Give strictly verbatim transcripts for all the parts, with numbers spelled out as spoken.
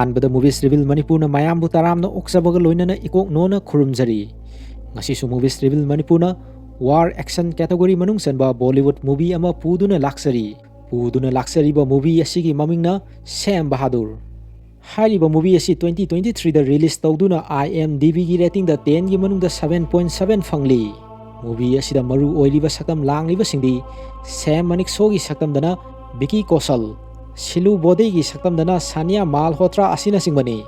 ꯑꯍꯥꯟꯕꯗ Movies Reveal ꯃꯅꯤꯄꯨꯔꯅ ꯃꯌꯥꯝꯕꯨ ꯇꯔꯥꯝꯅ ꯑꯣꯛꯆꯕꯒ ꯂꯣꯏꯅꯅ ꯏꯀꯣꯛ ꯅꯣꯟꯅ ꯈꯨꯔꯨꯝꯖꯔꯤ꯫ ꯉꯁꯤꯁꯨ Movies Reveal ꯃꯅꯤꯄꯨꯔꯅ war action category ꯃꯅꯨꯡ ꯆꯟꯕ Bollywood movie ꯑꯃ ꯄꯨꯗꯨꯅ ꯂꯥꯛꯆꯔꯤ꯫ ꯄꯨꯗꯨꯅ ꯂꯥꯛꯆꯔꯤꯕ movie ꯑꯁꯤꯒꯤ ꯃꯃꯤꯡꯅ ꯁꯦꯝ ꯕꯍꯥꯗꯨꯔ꯫ ꯍꯥꯏꯔꯤꯕ movie ꯑꯁꯤ twenty twenty-threeꯗ release ꯇꯧꯗꯨꯅ IMDbꯒꯤ ratingꯗ tenꯒꯤ ꯃꯅꯨꯡꯗ seven point seven ꯐꯪꯂꯤ꯫ Movie ꯑꯁꯤꯗ ꯃꯔꯨ ꯑꯣꯏꯔꯤꯕ ꯁꯛꯇꯝ ꯂꯥꯡꯂꯤꯕꯁꯤꯡꯗꯤ ꯁꯦꯝ ꯃꯅꯤꯛꯁꯣꯒꯤ ꯁꯛꯇꯝꯗꯅ ꯕꯤꯀꯤ ꯀꯣꯁꯜ, ꯁꯤꯂꯨ ꯕꯣꯗꯦꯒꯤ ꯁꯛꯇꯝꯗꯅ ꯁꯥꯅꯤꯌꯥ ꯃꯥꯜꯍꯣꯇ꯭ꯔꯥ ꯑꯁꯤꯅꯆꯤꯡꯕꯅꯤ꯫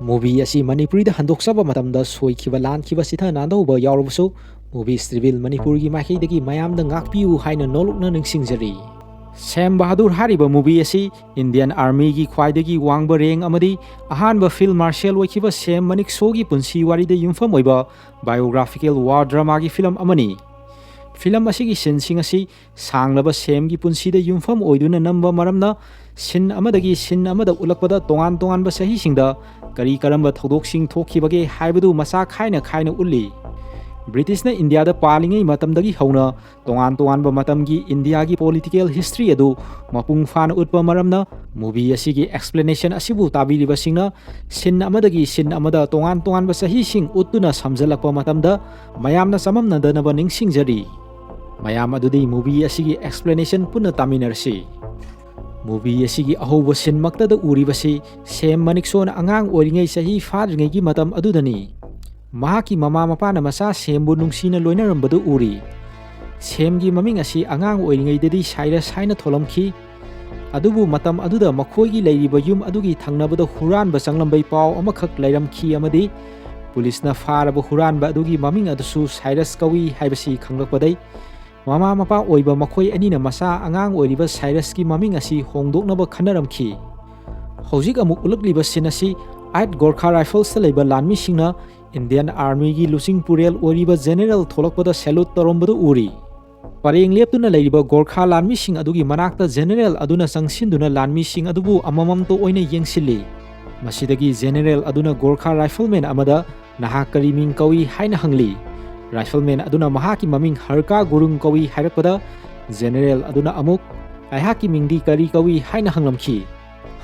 Movie ꯑꯁꯤ ꯃꯅꯤꯄꯨꯔꯤꯗ ꯍꯟꯗꯣꯛꯆꯕ ꯃꯇꯝꯗ ꯁꯣꯏꯈꯤꯕ ꯂꯥꯟꯈꯤꯕ ꯆꯤꯊ ꯅꯥꯟꯗꯧꯕ ꯌꯥꯎꯔꯕꯁꯨ, Movies Reveal ꯃꯅꯤꯄꯨꯔꯒꯤ ꯃꯥꯏꯀꯩꯗꯒꯤ ꯃꯌꯥꯝꯗ ꯉꯥꯛꯄꯤꯌꯨ ꯍꯥꯏꯅ ꯅꯣꯂꯨꯛꯅ ꯅꯤꯡꯁꯤꯡꯖꯔꯤ꯫ ꯁꯦꯝ ꯕꯍꯥꯗꯨꯔ ꯍꯥꯏꯔꯤꯕ movie ꯑꯁꯤ Indian Armyꯒꯤ ꯈ꯭ꯋꯥꯏꯗꯒꯤ ꯋꯥꯡꯕ rank ꯑꯃꯗꯤ ꯑꯍꯥꯟꯕ Field Marshal ꯑꯣꯏꯈꯤꯕ ꯁꯦꯝ ꯃꯅꯤꯛꯁꯣꯒꯤ ꯄꯨꯟꯁꯤ ꯋꯥꯔꯤꯗ ꯌꯨꯝꯐꯝ ꯑꯣꯏꯕ biographical war dramaꯒꯤ film ꯑꯃꯅꯤ꯫ Film ꯑꯁꯤꯒꯤ sceneꯁꯤꯡ ꯑꯁꯤ ꯁꯥꯡꯂꯕ ꯁꯦꯝꯒꯤ ꯄꯨꯟꯁꯤꯗ ꯌꯨꯝꯐꯝ ꯑꯣꯏꯗꯨꯅ ꯅꯝꯕ ꯃꯔꯝꯅ, scene ꯑꯃꯗꯒꯤ scene ꯑꯃꯗ ꯎꯠꯂꯛꯄꯗ ꯇꯣꯉꯥꯟ ꯇꯣꯉꯥꯟꯕ ꯆꯍꯤꯁꯤꯡꯗ ꯀꯔꯤ ꯀꯔꯝꯕ ꯊꯧꯗꯣꯛꯁꯤꯡ ꯊꯣꯛꯈꯤꯕꯒꯦ ꯍꯥꯏꯕꯗꯨ ꯃꯆꯥ ꯈꯥꯏꯅ ꯈꯥꯏꯅ ꯎꯠꯂꯤ꯫ ꯕ꯭ꯔꯤꯇꯤꯁꯅ ꯏꯟꯗꯤꯌꯥꯗ ꯄꯥꯜꯂꯤꯉꯩ ꯃꯇꯝꯗꯒꯤ ꯍꯧꯅ ꯇꯣꯉꯥꯟ ꯇꯣꯉꯥꯟꯕ ꯃꯇꯝꯒꯤ ꯏꯟꯗꯤꯌꯥꯒꯤ political history ꯑꯗꯨ ꯃꯄꯨꯡ ꯐꯥꯅ ꯎꯠꯄ ꯃꯔꯝꯅ, movie ꯑꯁꯤꯒꯤ explanation ꯑꯁꯤꯕꯨ ꯇꯥꯕꯤꯔꯤꯕꯁꯤꯡꯅ scene ꯑꯃꯗꯒꯤ scene ꯑꯃꯗ ꯇꯣꯉꯥꯟ ꯇꯣꯉꯥꯟꯕ ꯆꯍꯤꯁꯤꯡ ꯎꯠꯇꯨꯅ ꯁꯝꯖꯜꯂꯛꯄ ꯃꯇꯝꯗ ꯃꯌꯥꯝꯅ ꯆꯃꯝꯅꯗꯅꯕ ꯅꯤꯡꯁꯤꯡꯖꯔꯤ꯫ ꯃꯌꯥꯝ ꯑꯗꯨꯗꯤ movie ꯑꯁꯤꯒꯤ explanation ꯄꯨꯟꯅ ꯇꯥꯃꯤꯟꯅꯔꯁꯤ꯫ Movie ꯑꯁꯤꯒꯤ ꯑꯍꯧꯕ sceneꯃꯛꯇꯗ ꯎꯔꯤꯕꯁꯤ ꯁꯦꯝ ꯃꯅꯤꯛꯁꯣꯅ ꯑꯉꯥꯡ ꯑꯣꯏꯔꯤꯉꯩ ꯆꯍꯤ ꯐꯥꯗ꯭ꯔꯤꯉꯩꯒꯤ ꯃꯇꯝ ꯑꯗꯨꯗꯅꯤ꯫ ꯃꯍꯥꯛꯀꯤ ꯃꯃꯥ ꯃꯄꯥꯅ ꯃꯆꯥ ꯁꯦꯝꯕꯨ ꯅꯨꯡꯁꯤꯅ ꯂꯣꯏꯅꯔꯝꯕꯗꯨ ꯎꯔꯤ꯫ ꯁꯦꯝꯒꯤ ꯃꯃꯤꯡ ꯑꯁꯤ ꯑꯉꯥꯡ ꯑꯣꯏꯔꯤꯉꯩꯗꯗꯤ ꯁꯥꯏꯔꯁ ꯍꯥꯏꯅ ꯊꯣꯜꯂꯝꯈꯤ꯫ ꯑꯗꯨꯕꯨ ꯃꯇꯝ ꯑꯗꯨꯗ ꯃꯈꯣꯏꯒꯤ ꯂꯩꯔꯤꯕ ꯌꯨꯝ ꯑꯗꯨꯒꯤ ꯊꯪꯅꯕꯗ ꯍꯨꯔꯥꯟꯕ ꯆꯪꯂꯝꯕꯩ ꯄꯥꯎ ꯑꯃꯈꯛ ꯂꯩꯔꯝꯈꯤ ꯑꯃꯗꯤ ꯄꯨꯂꯤꯁꯅ ꯐꯥꯔꯕ ꯍꯨꯔꯥꯟꯕ ꯑꯗꯨꯒꯤ ꯃꯃꯤꯡ ꯑꯗꯨꯁꯨ ꯁꯥꯏꯔꯁ ꯀꯧꯏ ꯍꯥꯏꯕꯁꯤ ꯈꯪꯂꯛꯄꯗꯩ ꯃꯃꯥ ꯃꯄꯥ ꯑꯣꯏꯕ ꯃꯈꯣꯏ ꯑꯅꯤꯅ ꯃꯆꯥ ꯑꯉꯥꯡ ꯑꯣꯏꯔꯤꯕ ꯁꯥꯏꯔꯁꯀꯤ ꯃꯃꯤꯡ ꯑꯁꯤ ꯍꯣꯡꯗꯣꯛꯅꯕ ꯈꯟꯅꯔꯝꯈꯤ꯫ ꯍꯧꯖꯤꯛ ꯑꯃꯨꯛ ꯎꯠꯂꯛꯂꯤꯕ scene ꯑꯁꯤ Eight Gorkha Riflesꯇ ꯂꯩꯕ ꯂꯥꯟꯃꯤꯁꯤꯡꯅ Indian Armyꯒꯤ ꯂꯨꯆꯤꯡ ꯄꯨꯔꯦꯜ ꯑꯣꯏꯔꯤꯕ general ꯊꯣꯛꯂꯛꯄꯗ salute ꯇꯧꯔꯝꯕꯗꯨ ꯎꯔꯤ꯫ ꯄꯔꯦꯡ ꯂꯦꯞꯇꯨꯅ ꯂꯩꯔꯤꯕ ꯒꯣꯔꯈꯥ ꯂꯥꯟꯃꯤꯁꯤꯡ ꯑꯗꯨꯒꯤ ꯃꯅꯥꯛꯇ general ꯑꯗꯨꯅ ꯆꯪꯁꯤꯟꯗꯨꯅ ꯂꯥꯟꯃꯤꯁꯤꯡ ꯑꯗꯨꯕꯨ ꯑꯃꯃꯝꯇ ꯑꯣꯏꯅ ꯌꯦꯡꯁꯤꯜꯂꯤ꯫ ꯃꯁꯤꯗꯒꯤ general ꯑꯗꯨꯅ ꯒꯣꯔꯈꯥ rifleman ꯑꯃꯗ "ꯅꯍꯥꯛ ꯀꯔꯤ ꯃꯤꯡ ꯀꯧꯏ?" ꯍꯥꯏꯅ ꯍꯪꯂꯤ꯫ Rifleman ꯑꯗꯨꯅ ꯃꯍꯥꯛꯀꯤ ꯃꯃꯤꯡ ꯍꯔꯀꯥ ꯒꯨꯔꯨꯡ ꯀꯧꯏ ꯍꯥꯏꯔꯛꯄꯗ, general ꯑꯗꯨꯅ ꯑꯃꯨꯛ "ꯑꯩꯍꯥꯛꯀꯤ ꯃꯤꯡꯗꯤ ꯀꯔꯤ ꯀꯧꯏ?" ꯍꯥꯏꯅ ꯍꯪꯂꯝꯈꯤ꯫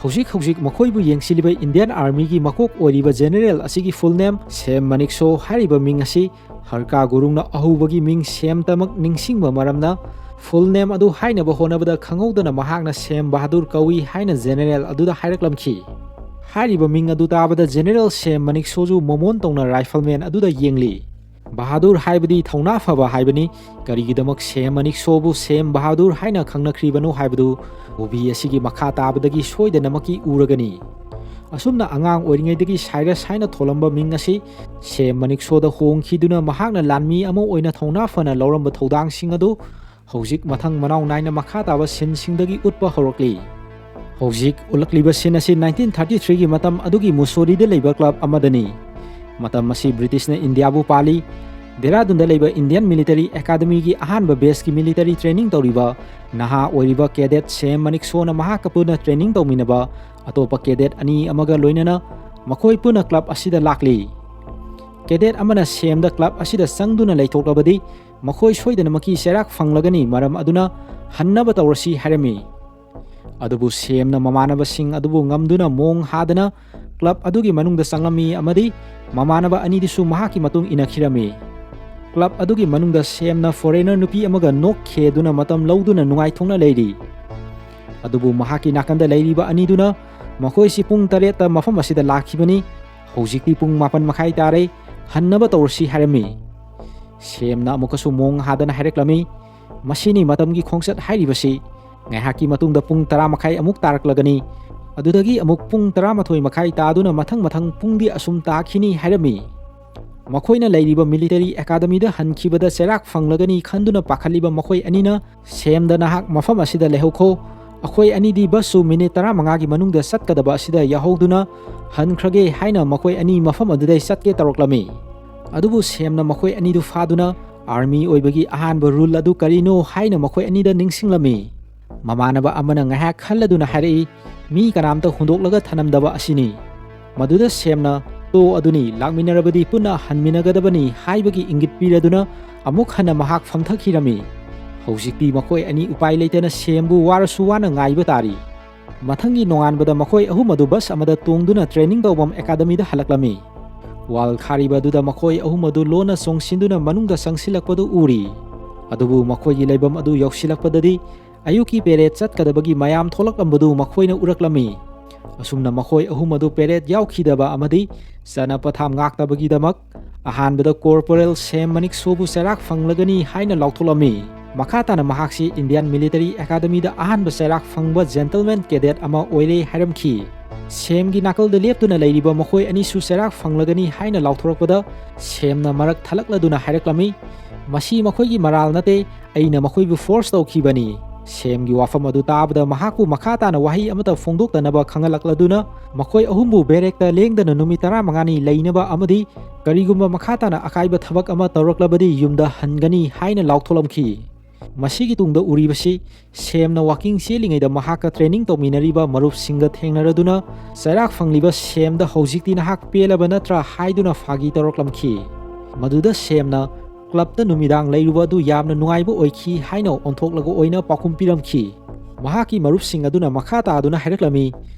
ꯍꯧꯖꯤꯛ ꯍꯧꯖꯤꯛ ꯃꯈꯣꯏꯕꯨ ꯌꯦꯡꯁꯤꯜꯂꯤꯕ Indian Armyꯒꯤ ꯃꯀꯣꯛ ꯑꯣꯏꯔꯤꯕ General ꯑꯁꯤꯒꯤ full name ꯁꯦꯝ ꯃꯅꯤꯛꯁꯣ ꯍꯥꯏꯔꯤꯕ ꯃꯤꯡ ꯑꯁꯤ ꯍꯔꯀꯥ ꯒꯨꯔꯨꯡꯅ ꯑꯍꯧꯕꯒꯤ ꯃꯤꯡ ꯁꯦꯝꯇꯃꯛ ꯅꯤꯡꯁꯤꯡꯕ ꯃꯔꯝꯅ full name ꯑꯗꯨ ꯍꯥꯏꯅꯕ ꯍꯣꯠꯅꯕꯗ ꯈꯪꯍꯧꯗꯅ ꯃꯍꯥꯛꯅ ꯁꯦꯝ ꯕꯍꯥꯗꯨꯔ ꯀꯧꯏ ꯍꯥꯏꯅ General ꯑꯗꯨꯗ ꯍꯥꯏꯔꯛꯂꯝꯈꯤ꯫ ꯍꯥꯏꯔꯤꯕ ꯃꯤꯡ ꯑꯗꯨ ꯇꯥꯕꯗ General ꯁꯦꯝ ꯃꯅꯤꯛꯁꯣꯁꯨ ꯃꯃꯣꯟ ꯇꯧꯅ rifleman ꯑꯗꯨꯗ ꯌꯦꯡꯂꯤ꯫ ꯕꯍꯥꯗꯨꯔ ꯍꯥꯏꯕꯗꯤ ꯊꯧꯅꯥ ꯐꯕ ꯍꯥꯏꯕꯅꯤ꯫ ꯀꯔꯤꯒꯤꯗꯃꯛ ꯁꯦꯝ ꯃꯅꯤꯛꯁꯣꯕꯨ ꯁꯦꯝ ꯕꯍꯥꯗꯨꯔ ꯍꯥꯏꯅ ꯈꯪꯅꯈ꯭ꯔꯤꯕꯅꯣ ꯍꯥꯏꯕꯗꯨ movie ꯑꯁꯤꯒꯤ ꯃꯈꯥ ꯇꯥꯕꯗꯒꯤ ꯁꯣꯏꯗꯅꯃꯛꯀꯤ ꯎꯔꯒꯅꯤ꯫ ꯑꯁꯨꯝꯅ ꯑꯉꯥꯡ ꯑꯣꯏꯔꯤꯉꯩꯗꯒꯤ Cyrus ꯍꯥꯏꯅ ꯊꯣꯜꯂꯝꯕ ꯃꯤꯡ ꯑꯁꯤ ꯁꯦꯝ ꯃꯅꯤꯛꯁꯣꯗ ꯍꯣꯡꯈꯤꯗꯨꯅ ꯃꯍꯥꯛꯅ ꯂꯥꯟꯃꯤ ꯑꯃ ꯑꯣꯏꯅ ꯊꯧꯅꯥ ꯐꯅ ꯂꯧꯔꯝꯕ ꯊꯧꯗꯥꯡꯁꯤꯡ ꯑꯗꯨ ꯍꯧꯖꯤꯛ ꯃꯊꯪ ꯃꯅꯥꯎ ꯅꯥꯏꯅ ꯃꯈꯥ ꯇꯥꯕ sceneꯁꯤꯡꯗꯒꯤ ꯎꯠꯄ ꯍꯧꯔꯛꯂꯤ꯫ ꯍꯧꯖꯤꯛ ꯎꯠꯂꯛꯂꯤꯕ scene ꯑꯁꯤ nineteen thirty threeꯒꯤ ꯃꯇꯝ ꯑꯗꯨꯒꯤ ꯃꯨꯁꯣꯔꯤꯗ ꯂꯩꯕ club ꯑꯃꯗꯅꯤ꯫ ꯃꯇꯝ ꯑꯁꯤ Britishꯅ ꯏꯟꯗꯤꯌꯥꯕꯨ ꯄꯥꯜꯂꯤ꯫ ꯗꯦꯔꯥꯗꯨꯟꯗ ꯂꯩꯕ Indian Military Academyꯒꯤ ꯑꯍꯥꯟꯕ batchꯀꯤ military training ꯇꯧꯔꯤꯕ ꯅꯍꯥ ꯑꯣꯏꯔꯤꯕ cadet ꯁꯦꯝ ꯃꯅꯤꯛꯁꯣꯅ ꯃꯍꯥꯛꯀ ꯄꯨꯟꯅ training ꯇꯧꯃꯤꯟꯅꯕ ꯑꯇꯣꯞꯄ cadet ꯑꯅꯤ ꯑꯃꯒ ꯂꯣꯏꯅꯅ ꯃꯈꯣꯏ ꯄꯨꯟꯅ club ꯑꯁꯤꯗ ꯂꯥꯛꯂꯤ꯫ Cadet ꯑꯃꯅ ꯁꯦꯝꯗ club ꯑꯁꯤꯗ ꯆꯪꯗꯨꯅ ꯂꯩꯊꯣꯛꯂꯕꯗꯤ ꯃꯈꯣꯏ ꯁꯣꯏꯗꯅꯃꯛꯀꯤ ꯆꯩꯔꯥꯛ ꯐꯪꯂꯒꯅꯤ, ꯃꯔꯝ ꯑꯗꯨꯅ ꯍꯟꯅꯕ ꯇꯧꯔꯁꯤ ꯍꯥꯏꯔꯝꯃꯤ꯫ ꯑꯗꯨꯕꯨ ꯁꯦꯝꯅ ꯃꯃꯥꯟꯅꯕꯁꯤꯡ ꯑꯗꯨꯕꯨ ꯉꯝꯗꯨꯅ ꯃꯣꯡ ꯍꯥꯗꯅ club ꯑꯗꯨꯒꯤ ꯃꯅꯨꯡꯗ ꯆꯪꯂꯝꯃꯤ ꯑꯃꯗꯤ ꯃꯃꯥꯟꯅꯕ ꯑꯅꯤꯗꯨꯁꯨ ꯃꯍꯥꯛꯀꯤ ꯃꯇꯨꯡ ꯏꯟꯅꯈꯤꯔꯝꯃꯤ꯫ Club ꯑꯗꯨꯒꯤ ꯃꯅꯨꯡꯗ ꯁꯦꯝꯅ foreigner ꯅꯨꯄꯤ ꯑꯃꯒ ꯅꯣꯛꯈꯦꯗꯨꯅ ꯃꯇꯝ ꯂꯧꯗꯨꯅ ꯅꯨꯡꯉꯥꯏꯊꯣꯛꯅ ꯂꯩꯔꯤ꯫ ꯑꯗꯨꯕꯨ ꯃꯍꯥꯛꯀꯤ ꯅꯥꯀꯟꯗ ꯂꯩꯔꯤꯕ ꯑꯅꯤꯗꯨꯅ ꯃꯈꯣꯏꯁꯤ ꯄꯨꯡ ꯇꯔꯦꯠꯇ ꯃꯐꯝ ꯑꯁꯤꯗ ꯂꯥꯛꯈꯤꯕꯅꯤ, ꯍꯧꯖꯤꯛꯇꯤ ꯄꯨꯡ ꯃꯥꯄꯟ ꯃꯈꯥꯏ ꯇꯥꯔꯦ, ꯍꯟꯅꯕ ꯇꯧꯔꯁꯤ ꯍꯥꯏꯔꯝꯃꯤ꯫ ꯁꯦꯝꯅ ꯑꯃꯨꯛꯀꯁꯨ ꯃꯣꯡ ꯍꯥꯗꯅ ꯍꯥꯏꯔꯛꯂꯝꯃꯤ, "ꯃꯁꯤꯅꯤ ꯃꯇꯝꯒꯤ ꯈꯣꯡꯆꯠ ꯍꯥꯏꯔꯤꯕꯁꯤ꯫ ꯉꯥꯏꯍꯥꯛꯀꯤ ꯃꯇꯨꯡꯗ ꯄꯨꯡ ꯇꯔꯥ ꯃꯈꯥꯏ ꯑꯃꯨꯛ ꯇꯥꯔꯛꯂꯒꯅꯤ꯫ ꯑꯗꯨꯗꯒꯤ ꯑꯃꯨꯛ ꯄꯨꯡ ꯇꯔꯥꯃꯥꯊꯣꯏ ꯃꯈꯥꯏ ꯇꯥꯗꯨꯅ ꯃꯊꯪ ꯃꯊꯪ ꯄꯨꯡꯗꯤ ꯑꯁꯨꯝ ꯇꯥꯈꯤꯅꯤ" ꯍꯥꯏꯔꯝꯃꯤ꯫ ꯃꯈꯣꯏꯅ ꯂꯩꯔꯤꯕ military academyꯗ ꯍꯟꯈꯤꯕꯗ ꯆꯩꯔꯥꯛ ꯐꯪꯂꯒꯅꯤ ꯈꯟꯗꯨꯅ ꯄꯥꯈꯠꯂꯤꯕ ꯃꯈꯣꯏ ꯑꯅꯤꯅ ꯁꯦꯝꯗ, "ꯅꯍꯥꯛ ꯃꯐꯝ ꯑꯁꯤꯗ ꯂꯩꯍꯧꯈꯣ꯫ ꯑꯩꯈꯣꯏ ꯑꯅꯤꯗꯤ busꯁꯨ minute ꯇꯔꯥꯃꯉꯥꯒꯤ ꯃꯅꯨꯡꯗ ꯆꯠꯀꯗꯕ ꯑꯁꯤꯗ ꯌꯥꯍꯧꯗꯨꯅ ꯍꯟꯈ꯭ꯔꯒꯦ" ꯍꯥꯏꯅ ꯃꯈꯣꯏ ꯑꯅꯤ ꯃꯐꯝ ꯑꯗꯨꯗꯩ ꯆꯠꯀꯦ ꯇꯧꯔꯛꯂꯝꯃꯤ꯫ ꯑꯗꯨꯕꯨ ꯁꯦꯝꯅ ꯃꯈꯣꯏ ꯑꯅꯤꯗꯨ ꯐꯥꯗꯨꯅ army ꯑꯣꯏꯕꯒꯤ ꯑꯍꯥꯟꯕ rule ꯑꯗꯨ ꯀꯔꯤꯅꯣ ꯍꯥꯏꯅ ꯃꯈꯣꯏ ꯑꯅꯤꯗ ꯅꯤꯡꯁꯤꯡꯂꯝꯃꯤ꯫ ꯃꯃꯥꯟꯅꯕ ꯑꯃꯅ ꯉꯥꯏꯍꯥꯛ ꯈꯜꯂꯗꯨꯅ ꯍꯥꯏꯔꯛꯏ, "ꯃꯤ ꯀꯅꯥꯝꯇ ꯍꯨꯟꯗꯣꯛꯂꯒ ꯊꯅꯝꯗꯕ ꯑꯁꯤꯅꯤ"꯫ ꯃꯗꯨꯗ ꯁꯦꯝꯅ, "ꯇꯣ ꯑꯗꯨꯅꯤ, ꯂꯥꯛꯃꯤꯟꯅꯔꯕꯗꯤ ꯄꯨꯟꯅ ꯍꯟꯃꯤꯟꯅꯒꯗꯕꯅꯤ" ꯍꯥꯏꯕꯒꯤ ꯏꯪꯒꯤꯠ ꯄꯤꯔꯗꯨꯅ ꯑꯃꯨꯛ ꯍꯟꯅ ꯃꯍꯥꯛ ꯐꯝꯊꯈꯤꯔꯝꯃꯤ꯫ ꯍꯧꯖꯤꯛꯇꯤ ꯃꯈꯣꯏ ꯑꯅꯤ ꯎꯄꯥꯏ ꯂꯩꯇꯅ ꯁꯦꯝꯕꯨ ꯋꯥꯔꯁꯨ ꯋꯥꯅ ꯉꯥꯏꯕ ꯇꯥꯔꯤ꯫ ꯃꯊꯪꯒꯤ ꯅꯣꯡꯉꯥꯟꯕꯗ ꯃꯈꯣꯏ ꯑꯍꯨꯝ ꯑꯗꯨ ꯕꯁ ꯑꯃꯗ ꯇꯣꯡꯗꯨꯅ training ꯇꯧꯐꯝ ꯑꯦꯀꯥꯗꯃꯤꯗ ꯍꯜꯂꯛꯂꯝꯃꯤ꯫ Wall ꯈꯥꯔꯤꯕ ꯑꯗꯨꯗ ꯃꯈꯣꯏ ꯑꯍꯨꯝ ꯑꯗꯨ ꯂꯣꯟꯅ ꯆꯣꯡꯁꯤꯟꯗꯨꯅ ꯃꯅꯨꯡꯗ ꯆꯪꯁꯤꯜꯂꯛꯄꯗꯨ ꯎꯔꯤ꯫ ꯑꯗꯨꯕꯨ ꯃꯈꯣꯏꯒꯤ ꯂꯩꯐꯝ ꯑꯗꯨ ꯌꯧꯁꯤꯜꯂꯛꯄꯗꯗꯤ ꯑꯌꯨꯛꯀꯤ ꯄꯦꯔꯦꯗ ꯆꯠꯀꯗꯕꯒꯤ ꯃꯌꯥꯝ ꯊꯣꯛꯂꯛꯂꯝꯕꯗꯨ ꯃꯈꯣꯏꯅ ꯎꯔꯛꯂꯝꯃꯤ꯫ ꯑꯁꯨꯝꯅ ꯃꯈꯣꯏ ꯑꯍꯨꯝ ꯑꯗꯨ ꯄꯦꯔꯦꯗ ꯌꯥꯎꯈꯤꯗꯕ ꯑꯃꯗꯤ ꯆꯠꯅ ꯄꯊꯥꯞ ꯉꯥꯛꯇꯕꯒꯤꯗꯃꯛ ꯑꯍꯥꯟꯕꯗ ꯀꯣꯔꯄꯣꯔꯦꯜ ꯁꯦꯝ ꯃꯅꯤꯛꯁꯣꯕꯨ ꯆꯩꯔꯥꯛ ꯐꯪꯂꯒꯅꯤ ꯍꯥꯏꯅ ꯂꯥꯎꯊꯣꯛꯂꯝꯃꯤ꯫ ꯃꯈꯥ ꯇꯥꯅ ꯃꯍꯥꯛꯁꯤ ꯏꯟꯗꯤꯌꯥꯟ ꯃꯤꯂꯤꯇꯔꯤ ꯑꯦꯀꯥꯗꯃꯤꯗ ꯑꯍꯥꯟꯕ ꯆꯩꯔꯥꯛ ꯐꯪꯕ ꯖꯦꯟꯇꯜꯃꯦꯟ ꯀꯦꯗꯦꯠ ꯑꯃ ꯑꯣꯏꯔꯦ ꯍꯥꯏꯔꯝꯈꯤ꯫ ꯁꯦꯝꯒꯤ ꯅꯥꯀꯜꯗ ꯂꯦꯞꯇꯨꯅ ꯂꯩꯔꯤꯕ ꯃꯈꯣꯏ ꯑꯅꯤꯁꯨ ꯆꯩꯔꯥꯛ ꯐꯪꯂꯒꯅꯤ ꯍꯥꯏꯅ ꯂꯥꯎꯊꯣꯔꯛꯄꯗ ꯁꯦꯝꯅ ꯃꯔꯛ ꯊꯠꯂꯛꯂꯗꯨꯅ ꯍꯥꯏꯔꯛꯂꯝꯃꯤ, "ꯃꯁꯤ ꯃꯈꯣꯏꯒꯤ ꯃꯔꯥꯜ ꯅꯠꯇꯦ, ꯑꯩꯅ ꯃꯈꯣꯏꯕꯨ ꯐꯣꯔꯁ ꯇꯧꯈꯤꯕꯅꯤ꯫" ꯁꯦꯝꯒꯤ ꯋꯥꯐꯝ ꯑꯗꯨ ꯇꯥꯕꯗ ꯃꯍꯥꯛꯄꯨ ꯃꯈꯥ ꯇꯥꯅ ꯋꯥꯍꯩ ꯑꯃꯠꯇ ꯐꯣꯡꯗꯣꯛꯇꯅꯕ ꯈꯪꯍꯜꯂꯛꯂꯗꯨꯅ ꯃꯈꯣꯏ ꯑꯍꯨꯝꯕꯨ ꯕꯦꯔꯦꯛꯇ ꯂꯦꯡꯗꯅ ꯅꯨꯃꯤꯠ ꯇꯔꯥꯃꯉꯥꯅꯤ ꯂꯩꯅꯕ ꯑꯃꯗꯤ ꯀꯔꯤꯒꯨꯝꯕ ꯃꯈꯥ ꯇꯥꯅ ꯑꯀꯥꯏꯕ ꯊꯕꯛ ꯑꯃ ꯇꯧꯔꯛꯂꯕꯗꯤ ꯌꯨꯝꯗ ꯍꯟꯒꯅꯤ ꯍꯥꯏꯅ ꯂꯥꯎꯊꯣꯛꯂꯝꯈꯤ꯫ ꯃꯁꯤꯒꯤ ꯇꯨꯡꯗ ꯎꯔꯤꯕꯁꯤ ꯁꯦꯝꯅ ꯋꯥꯀꯤꯡ ꯆꯦꯜꯂꯤꯉꯩꯗ ꯃꯍꯥꯛꯀ ꯇ꯭ꯔꯦꯅꯤꯡ ꯇꯧꯃꯤꯟꯅꯔꯤꯕ ꯃꯔꯨꯞꯁꯤꯡꯒ ꯊꯦꯡꯅꯔꯗꯨꯅ ꯆꯩꯔꯥꯛ ꯐꯪꯂꯤꯕ ꯁꯦꯝꯗ "ꯍꯧꯖꯤꯛꯇꯤ ꯅꯍꯥꯛ ꯄꯦꯜꯂꯕ ꯅꯠꯇ꯭ꯔꯥ?" ꯍꯥꯏꯗꯨꯅ ꯐꯥꯒꯤ ꯇꯧꯔꯛꯂꯝꯈꯤ꯫ ꯃꯗꯨꯗ ꯁꯦꯝꯅ ꯀ꯭ꯂꯕꯇ ꯅꯨꯃꯤꯗꯥꯡ ꯂꯩꯔꯨꯕ ꯑꯗꯨ ꯌꯥꯝꯅ ꯅꯨꯡꯉꯥꯏꯕ ꯑꯣꯏꯈꯤ ꯍꯥꯏꯅ ꯑꯣꯟꯊꯣꯛꯂꯒ ꯑꯣꯏꯅ ꯄꯥꯎꯈꯨꯝ ꯄꯤꯔꯝꯈꯤ꯫ ꯃꯍꯥꯛꯀꯤ ꯃꯔꯨꯞꯁꯤꯡ ꯑꯗꯨꯅ ꯃꯈꯥ ꯇꯥꯗꯨꯅ ꯍꯥꯏꯔꯛꯂꯝꯃꯤ,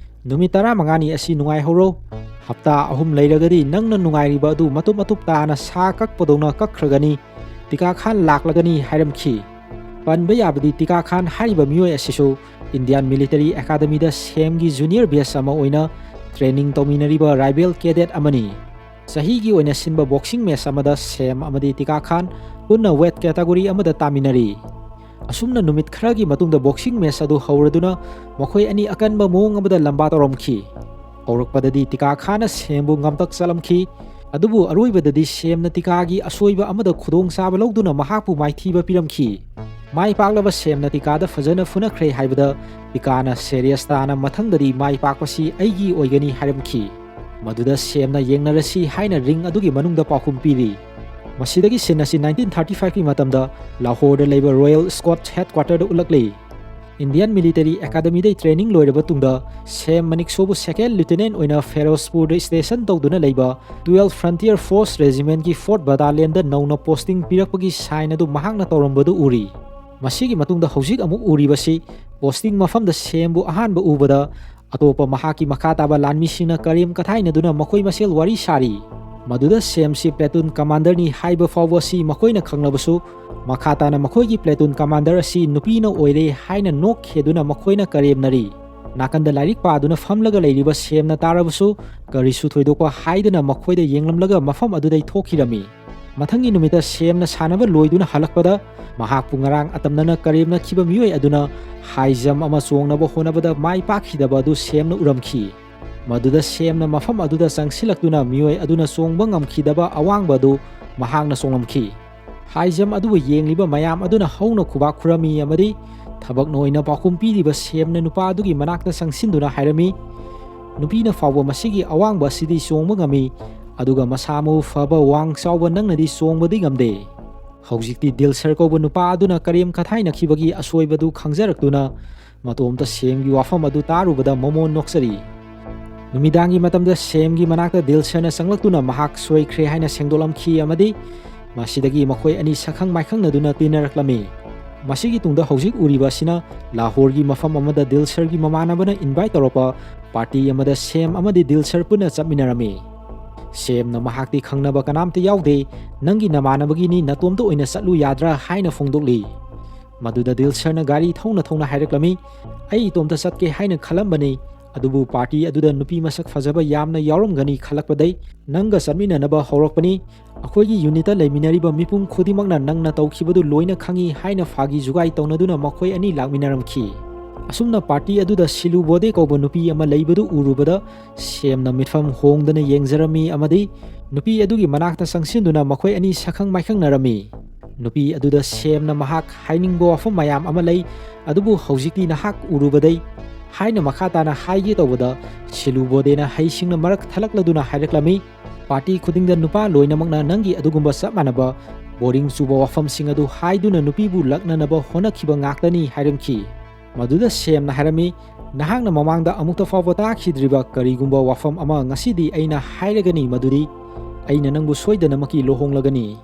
"ꯅꯨꯃꯤꯠ ꯇꯔꯥꯃꯉꯥꯅꯤ ꯑꯁꯤ ꯅꯨꯡꯉꯥꯏꯍꯧꯔꯣ꯫ ꯍꯞꯇꯥ ꯑꯍꯨꯝ ꯂꯩꯔꯒꯗꯤ ꯅꯪꯅ ꯅꯨꯡꯉꯥꯏꯔꯤꯕ ꯑꯗꯨ ꯃꯇꯨꯞ ꯃꯇꯨꯞ ꯇꯥꯅ ꯁꯥ ꯀꯛꯄꯗꯧꯅ ꯀꯛꯈ꯭ꯔꯒꯅꯤ꯫ ꯇꯤꯀꯥ ꯈꯥꯟ ꯂꯥꯛꯂꯒꯅꯤ" ꯍꯥꯏꯔꯝꯈꯤ꯫ ꯄꯟꯕ ꯌꯥꯕꯗꯤ ꯇꯤꯀꯥ ꯈꯥꯟ ꯍꯥꯏꯔꯤꯕ ꯃꯤꯑꯣꯏ ꯑꯁꯤꯁꯨ ꯏꯟꯗꯤꯌꯥꯟ ꯃꯤꯂꯤꯇꯔꯤ ꯑꯦꯀꯥꯗꯃꯤꯗ ꯁꯦꯝꯒꯤ ꯖꯨꯅꯤꯌꯔ ꯕꯦꯆ ꯑꯃ ꯑꯣꯏꯅ ꯇ꯭ꯔꯦꯅꯤꯡ ꯇꯧꯃꯤꯟꯅꯔꯤꯕ ꯔꯥꯏꯕꯦꯜ ꯀꯦꯗꯦꯠ ꯑꯃꯅꯤ꯫ ꯆꯍꯤꯒꯤ ꯑꯣꯏꯅ ꯁꯤꯟꯕ ꯕꯣꯛꯁꯤꯡ ꯃꯦꯆ ꯑꯃꯗ ꯁꯦꯝ ꯑꯃꯗꯤ ꯇꯤꯀꯥ ꯈꯥꯟ ꯄꯨꯟꯅ ꯋꯦꯠ ꯀꯦꯇꯥꯒꯣꯔꯤ ꯑꯃꯗ ꯇꯥꯃꯤꯟꯅꯔꯤ꯫ ꯑꯁꯨꯝꯅ ꯅꯨꯃꯤꯠ ꯈꯔꯒꯤ ꯃꯇꯨꯡꯗ ꯕꯣꯛꯁꯤꯡ ꯃꯦꯆ ꯑꯗꯨ ꯍꯧꯔꯗꯨꯅ ꯃꯈꯣꯏ ꯑꯅꯤ ꯑꯀꯟꯕ ꯃꯑꯣꯡ ꯑꯃꯗ ꯂꯝꯕꯥ ꯇꯧꯔꯝꯈꯤ꯫ ꯍꯧꯔꯛꯄꯗꯗꯤ ꯇꯤꯀꯥ ꯈꯥꯟꯅ ꯁꯦꯝꯕꯨ ꯉꯝꯇꯛ ꯆꯠꯂꯝꯈꯤ꯫ ꯑꯗꯨꯕꯨ ꯑꯔꯣꯏꯕꯗꯗꯤ ꯁꯦꯝꯅ ꯇꯤꯀꯥꯒꯤ ꯑꯁꯣꯏꯕ ꯑꯃꯗ ꯈꯨꯗꯣꯡꯆꯥꯕ ꯂꯧꯗꯨꯅ ꯃꯍꯥꯛꯄꯨ ꯃꯥꯏꯊꯤꯕ ꯄꯤꯔꯝꯈꯤ꯫ ꯃꯥꯏ ꯄꯥꯛꯂꯕ ꯁꯦꯝꯅ ꯇꯤꯀꯥꯗ ꯐꯖꯅ ꯐꯨꯅꯈ꯭ꯔꯦ ꯍꯥꯏꯕꯗ ꯇꯤꯀꯥꯅ ꯁꯦꯔꯤꯌꯁ ꯇꯥꯅ "ꯃꯊꯪꯗꯗꯤ ꯃꯥꯏ ꯄꯥꯛꯄꯁꯤ ꯑꯩꯒꯤ ꯑꯣꯏꯒꯅꯤ" ꯍꯥꯏꯔꯝꯈꯤ꯫ ꯃꯗꯨꯗ ꯁꯦꯝꯅ "ꯌꯦꯡꯅꯔꯁꯤ" ꯍꯥꯏꯅ ꯔꯤꯡ ꯑꯗꯨꯒꯤ ꯃꯅꯨꯡꯗ ꯄꯥꯎꯈꯨꯝ ꯄꯤꯔꯤ꯫ ꯃꯁꯤꯗꯒꯤ ꯁꯤꯟ ꯑꯁꯤ ꯅꯥꯏꯟꯇꯤꯟ ꯊꯥꯔꯇꯤ ꯐꯥꯏꯚꯀꯤ ꯃꯇꯝꯗ ꯂꯥꯍꯣꯔꯗ ꯂꯩꯕ ꯔꯣꯌꯦꯜ ꯁ꯭ꯀꯣꯠꯁ ꯍꯦꯗꯀ꯭ꯋꯥꯇꯔꯗ ꯎꯠꯂꯛꯂꯤ꯫ ꯏꯟꯗꯤꯌꯥꯟ ꯃꯤꯂꯤꯇꯔꯤ ꯑꯦꯀꯥꯗꯃꯤꯗꯒꯤ ꯇ꯭ꯔꯦꯅꯤꯡ ꯂꯣꯏꯔꯕ ꯇꯨꯡꯗ ꯁꯦꯝ ꯃꯅꯤꯛꯁꯣꯕꯨ ꯁꯦꯀꯦꯟ ꯂꯤꯌꯨꯇꯦꯅꯦꯟ ꯑꯣꯏꯅ ꯐꯦꯔꯣꯖꯄꯨꯔꯗ ꯁ꯭ꯇꯦꯁꯟ ꯇꯧꯗꯨꯅ ꯂꯩꯕ ꯇꯨꯋꯦꯜꯐ ꯐ꯭ꯔꯟꯇꯤꯌꯔ ꯐꯣꯔꯁ ꯔꯦꯖꯤꯃꯦꯟꯠꯀꯤ ꯐꯣꯔꯠ ꯕꯇꯥꯂꯤꯌꯟꯗ ꯅꯧꯅ ꯄꯣꯁꯇꯤꯡ ꯄꯤꯔꯛꯄꯒꯤ ꯁꯥꯏꯟ ꯑꯗꯨ ꯃꯍꯥꯛꯅ ꯇꯧꯔꯝꯕꯗꯨ ꯎꯔꯤ꯫ ꯃꯁꯤꯒꯤ ꯃꯇꯨꯡꯗ ꯍꯧꯖꯤꯛ ꯑꯃꯨꯛ ꯎꯔꯤꯕꯁꯤ ꯄꯣꯁꯇꯤꯡ ꯃꯐꯝꯗ ꯁꯦꯝꯕꯨ ꯑꯍꯥꯟꯕ ꯎꯕꯗ ꯑꯇꯣꯞꯄ ꯃꯍꯥꯛꯀꯤ ꯃꯈꯥ ꯇꯥꯕ ꯂꯥꯟꯃꯤꯁꯤꯡꯅ ꯀꯔꯦꯝ ꯀꯊꯥꯏꯅꯗꯨꯅ ꯃꯈꯣꯏ ꯃꯁꯦꯜ ꯋꯥꯔꯤ ꯁꯥꯔꯤ꯫ ꯃꯗꯨꯗ ꯁꯦꯝꯁꯤ ꯄ꯭ꯂꯦꯇꯨꯟ ꯀꯃꯥꯟꯗꯔꯅꯤ ꯍꯥꯏꯕ ꯐꯥꯎꯕ ꯑꯁꯤ ꯃꯈꯣꯏꯅ ꯈꯪꯂꯕꯁꯨ, ꯃꯈꯥ ꯇꯥꯅ ꯃꯈꯣꯏꯒꯤ ꯄ꯭ꯂꯦꯇꯨꯟ ꯀꯃꯥꯟꯗꯔ ꯑꯁꯤ ꯅꯨꯄꯤꯅ ꯑꯣꯏꯔꯦ ꯍꯥꯏꯅ ꯅꯣꯛꯈꯤꯗꯨꯅ ꯃꯈꯣꯏꯅ ꯀꯔꯦꯝꯅꯔꯤ꯫ ꯅꯥꯀꯟꯗ ꯂꯥꯏꯔꯤꯛ ꯄꯥꯗꯨꯅ ꯐꯝꯂꯒ ꯂꯩꯔꯤꯕ ꯁꯦꯝꯅ ꯇꯥꯔꯕꯁꯨ ꯀꯔꯤꯁꯨ ꯊꯣꯏꯗꯣꯛꯄ ꯍꯥꯏꯗꯅ ꯃꯈꯣꯏꯗ ꯌꯦꯡꯂꯝꯂꯒ ꯃꯐꯝ ꯑꯗꯨꯗꯩ ꯊꯣꯛꯈꯤꯔꯝꯃꯤ꯫ ꯃꯊꯪꯒꯤ ꯅꯨꯃꯤꯠꯇ ꯁꯦꯝꯅ ꯁꯥꯟꯅꯕ ꯂꯣꯏꯗꯨꯅ ꯍꯜꯂꯛꯄꯗ ꯃꯍꯥꯛꯄꯨ ꯉꯔꯥꯡ ꯑꯇꯝꯅꯅ ꯀꯔꯦꯝꯅꯈꯤꯕ ꯃꯤꯑꯣꯏ ꯑꯗꯨꯅ ꯍꯥꯏ ꯖꯝ ꯑꯃ ꯆꯣꯡꯅꯕ ꯍꯣꯠꯅꯕꯗ ꯃꯥꯏ ꯄꯥꯛꯈꯤꯗꯕ ꯑꯗꯨ ꯁꯦꯝꯅ ꯎꯔꯝꯈꯤ꯫ ꯃꯗꯨꯗ ꯁꯦꯝꯅ ꯃꯐꯝ ꯑꯗꯨꯗ ꯆꯪꯁꯤꯜꯂꯛꯇꯨꯅ ꯃꯤꯑꯣꯏ ꯑꯗꯨꯅ ꯆꯣꯡꯕ ꯉꯝꯈꯤꯗꯕ ꯑꯋꯥꯡꯕ ꯑꯗꯨ ꯃꯍꯥꯛꯅ ꯆꯣꯡꯂꯝꯈꯤ꯫ ꯍꯥꯏ ꯖꯝ ꯑꯗꯨꯕꯨ ꯌꯦꯡꯂꯤꯕ ꯃꯌꯥꯝ ꯑꯗꯨꯅ ꯍꯧꯅ ꯈꯨꯕꯥꯛ ꯈꯨꯔꯝꯃꯤ ꯑꯃꯗꯤ ꯊꯕꯛꯅ ꯑꯣꯏꯅ ꯄꯥꯎꯈꯨꯝ ꯄꯤꯔꯤꯕ ꯁꯦꯝꯅ ꯅꯨꯄꯥ ꯑꯗꯨꯒꯤ ꯃꯅꯥꯛꯇ ꯆꯪꯁꯤꯟꯗꯨꯅ ꯍꯥꯏꯔꯝꯃꯤ, "ꯅꯨꯄꯤꯅ ꯐꯥꯎꯕ ꯃꯁꯤꯒꯤ ꯑꯋꯥꯡꯕ ꯑꯁꯤꯗꯤ ꯆꯣꯡꯕ ꯉꯝꯃꯤ, ꯑꯗꯨꯒ ꯃꯁꯥ ꯃꯎ ꯐꯕ ꯋꯥꯡ ꯆꯥꯎꯕ ꯅꯪꯅꯗꯤ ꯆꯣꯡꯕꯗꯤ ꯉꯝꯗꯦ"꯫ ꯍꯧꯖꯤꯛꯇꯤ ꯗꯤꯜꯁꯔ ꯀꯧꯕ ꯅꯨꯄꯥ ꯑꯗꯨꯅ ꯀꯔꯦꯝ ꯀꯊꯥꯏꯅꯈꯤꯕꯒꯤ ꯑꯁꯣꯏꯕꯗꯨ ꯈꯪꯖꯔꯛꯇꯨꯅ ꯃꯇꯣꯝꯇ ꯁꯦꯝꯒꯤ ꯋꯥꯐꯝ ꯑꯗꯨ ꯇꯥꯔꯨꯕꯗ ꯃꯃꯣꯟ ꯅꯣꯛꯆꯔꯤ꯫ ꯅꯨꯃꯤꯗꯥꯡꯒꯤ ꯃꯇꯝꯗ ꯁꯦꯝꯒꯤ ꯃꯅꯥꯛꯇ ꯗꯤꯜꯁꯔꯅ ꯆꯪꯂꯛꯇꯨꯅ ꯃꯍꯥꯛ ꯁꯣꯏꯈ꯭ꯔꯦ ꯍꯥꯏꯅ ꯁꯦꯡꯗꯣꯛꯂꯝꯈꯤ ꯑꯃꯗꯤ ꯃꯁꯤꯗꯒꯤ ꯃꯈꯣꯏ ꯑꯅꯤ ꯁꯛꯈꯪ ꯃꯥꯏꯈꯪꯅꯗꯨꯅ ꯇꯤꯟꯅꯔꯛꯂꯝꯃꯤ꯫ ꯃꯁꯤꯒꯤ ꯇꯨꯡꯗ ꯍꯧꯖꯤꯛ ꯎꯔꯤꯕ ꯑꯁꯤꯅ ꯂꯥꯍꯣꯔꯒꯤ ꯃꯐꯝ ꯑꯃꯗ ꯗꯤꯜꯁꯔꯒꯤ ꯃꯃꯥꯟꯅꯕꯅ ꯏꯟꯚꯥꯏꯠ ꯇꯧꯔꯛꯄ ꯄꯥꯔꯇꯤ ꯑꯃꯗ ꯁꯦꯝ ꯑꯃꯗꯤ ꯗꯤꯜꯁꯔ ꯄꯨꯟꯅ ꯆꯠꯃꯤꯟꯅꯔꯝꯃꯤ꯫ ꯁꯦꯝꯅ ꯃꯍꯥꯛꯇꯤ ꯈꯪꯅꯕ ꯀꯅꯥꯝꯇ ꯌꯥꯎꯗꯦ, "ꯅꯪꯒꯤ ꯅꯃꯥꯟꯅꯕꯒꯤꯅꯤ, ꯅꯇꯣꯝꯇ ꯑꯣꯏꯅ ꯆꯠꯂꯨ ꯌꯥꯗ꯭ꯔꯥ?" ꯍꯥꯏꯅ ꯐꯣꯡꯗꯣꯛꯂꯤ꯫ ꯃꯗꯨꯗ ꯗꯤꯜꯁꯔꯅ ꯒꯥꯔꯤ ꯊꯧꯅ ꯊꯧꯅ ꯍꯥꯏꯔꯛꯂꯝꯃꯤ, "ꯑꯩ ꯏꯇꯣꯝꯇ ꯆꯠꯀꯦ ꯍꯥꯏꯅ ꯈꯜꯂꯝꯕꯅꯤ, ꯑꯗꯨꯕꯨ ꯄꯥꯔꯇꯤ ꯑꯗꯨꯗ ꯅꯨꯄꯤ ꯃꯁꯛ ꯐꯖꯕ ꯌꯥꯝꯅ ꯌꯥꯎꯔꯝꯒꯅꯤ ꯈꯜꯂꯛꯄꯗꯩ ꯅꯪꯒ ꯆꯠꯃꯤꯟꯅꯅꯕ ꯍꯧꯔꯛꯄꯅꯤ꯫ ꯑꯩꯈꯣꯏꯒꯤ ꯌꯨꯅꯤꯠꯇ ꯂꯩꯃꯤꯟꯅꯔꯤꯕ ꯃꯤꯄꯨꯝ ꯈꯨꯗꯤꯡꯃꯛꯅ ꯅꯪꯅ ꯇꯧꯈꯤꯕꯗꯨ ꯂꯣꯏꯅ ꯈꯪꯏ" ꯍꯥꯏꯅ ꯐꯥꯒꯤ ꯖꯨꯒꯥꯏ ꯇꯧꯅꯗꯨꯅ ꯃꯈꯣꯏ ꯑꯅꯤ ꯂꯥꯛꯃꯤꯟꯅꯔꯝꯈꯤ꯫ ꯑꯁꯨꯝꯅ ꯄꯥꯔꯇꯤ ꯑꯗꯨꯗ ꯁꯤꯂꯨ ꯕꯣꯗꯦ ꯀꯧꯕ ꯅꯨꯄꯤ ꯑꯃ ꯂꯩꯕꯗꯨ ꯎꯔꯨꯕꯗ ꯁꯦꯝꯅ ꯃꯤꯠꯐꯝ ꯍꯣꯡꯗꯅ ꯌꯦꯡꯖꯔꯝꯃꯤ ꯑꯃꯗꯤ ꯅꯨꯄꯤ ꯑꯗꯨꯒꯤ ꯃꯅꯥꯛꯇ ꯆꯪꯁꯤꯟꯗꯨꯅ ꯃꯈꯣꯏ ꯑꯅꯤ ꯁꯛꯈꯪ ꯃꯥꯏꯈꯪꯅꯔꯝꯃꯤ꯫ ꯅꯨꯄꯤ ꯑꯗꯨꯗ ꯁꯦꯝꯅ ꯃꯍꯥꯛ ꯍꯥꯏꯅꯤꯡꯕ ꯋꯥꯐꯝ ꯃꯌꯥꯝ ꯑꯃ ꯂꯩ, ꯑꯗꯨꯕꯨ ꯍꯧꯖꯤꯛꯇꯤ ꯅꯍꯥꯛ ꯎꯔꯨꯕꯗꯩ ꯍꯥꯏꯅ ꯃꯈꯥ ꯇꯥꯅ ꯍꯥꯏꯒꯦ ꯇꯧꯕꯗ ꯁꯤꯂꯨ ꯕꯣꯗꯦꯅ ꯍꯩꯁꯤꯡꯅ ꯃꯔꯛ ꯊꯠꯂꯛꯂꯗꯨꯅ ꯍꯥꯏꯔꯛꯂꯝꯃꯤ, "ꯄꯥꯔꯇꯤ ꯈꯨꯗꯤꯡꯗ ꯅꯨꯄꯥ ꯂꯣꯏꯅꯃꯛꯅ ꯅꯪꯒꯤ ꯑꯗꯨꯒꯨꯝꯕ ꯆꯞ ꯃꯥꯟꯅꯕ ꯕꯣꯔꯤꯡ ꯆꯨꯕ ꯋꯥꯐꯝꯁꯤꯡ ꯑꯗꯨ ꯍꯥꯏꯗꯨꯅ ꯅꯨꯄꯤꯕꯨ ꯂꯛꯅꯅꯕ ꯍꯣꯠꯅꯈꯤꯕ ꯉꯥꯛꯇꯅꯤ" ꯍꯥꯏꯔꯝꯈꯤ꯫ ꯃꯗꯨꯗ ꯁꯦꯝꯅ ꯍꯥꯏꯔꯝꯃꯤ, "ꯅꯍꯥꯛꯅ ꯃꯃꯥꯡꯗ ꯑꯃꯨꯛꯇ ꯐꯥꯎꯕ ꯇꯥꯈꯤꯗ꯭ꯔꯤꯕ ꯀꯔꯤꯒꯨꯝꯕ ꯋꯥꯐꯝ ꯑꯃ ꯉꯁꯤꯗꯤ ꯑꯩꯅ ꯍꯥꯏꯔꯒꯅꯤ, ꯃꯗꯨꯗꯤ ꯑꯩꯅ ꯅꯪꯕꯨ ꯁꯣꯏꯗꯅꯃꯛꯀꯤ ꯂꯨꯍꯣꯡꯂꯒꯅꯤ"꯫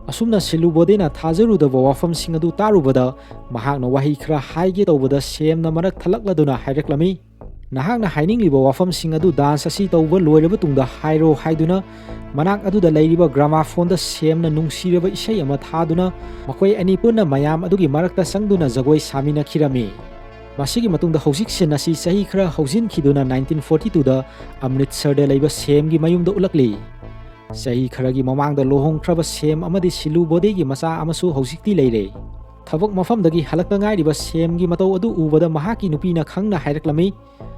ꯑꯁꯨꯝꯅ ꯁꯤꯜꯂꯨ ꯕꯣꯗꯦꯅ ꯊꯥꯖꯔꯨꯗꯕ ꯋꯥꯐꯝꯁꯤꯡ ꯑꯗꯨ ꯇꯥꯔꯨꯕꯗ, ꯃꯍꯥꯛꯅ ꯋꯥꯍꯩ ꯈꯔ ꯍꯥꯏꯒꯦ ꯇꯧꯕꯗ ꯁꯦꯝꯅ ꯃꯔꯛ ꯊꯠꯂꯛꯂꯗꯨꯅ ꯍꯥꯏꯔꯛꯂꯝꯃꯤ, "ꯅꯍꯥꯛꯅ ꯍꯥꯏꯅꯤꯡꯂꯤꯕ ꯋꯥꯐꯝꯁꯤꯡ ꯑꯗꯨ ꯗꯥꯟꯁ ꯑꯁꯤ ꯇꯧꯕ ꯂꯣꯏꯔꯕ ꯇꯨꯡꯗ ꯍꯥꯏꯔꯣ" ꯍꯥꯏꯗꯨꯅ, ꯃꯅꯥꯛ ꯑꯗꯨꯗ ꯂꯩꯔꯤꯕ ꯒ꯭ꯔꯥꯃꯥꯐꯣꯟꯗ ꯁꯦꯝꯅ ꯅꯨꯡꯁꯤꯔꯕ ꯏꯁꯩ ꯑꯃ ꯊꯥꯗꯨꯅ, ꯃꯈꯣꯏ ꯑꯅꯤ ꯄꯨꯟꯅ ꯃꯌꯥꯝ ꯑꯗꯨꯒꯤ ꯃꯔꯛꯇ ꯆꯪꯗꯨꯅ ꯖꯒꯣꯏ ꯁꯥꯃꯤꯟꯅꯈꯤꯔꯝꯃꯤ꯫ ꯃꯁꯤꯒꯤ ꯃꯇꯨꯡꯗ ꯍꯧꯖꯤꯛ ꯁꯤꯟ ꯑꯁꯤ ꯆꯍꯤ ꯈꯔ ꯍꯧꯖꯤꯟꯈꯤꯗꯨꯅ ꯅꯥꯏꯟꯇꯤꯟ ꯐꯣꯔꯇꯤ ꯇꯨꯗ ꯑꯃ꯭ꯔꯤꯠꯁꯔꯗ ꯂꯩꯕ ꯁꯦꯝꯒꯤ ꯃꯌꯨꯝꯗ ꯎꯠꯂꯛꯂꯤ꯫ ꯆꯍꯤ ꯈꯔꯒꯤ ꯃꯃꯥꯡꯗ ꯂꯨꯍꯣꯡꯈ꯭ꯔꯕ ꯁꯦꯝ ꯑꯃꯗꯤ ꯁꯤꯜꯂꯨ ꯕꯣꯗꯦꯒꯤ ꯃꯆꯥ ꯑꯃꯁꯨ ꯍꯧꯖꯤꯛꯇꯤ ꯂꯩꯔꯦ꯫ ꯊꯕꯛ ꯃꯐꯝꯗꯒꯤ ꯍꯜꯂꯛꯇ ꯉꯥꯏꯔꯤꯕ ꯁꯦꯝꯒꯤ ꯃꯇꯧ ꯑꯗꯨ ꯎꯕꯗ ꯃꯍꯥꯛꯀꯤ ꯅꯨꯄꯤꯅ ꯈꯪꯅ ꯍꯥꯏꯔꯛꯂꯝꯃꯤ,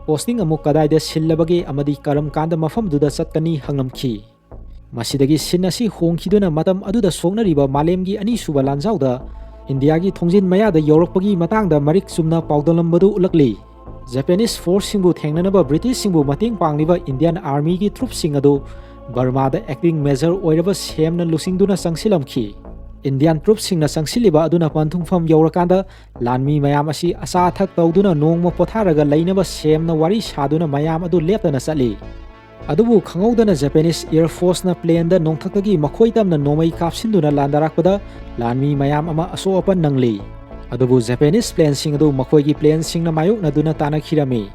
"ꯄꯣꯁꯇꯤꯡ ꯑꯃꯨꯛ ꯀꯗꯥꯏꯗ ꯁꯤꯜꯂꯕꯒꯦ ꯑꯃꯗꯤ ꯀꯔꯝ ꯀꯥꯟꯗ ꯃꯐꯝꯗꯨꯗ ꯆꯠꯀꯅꯤ?" ꯍꯪꯂꯝꯈꯤ꯫ ꯃꯁꯤꯗꯒꯤ ꯁꯤꯟ ꯑꯁꯤ ꯍꯣꯡꯈꯤꯗꯨꯅ ꯃꯇꯝ ꯑꯗꯨꯗ ꯁꯣꯛꯅꯔꯤꯕ ꯃꯥꯂꯦꯝꯒꯤ ꯑꯅꯤꯁꯨꯕ ꯂꯥꯟꯖꯥꯎꯗ ꯏꯟꯗꯤꯌꯥꯒꯤ ꯊꯣꯡꯖꯤꯟ ꯃꯌꯥꯗ ꯌꯧꯔꯛꯄꯒꯤ ꯃꯇꯥꯡꯗ ꯃꯔꯤꯛ ꯆꯨꯝꯅ ꯄꯥꯎꯗꯝꯂꯝꯕꯗꯨ ꯎꯠꯂꯛꯂꯤ꯫ ꯖꯄꯦꯅꯤꯁ ꯐꯣꯔꯁꯁꯤꯡꯕꯨ ꯊꯦꯡꯅꯅꯕ ꯕ꯭ꯔꯤꯇꯤꯁꯁꯤꯡꯕꯨ ꯃꯇꯦꯡ ꯄꯥꯡꯂꯤꯕ ꯏꯟꯗꯤꯌꯥꯟ ꯑꯥꯔꯃꯤꯒꯤ ꯇ꯭ꯔꯨꯞꯁꯤꯡ ꯑꯗꯨ ꯕꯔꯃꯥꯗ ꯑꯦꯛꯇꯤꯡ ꯃꯦꯖꯔ ꯑꯣꯏꯔꯕ ꯁꯦꯝꯅ ꯂꯨꯆꯤꯡꯗꯨꯅ ꯆꯪꯁꯤꯜꯂꯝꯈꯤ꯫ ꯏꯟꯗꯤꯌꯥꯟ ꯇ꯭ꯔꯨꯞꯁꯤꯡꯅ ꯆꯪꯁꯤꯜꯂꯤꯕ ꯑꯗꯨꯅ ꯄꯟꯊꯨꯡꯐꯝ ꯌꯧꯔꯀꯥꯟꯗ, ꯂꯥꯟꯃꯤ ꯃꯌꯥꯝ ꯑꯁꯤ ꯑꯆꯥ ꯑꯊꯛ ꯇꯧꯗꯨꯅ ꯅꯣꯡꯃ ꯄꯣꯊꯥꯔꯒ ꯂꯩꯅꯕ ꯁꯦꯝꯅ ꯋꯥꯔꯤ ꯁꯥꯗꯨꯅ ꯃꯌꯥꯝ ꯑꯗꯨ ꯂꯦꯞꯇꯅ ꯆꯠꯂꯤ꯫ ꯑꯗꯨꯕꯨ ꯈꯪꯍꯧꯗꯅ ꯖꯄꯦꯅꯤꯁ ꯑꯦꯌꯔ ꯐꯣꯔꯁꯅ ꯄ꯭ꯂꯦꯟꯗ ꯅꯣꯡꯊꯛꯇꯒꯤ ꯃꯈꯣꯏ ꯇꯝꯅ ꯅꯣꯡꯃꯩ ꯀꯥꯞꯁꯤꯟꯗꯨꯅ ꯂꯥꯟꯗꯥꯔꯛꯄꯗ, ꯂꯥꯟꯃꯤ ꯃꯌꯥꯝ ꯑꯃ ꯑꯁꯣꯛ ꯑꯄꯟ ꯅꯪꯂꯤ꯫ ꯑꯗꯨꯕꯨ ꯖꯄꯦꯅꯤꯁ ꯄ꯭ꯂꯦꯟꯁꯤꯡ ꯑꯗꯨ ꯃꯈꯣꯏꯒꯤ ꯄ꯭ꯂꯦꯟꯁꯤꯡꯅ ꯃꯥꯌꯣꯛꯅꯗꯨꯅ ꯇꯥꯟꯅꯈꯤꯔꯝꯃꯤ꯫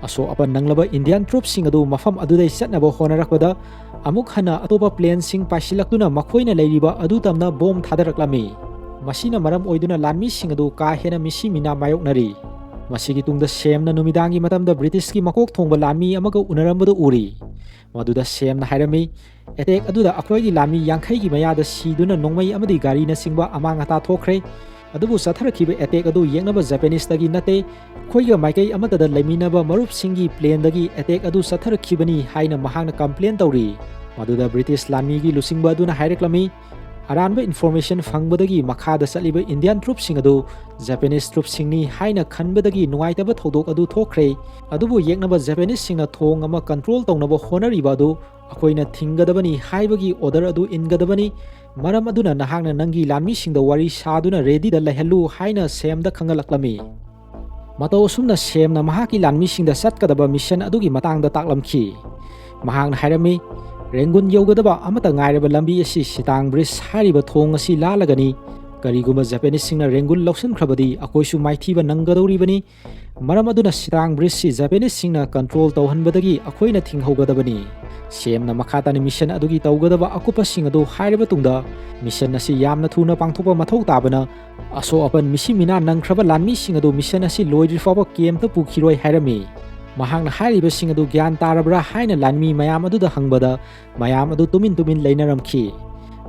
ꯑꯁꯣꯛ ꯑꯄꯟ ꯅꯪꯂꯕ ꯏꯟꯗꯤꯌꯥꯟ ꯇ꯭ꯔꯨꯞꯁꯤꯡ ꯑꯗꯨ ꯃꯐꯝ ꯑꯗꯨꯗꯩ ꯆꯠꯅꯕ ꯍꯣꯠꯅꯔꯛꯄꯗ, ꯑꯃꯨꯛ ꯍꯟꯅ ꯑꯇꯣꯞꯄ ꯄ꯭ꯂꯦꯟꯁꯤꯡ ꯄꯥꯏꯁꯤꯜꯂꯛꯇꯨꯅ ꯃꯈꯣꯏꯅ ꯂꯩꯔꯤꯕ ꯑꯗꯨ ꯇꯝꯅ ꯕꯣꯝ ꯊꯥꯗꯔꯛꯂꯝꯃꯤ꯫ ꯃꯁꯤꯅ ꯃꯔꯝ ꯑꯣꯏꯗꯨꯅ ꯂꯥꯟꯃꯤꯁꯤꯡ ꯑꯗꯨ ꯀꯥ ꯍꯦꯟꯅ ꯃꯤꯁꯤ ꯃꯤꯅꯥ ꯃꯥꯌꯣꯛꯅꯔꯤ꯫ ꯃꯁꯤꯒꯤ ꯇꯨꯡꯗ ꯁꯦꯝꯅ ꯅꯨꯃꯤꯗꯥꯡꯒꯤ ꯃꯇꯝꯗ ꯕ꯭ꯔꯤꯇꯤꯁꯀꯤ ꯃꯀꯣꯛ ꯊꯣꯡꯕ ꯂꯥꯟꯃꯤ ꯑꯃꯒ ꯎꯅꯔꯝꯕꯗꯨ ꯎꯔꯤ꯫ ꯃꯗꯨꯗ ꯁꯦꯝꯅ ꯍꯥꯏꯔꯝꯃꯤ, "ꯑꯦꯇꯦꯛ ꯑꯗꯨꯗ ꯑꯩꯈꯣꯏꯒꯤ ꯂꯥꯟꯃꯤ ꯌꯥꯡꯈꯩꯒꯤ ꯃꯌꯥꯗ ꯁꯤꯗꯨꯅ ꯅꯣꯡꯃꯩ ꯑꯃꯗꯤ ꯒꯥꯔꯤꯅꯆꯤꯡꯕ ꯑꯃꯥꯡ ꯑꯇꯥ ꯊꯣꯛꯈ꯭ꯔꯦ꯫ ꯑꯗꯨꯕꯨ ꯆꯠꯊꯔꯛꯈꯤꯕ ꯑꯦꯇꯦꯛ ꯑꯗꯨ ꯌꯦꯛꯅꯕ ꯖꯄꯦꯅꯤꯁꯇꯒꯤ ꯅꯠꯇꯦ, ꯑꯩꯈꯣꯏꯒ ꯃꯥꯏꯀꯩ ꯑꯃꯠꯇꯗ ꯂꯩꯃꯤꯟꯅꯕ ꯃꯔꯨꯞꯁꯤꯡꯒꯤ ꯄ꯭ꯂꯦꯟꯗꯒꯤ ꯑꯦꯇꯦꯛ ꯑꯗꯨ ꯆꯠꯊꯔꯛꯈꯤꯕꯅꯤ" ꯍꯥꯏꯅ ꯃꯍꯥꯛꯅ ꯀꯝꯄ꯭ꯂꯦꯟ ꯇꯧꯔꯤ꯫ ꯃꯗꯨꯗ ꯕ꯭ꯔꯤꯇꯤꯁ ꯂꯥꯟꯃꯤꯒꯤ ꯂꯨꯆꯤꯡꯕ ꯑꯗꯨꯅ ꯍꯥꯏꯔꯛꯂꯝꯃꯤ, "ꯑꯔꯥꯟꯕ ꯏꯟꯐꯣꯔꯃꯦꯁꯟ ꯐꯪꯕꯗꯒꯤ ꯃꯈꯥꯗ ꯆꯠꯂꯤꯕ ꯏꯟꯗꯤꯌꯥꯟ ꯇ꯭ꯔꯨꯞꯁꯤꯡ ꯑꯗꯨ ꯖꯄꯦꯅꯤꯁ ꯇ꯭ꯔꯨꯞꯁꯤꯡꯅꯤ ꯍꯥꯏꯅ ꯈꯟꯕꯗꯒꯤ ꯅꯨꯡꯉꯥꯏꯇꯕ ꯊꯧꯗꯣꯛ ꯑꯗꯨ ꯊꯣꯛꯈ꯭ꯔꯦ꯫ ꯑꯗꯨꯕꯨ ꯌꯦꯛꯅꯕ ꯖꯄꯦꯅꯤꯁꯁꯤꯡꯅ ꯊꯣꯡ ꯑꯃ ꯀꯟꯇ꯭ꯔꯣꯜ ꯇꯧꯅꯕ ꯍꯣꯠꯅꯔꯤꯕ ꯑꯗꯨ ꯑꯩꯈꯣꯏꯅ ꯊꯤꯡꯒꯗꯕꯅꯤ ꯍꯥꯏꯕꯒꯤ ꯑꯣꯔꯗꯔ ꯑꯗꯨ ꯏꯟꯒꯗꯕꯅꯤ꯫ ꯃꯔꯝ ꯑꯗꯨꯅ ꯅꯍꯥꯛꯅ ꯅꯪꯒꯤ ꯂꯥꯟꯃꯤꯁꯤꯡꯗ ꯋꯥꯔꯤ ꯁꯥꯗꯨꯅ ꯔꯦꯗꯤꯗ ꯂꯩꯍꯜꯂꯨ" ꯍꯥꯏꯅ ꯁꯦꯝꯗ ꯈꯪꯍꯜꯂꯛꯂꯝꯃꯤ꯫ ꯃꯇꯧ ꯑꯁꯨꯝꯅ ꯁꯦꯝꯅ ꯃꯍꯥꯛꯀꯤ ꯂꯥꯟꯃꯤꯁꯤꯡꯗ ꯆꯠꯀꯗꯕ ꯃꯤꯁꯟ ꯑꯗꯨꯒꯤ ꯃꯇꯥꯡꯗ ꯇꯥꯛꯂꯝꯈꯤ꯫ ꯃꯍꯥꯛꯅ ꯍꯥꯏꯔꯝꯃꯤ, ꯔꯦꯡꯒꯨꯟ ꯌꯧꯒꯗꯕ ꯑꯃꯠꯇ ꯉꯥꯏꯔꯕ ꯂꯝꯕꯤ ꯑꯁꯤ ꯁꯤꯇꯥꯡ ꯕ꯭ꯔꯤꯖ ꯍꯥꯏꯔꯤꯕ ꯊꯣꯡ ꯑꯁꯤ ꯂꯥꯜꯂꯒꯅꯤ꯫ ꯀꯔꯤꯒꯨꯝꯕ ꯖꯄꯦꯅꯤꯁꯁꯤꯡꯅ ꯔꯦꯡꯒꯨꯟ ꯂꯧꯁꯤꯟꯈ꯭ꯔꯕꯗꯤ ꯑꯩꯈꯣꯏꯁꯨ ꯃꯥꯏꯊꯤꯕ ꯅꯪꯒꯗꯧꯔꯤꯕꯅꯤ꯫ ꯃꯔꯝ ꯑꯗꯨꯅ ꯁꯤꯇꯥꯡ ꯕ꯭ꯔꯤꯖꯁꯤ ꯖꯄꯦꯅꯤꯁꯁꯤꯡꯅ ꯀꯟꯇ꯭ꯔꯣꯜ ꯇꯧꯍꯟꯕꯗꯒꯤ ꯑꯩꯈꯣꯏꯅ ꯊꯤꯡꯍꯧꯒꯗꯕꯅꯤ꯫ ꯁꯦꯝꯅ ꯃꯈꯥ ꯇꯥꯅ ꯃꯤꯁꯟ ꯑꯗꯨꯒꯤ ꯇꯧꯒꯗꯕ ꯑꯀꯨꯞꯄꯁꯤꯡ ꯑꯗꯨ ꯍꯥꯏꯔꯕ ꯇꯨꯡꯗ, ꯃꯤꯁꯟ ꯑꯁꯤ ꯌꯥꯝꯅ ꯊꯨꯅ ꯄꯥꯡꯊꯣꯛꯄ ꯃꯊꯧ ꯇꯥꯕꯅ, ꯑꯁꯣꯛ ꯑꯄꯟ ꯃꯤꯁꯤ ꯃꯤꯅꯥ ꯅꯪꯈ꯭ꯔꯕ ꯂꯥꯟꯃꯤꯁꯤꯡ ꯑꯗꯨ ꯃꯤꯁꯟ ꯑꯁꯤ ꯂꯣꯏꯗ꯭ꯔꯤ ꯐꯥꯎꯕ ꯀꯦꯝꯇ ꯄꯨꯈꯤꯔꯣꯏ ꯍꯥꯏꯔꯝꯃꯤ꯫ ꯃꯍꯥꯛꯅ ꯍꯥꯏꯔꯤꯕꯁꯤꯡ ꯑꯗꯨ ꯒ꯭ꯌꯥꯟ ꯇꯥꯔꯕ꯭ꯔꯥ ꯍꯥꯏꯅ ꯂꯥꯟꯃꯤ ꯃꯌꯥꯝ ꯑꯗꯨꯗ ꯍꯪꯕꯗ, ꯃꯌꯥꯝ ꯑꯗꯨ ꯇꯨꯃꯤꯟ ꯇꯨꯃꯤꯟ ꯂꯩꯅꯔꯝꯈꯤ꯫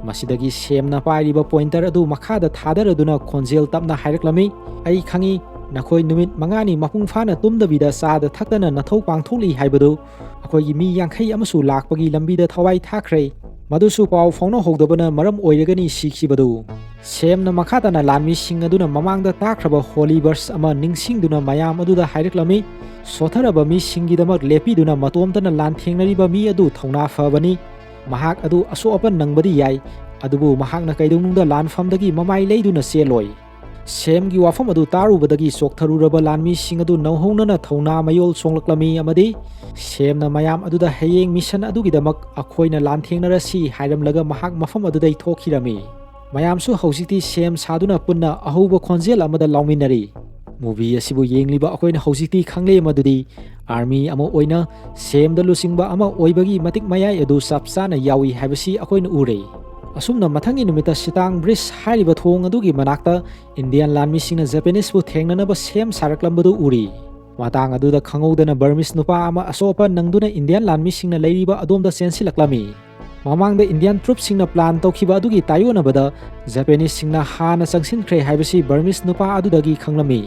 ꯃꯁꯤꯗꯒꯤ ꯁꯦꯝꯅ ꯄꯥꯏꯔꯤꯕ ꯄꯣꯏꯟꯇꯔ ꯑꯗꯨ ꯃꯈꯥꯗ ꯊꯥꯗꯔꯗꯨꯅ ꯈꯣꯟꯖꯦꯜ ꯇꯞꯅ ꯍꯥꯏꯔꯛꯂꯝꯃꯤ, "ꯑꯩ ꯈꯪꯏ, ꯅꯈꯣꯏ ꯅꯨꯃꯤꯠ ꯃꯉꯥꯅꯤ ꯃꯄꯨꯡ ꯐꯥꯅ ꯇꯨꯝꯗꯕꯤꯗ ꯆꯥꯗ ꯊꯛꯇꯅ ꯅꯊꯧ ꯄꯥꯡꯊꯣꯛꯂꯤ ꯍꯥꯏꯕꯗꯨ꯫ ꯑꯩꯈꯣꯏꯒꯤ ꯃꯤ ꯌꯥꯡꯈꯩ ꯑꯃꯁꯨ ꯂꯥꯛꯄꯒꯤ ꯂꯝꯕꯤꯗ ꯊꯋꯥꯏ ꯊꯥꯈ꯭ꯔꯦ꯫ ꯃꯗꯨꯁꯨ ꯄꯥꯎ ꯐꯥꯎꯅꯍꯧꯗꯕꯅ ꯃꯔꯝ ꯑꯣꯏꯔꯒꯅꯤ ꯁꯤꯈꯤꯕꯗꯨ꯫" ꯁꯦꯝꯅ ꯃꯈꯥ ꯇꯥꯅ ꯂꯥꯟꯃꯤꯁꯤꯡ ꯑꯗꯨꯅ ꯃꯃꯥꯡꯗ ꯇꯥꯈ꯭ꯔꯕ ꯍꯣꯂꯤ ꯕꯔꯁ ꯑꯃ ꯅꯤꯡꯁꯤꯡꯗꯨꯅ ꯃꯌꯥꯝ ꯑꯗꯨꯗ ꯍꯥꯏꯔꯛꯂꯝꯃꯤ, "ꯁꯣꯊꯔꯕ ꯃꯤꯁꯤꯡꯒꯤꯗꯃꯛ ꯂꯦꯞꯄꯤꯗꯨꯅ ꯃꯇꯣꯝꯇꯅ ꯂꯥꯟꯊꯦꯡꯅꯔꯤꯕ ꯃꯤ ꯑꯗꯨ ꯊꯧꯅꯥ ꯐꯕꯅꯤ꯫ ꯃꯍꯥꯛ ꯑꯗꯨ ꯑꯁꯣꯛ ꯑꯄꯟ ꯅꯪꯕꯗꯤ ꯌꯥꯏ, ꯑꯗꯨꯕꯨ ꯃꯍꯥꯛꯅ ꯀꯩꯗꯧꯅꯨꯡꯗ ꯂꯥꯟꯐꯝꯗꯒꯤ ꯃꯃꯥꯏ ꯂꯩꯗꯨꯅ ꯆꯦꯜꯂꯣꯏ꯫" ꯁꯦꯝꯒꯤ ꯋꯥꯐꯝ ꯑꯗꯨ ꯇꯥꯔꯨꯕꯗꯒꯤ ꯆꯣꯛꯊꯔꯨꯔꯕ ꯂꯥꯟꯃꯤꯁꯤꯡ ꯑꯗꯨ ꯅꯧꯍꯧꯅꯅ ꯊꯧꯅꯥ ꯃꯌꯣꯜ ꯆꯣꯡꯂꯛꯂꯝꯃꯤ ꯑꯃꯗꯤ ꯁꯦꯝꯅ ꯃꯌꯥꯝ ꯑꯗꯨꯗ ꯍꯌꯦꯡ ꯃꯤꯁꯟ ꯑꯗꯨꯒꯤꯗꯃꯛ ꯑꯩꯈꯣꯏꯅ ꯂꯥꯟꯊꯦꯡꯅꯔꯁꯤ ꯍꯥꯏꯔꯝꯂꯒ ꯃꯍꯥꯛ ꯃꯐꯝ ꯑꯗꯨꯗꯩ ꯊꯣꯛꯈꯤꯔꯝꯃꯤ꯫ ꯃꯌꯥꯝꯁꯨ ꯍꯧꯖꯤꯛꯇꯤ ꯁꯦꯝ ꯁꯥꯗꯨꯅ ꯄꯨꯟꯅ ꯑꯍꯧꯕ ꯈꯣꯟꯖꯦꯜ ꯑꯃꯗ ꯂꯥꯎꯃꯤꯟꯅꯔꯤ꯫ ꯃꯨꯚꯤ ꯑꯁꯤꯕꯨ ꯌꯦꯡꯂꯤꯕ ꯑꯩꯈꯣꯏꯅ ꯍꯧꯖꯤꯛꯇꯤ ꯈꯪꯂꯦ ꯃꯗꯨꯗꯤ ꯑꯥꯔꯃꯤ ꯑꯃ ꯑꯣꯏꯅ ꯁꯦꯝꯗ ꯂꯨꯆꯤꯡꯕ ꯑꯃ ꯑꯣꯏꯕꯒꯤ ꯃꯇꯤꯛ ꯃꯌꯥꯏ ꯑꯗꯨ ꯆꯞ ꯆꯥꯅ ꯌꯥꯎꯏ ꯍꯥꯏꯕꯁꯤ ꯑꯩꯈꯣꯏꯅ ꯎꯔꯦ꯫ ꯑꯁꯨꯝꯅ ꯃꯊꯪꯒꯤ ꯅꯨꯃꯤꯠꯇ ꯁꯤꯇꯥꯡ ꯕ꯭ꯔꯤꯖ ꯍꯥꯏꯔꯤꯕ ꯊꯣꯡ ꯑꯗꯨꯒꯤ ꯃꯅꯥꯛꯇ ꯏꯟꯗꯤꯌꯥꯟ ꯂꯥꯟꯃꯤꯁꯤꯡꯅ ꯖꯄꯦꯅꯤꯁꯄꯨ ꯊꯦꯡꯅꯅꯕ ꯁꯦꯝ ꯁꯥꯔꯛꯂꯝꯕꯗꯨ ꯎꯔꯤ꯫ ꯃꯇꯥꯡ ꯑꯗꯨꯗ ꯈꯪꯍꯧꯗꯅ ꯕꯔꯃꯤꯁ ꯅꯨꯄꯥ ꯑꯃ ꯑꯁꯣꯛ ꯑꯄꯟ ꯅꯪꯗꯨꯅ ꯏꯟꯗꯤꯌꯥꯟ ꯂꯥꯟꯃꯤꯁꯤꯡꯅ ꯂꯩꯔꯤꯕ ꯑꯗꯣꯝꯗ ꯆꯦꯟꯁꯤꯜꯂꯛꯂꯝꯃꯤ꯫ ꯃꯃꯥꯡꯗ ꯏꯟꯗꯤꯌꯥꯟ ꯇ꯭ꯔꯨꯞꯁꯤꯡꯅ ꯄ꯭ꯂꯥꯟ ꯇꯧꯈꯤꯕ ꯑꯗꯨꯒꯤ ꯇꯥꯏꯑꯣꯟꯅꯕꯗ ꯖꯄꯦꯅꯤꯁꯁꯤꯡꯅ ꯍꯥꯟꯅ ꯆꯪꯁꯤꯟꯈ꯭ꯔꯦ ꯍꯥꯏꯕꯁꯤ ꯕꯔꯃꯤꯁ ꯅꯨꯄꯥ ꯑꯗꯨꯗꯒꯤ ꯈꯪꯂꯝꯃꯤ꯫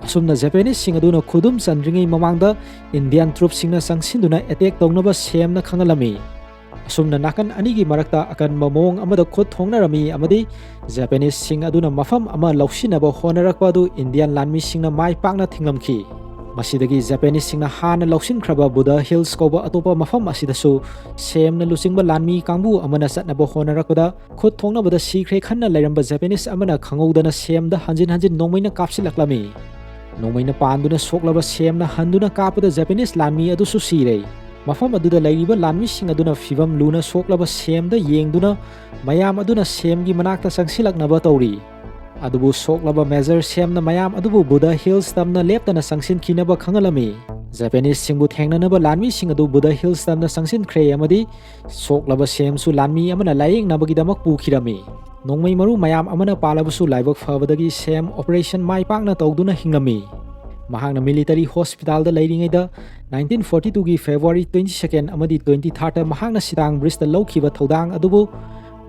ꯑꯁꯨꯝꯅ ꯖꯄꯦꯅꯤꯁꯁꯤꯡ ꯑꯗꯨꯅ ꯈꯨꯗꯨꯝ ꯆꯟꯗ꯭ꯔꯤꯉꯩ ꯃꯃꯥꯡꯗ ꯏꯟꯗꯤꯌꯥꯟ ꯇ꯭ꯔꯨꯞꯁꯤꯡꯅ ꯆꯪꯁꯤꯟꯗꯨꯅ ꯑꯦꯇꯦꯛ ꯇꯧꯅꯕ ꯁꯦꯝꯅ ꯈꯪꯍꯜꯂꯝꯃꯤ꯫ ꯑꯁꯨꯝꯅ ꯅꯥꯀꯟ ꯑꯅꯤꯒꯤ ꯃꯔꯛꯇ ꯑꯀꯟꯕ ꯃꯑꯣꯡ ꯑꯃꯗ ꯈꯨꯠ ꯊꯣꯡꯅꯔꯝꯃꯤ ꯑꯃꯗꯤ ꯖꯄꯦꯅꯤꯁꯁꯤꯡ ꯑꯗꯨꯅ ꯃꯐꯝ ꯑꯃ ꯂꯧꯁꯤꯟꯅꯕ ꯍꯣꯠꯅꯔꯛꯄ ꯑꯗꯨ ꯏꯟꯗꯤꯌꯥꯟ ꯂꯥꯟꯃꯤꯁꯤꯡꯅ ꯃꯥꯏ ꯄꯥꯛꯅ ꯊꯤꯡꯂꯝꯈꯤ꯫ ꯃꯁꯤꯗꯒꯤ ꯖꯄꯦꯅꯤꯁꯁꯤꯡꯅ ꯍꯥꯟꯅ ꯂꯧꯁꯤꯟꯈ꯭ꯔꯕ ꯕꯨꯙ ꯍꯤꯜꯁ ꯀꯧꯕ ꯑꯇꯣꯞꯄ ꯃꯐꯝ ꯑꯁꯤꯗꯁꯨ ꯁꯦꯝꯅ ꯂꯨꯆꯤꯡꯕ ꯂꯥꯟꯃꯤ ꯀꯥꯡꯕꯨ ꯑꯃꯅ ꯆꯠꯅꯕ ꯍꯣꯠꯅꯔꯛꯄꯗ, ꯈꯨꯠ ꯊꯣꯡꯅꯕꯗ ꯁꯤꯈ꯭ꯔꯦ ꯈꯟꯅ ꯂꯩꯔꯝꯕ ꯖꯄꯦꯅꯤꯁ ꯑꯃꯅ ꯈꯪꯍꯧꯗꯅ ꯁꯦꯝꯗ ꯍꯟꯖꯤꯟ ꯍꯟꯖꯤꯟ ꯅꯣꯡꯃꯩꯅ ꯀꯥꯞꯁꯤꯜꯂꯛꯂꯝꯃꯤ꯫ ꯅꯣꯡꯃꯩꯅ ꯄꯥꯟꯗꯨꯅ ꯁꯣꯛꯂꯕ ꯁꯦꯝꯅ ꯍꯟꯗꯨꯅ ꯀꯥꯞꯄꯗ ꯖꯄꯦꯅꯤꯁ ꯂꯥꯟꯃꯤ ꯑꯗꯨꯁꯨ ꯁꯤꯔꯦ꯫ ꯃꯐꯝ ꯑꯗꯨꯗ ꯂꯩꯔꯤꯕ ꯂꯥꯟꯃꯤꯁꯤꯡ ꯑꯗꯨꯅ ꯐꯤꯚꯝ ꯂꯨꯅ ꯁꯣꯛꯂꯕ ꯁꯦꯝꯗ ꯌꯦꯡꯗꯨꯅ ꯃꯌꯥꯝ ꯑꯗꯨꯅ ꯁꯦꯝꯒꯤ ꯃꯅꯥꯛꯇ ꯆꯪꯁꯤꯜꯂꯛꯅꯕ ꯇꯧꯔꯤ꯫ ꯑꯗꯨꯕꯨ ꯁꯣꯛꯂꯕ ꯃꯦꯖꯔ ꯁꯦꯝꯅ ꯃꯌꯥꯝ ꯑꯗꯨꯕꯨ ꯕꯨꯙ ꯍꯤꯜꯁ ꯇꯝꯅ ꯂꯦꯞꯇꯅ ꯆꯪꯁꯤꯟꯈꯤꯅꯕ ꯈꯪꯍꯜꯂꯝꯃꯤ꯫ ꯖꯄꯦꯅꯤꯁꯁꯤꯡꯕꯨ ꯊꯦꯡꯅꯅꯕ ꯂꯥꯟꯃꯤꯁꯤꯡ ꯑꯗꯨ ꯕꯨꯙ ꯍꯤꯜꯁ ꯇꯝꯅ ꯆꯪꯁꯤꯟꯈ꯭ꯔꯦ ꯑꯃꯗꯤ ꯁꯣꯛꯂꯕ ꯁꯦꯝꯁꯨ ꯂꯥꯟꯃꯤ ꯑꯃꯅ ꯂꯥꯌꯦꯡꯅꯕꯒꯤꯗꯃꯛ ꯄꯨꯈꯤꯔꯝꯃꯤ꯫ ꯅꯣꯡꯃꯩ ꯃꯔꯨ ꯃꯌꯥꯝ ꯑꯃꯅ ꯄꯥꯜꯂꯕꯁꯨ ꯂꯥꯏꯕꯛ ꯐꯕꯗꯒꯤ ꯁꯦꯝ ꯑꯣꯄꯔꯦꯁꯟ ꯃꯥꯏ ꯄꯥꯛꯅ ꯇꯧꯗꯨꯅ ꯍꯤꯡꯂꯝꯃꯤ꯫ ꯃꯍꯥꯛꯅ ꯃꯤꯂꯤꯇꯔꯤ ꯍꯣꯁꯄꯤꯇꯥꯜꯗ ꯂꯩꯔꯤꯉꯩꯗ nineteen forty twoꯒꯤ February twenty second ꯑꯃꯗꯤ twenty thirdꯇ ꯃꯍꯥꯛꯅ ꯁꯤꯇꯥꯡ ꯕ꯭ꯔꯤꯖꯇ ꯂꯧꯈꯤꯕ ꯊꯧꯗꯥꯡ ꯑꯗꯨꯕꯨ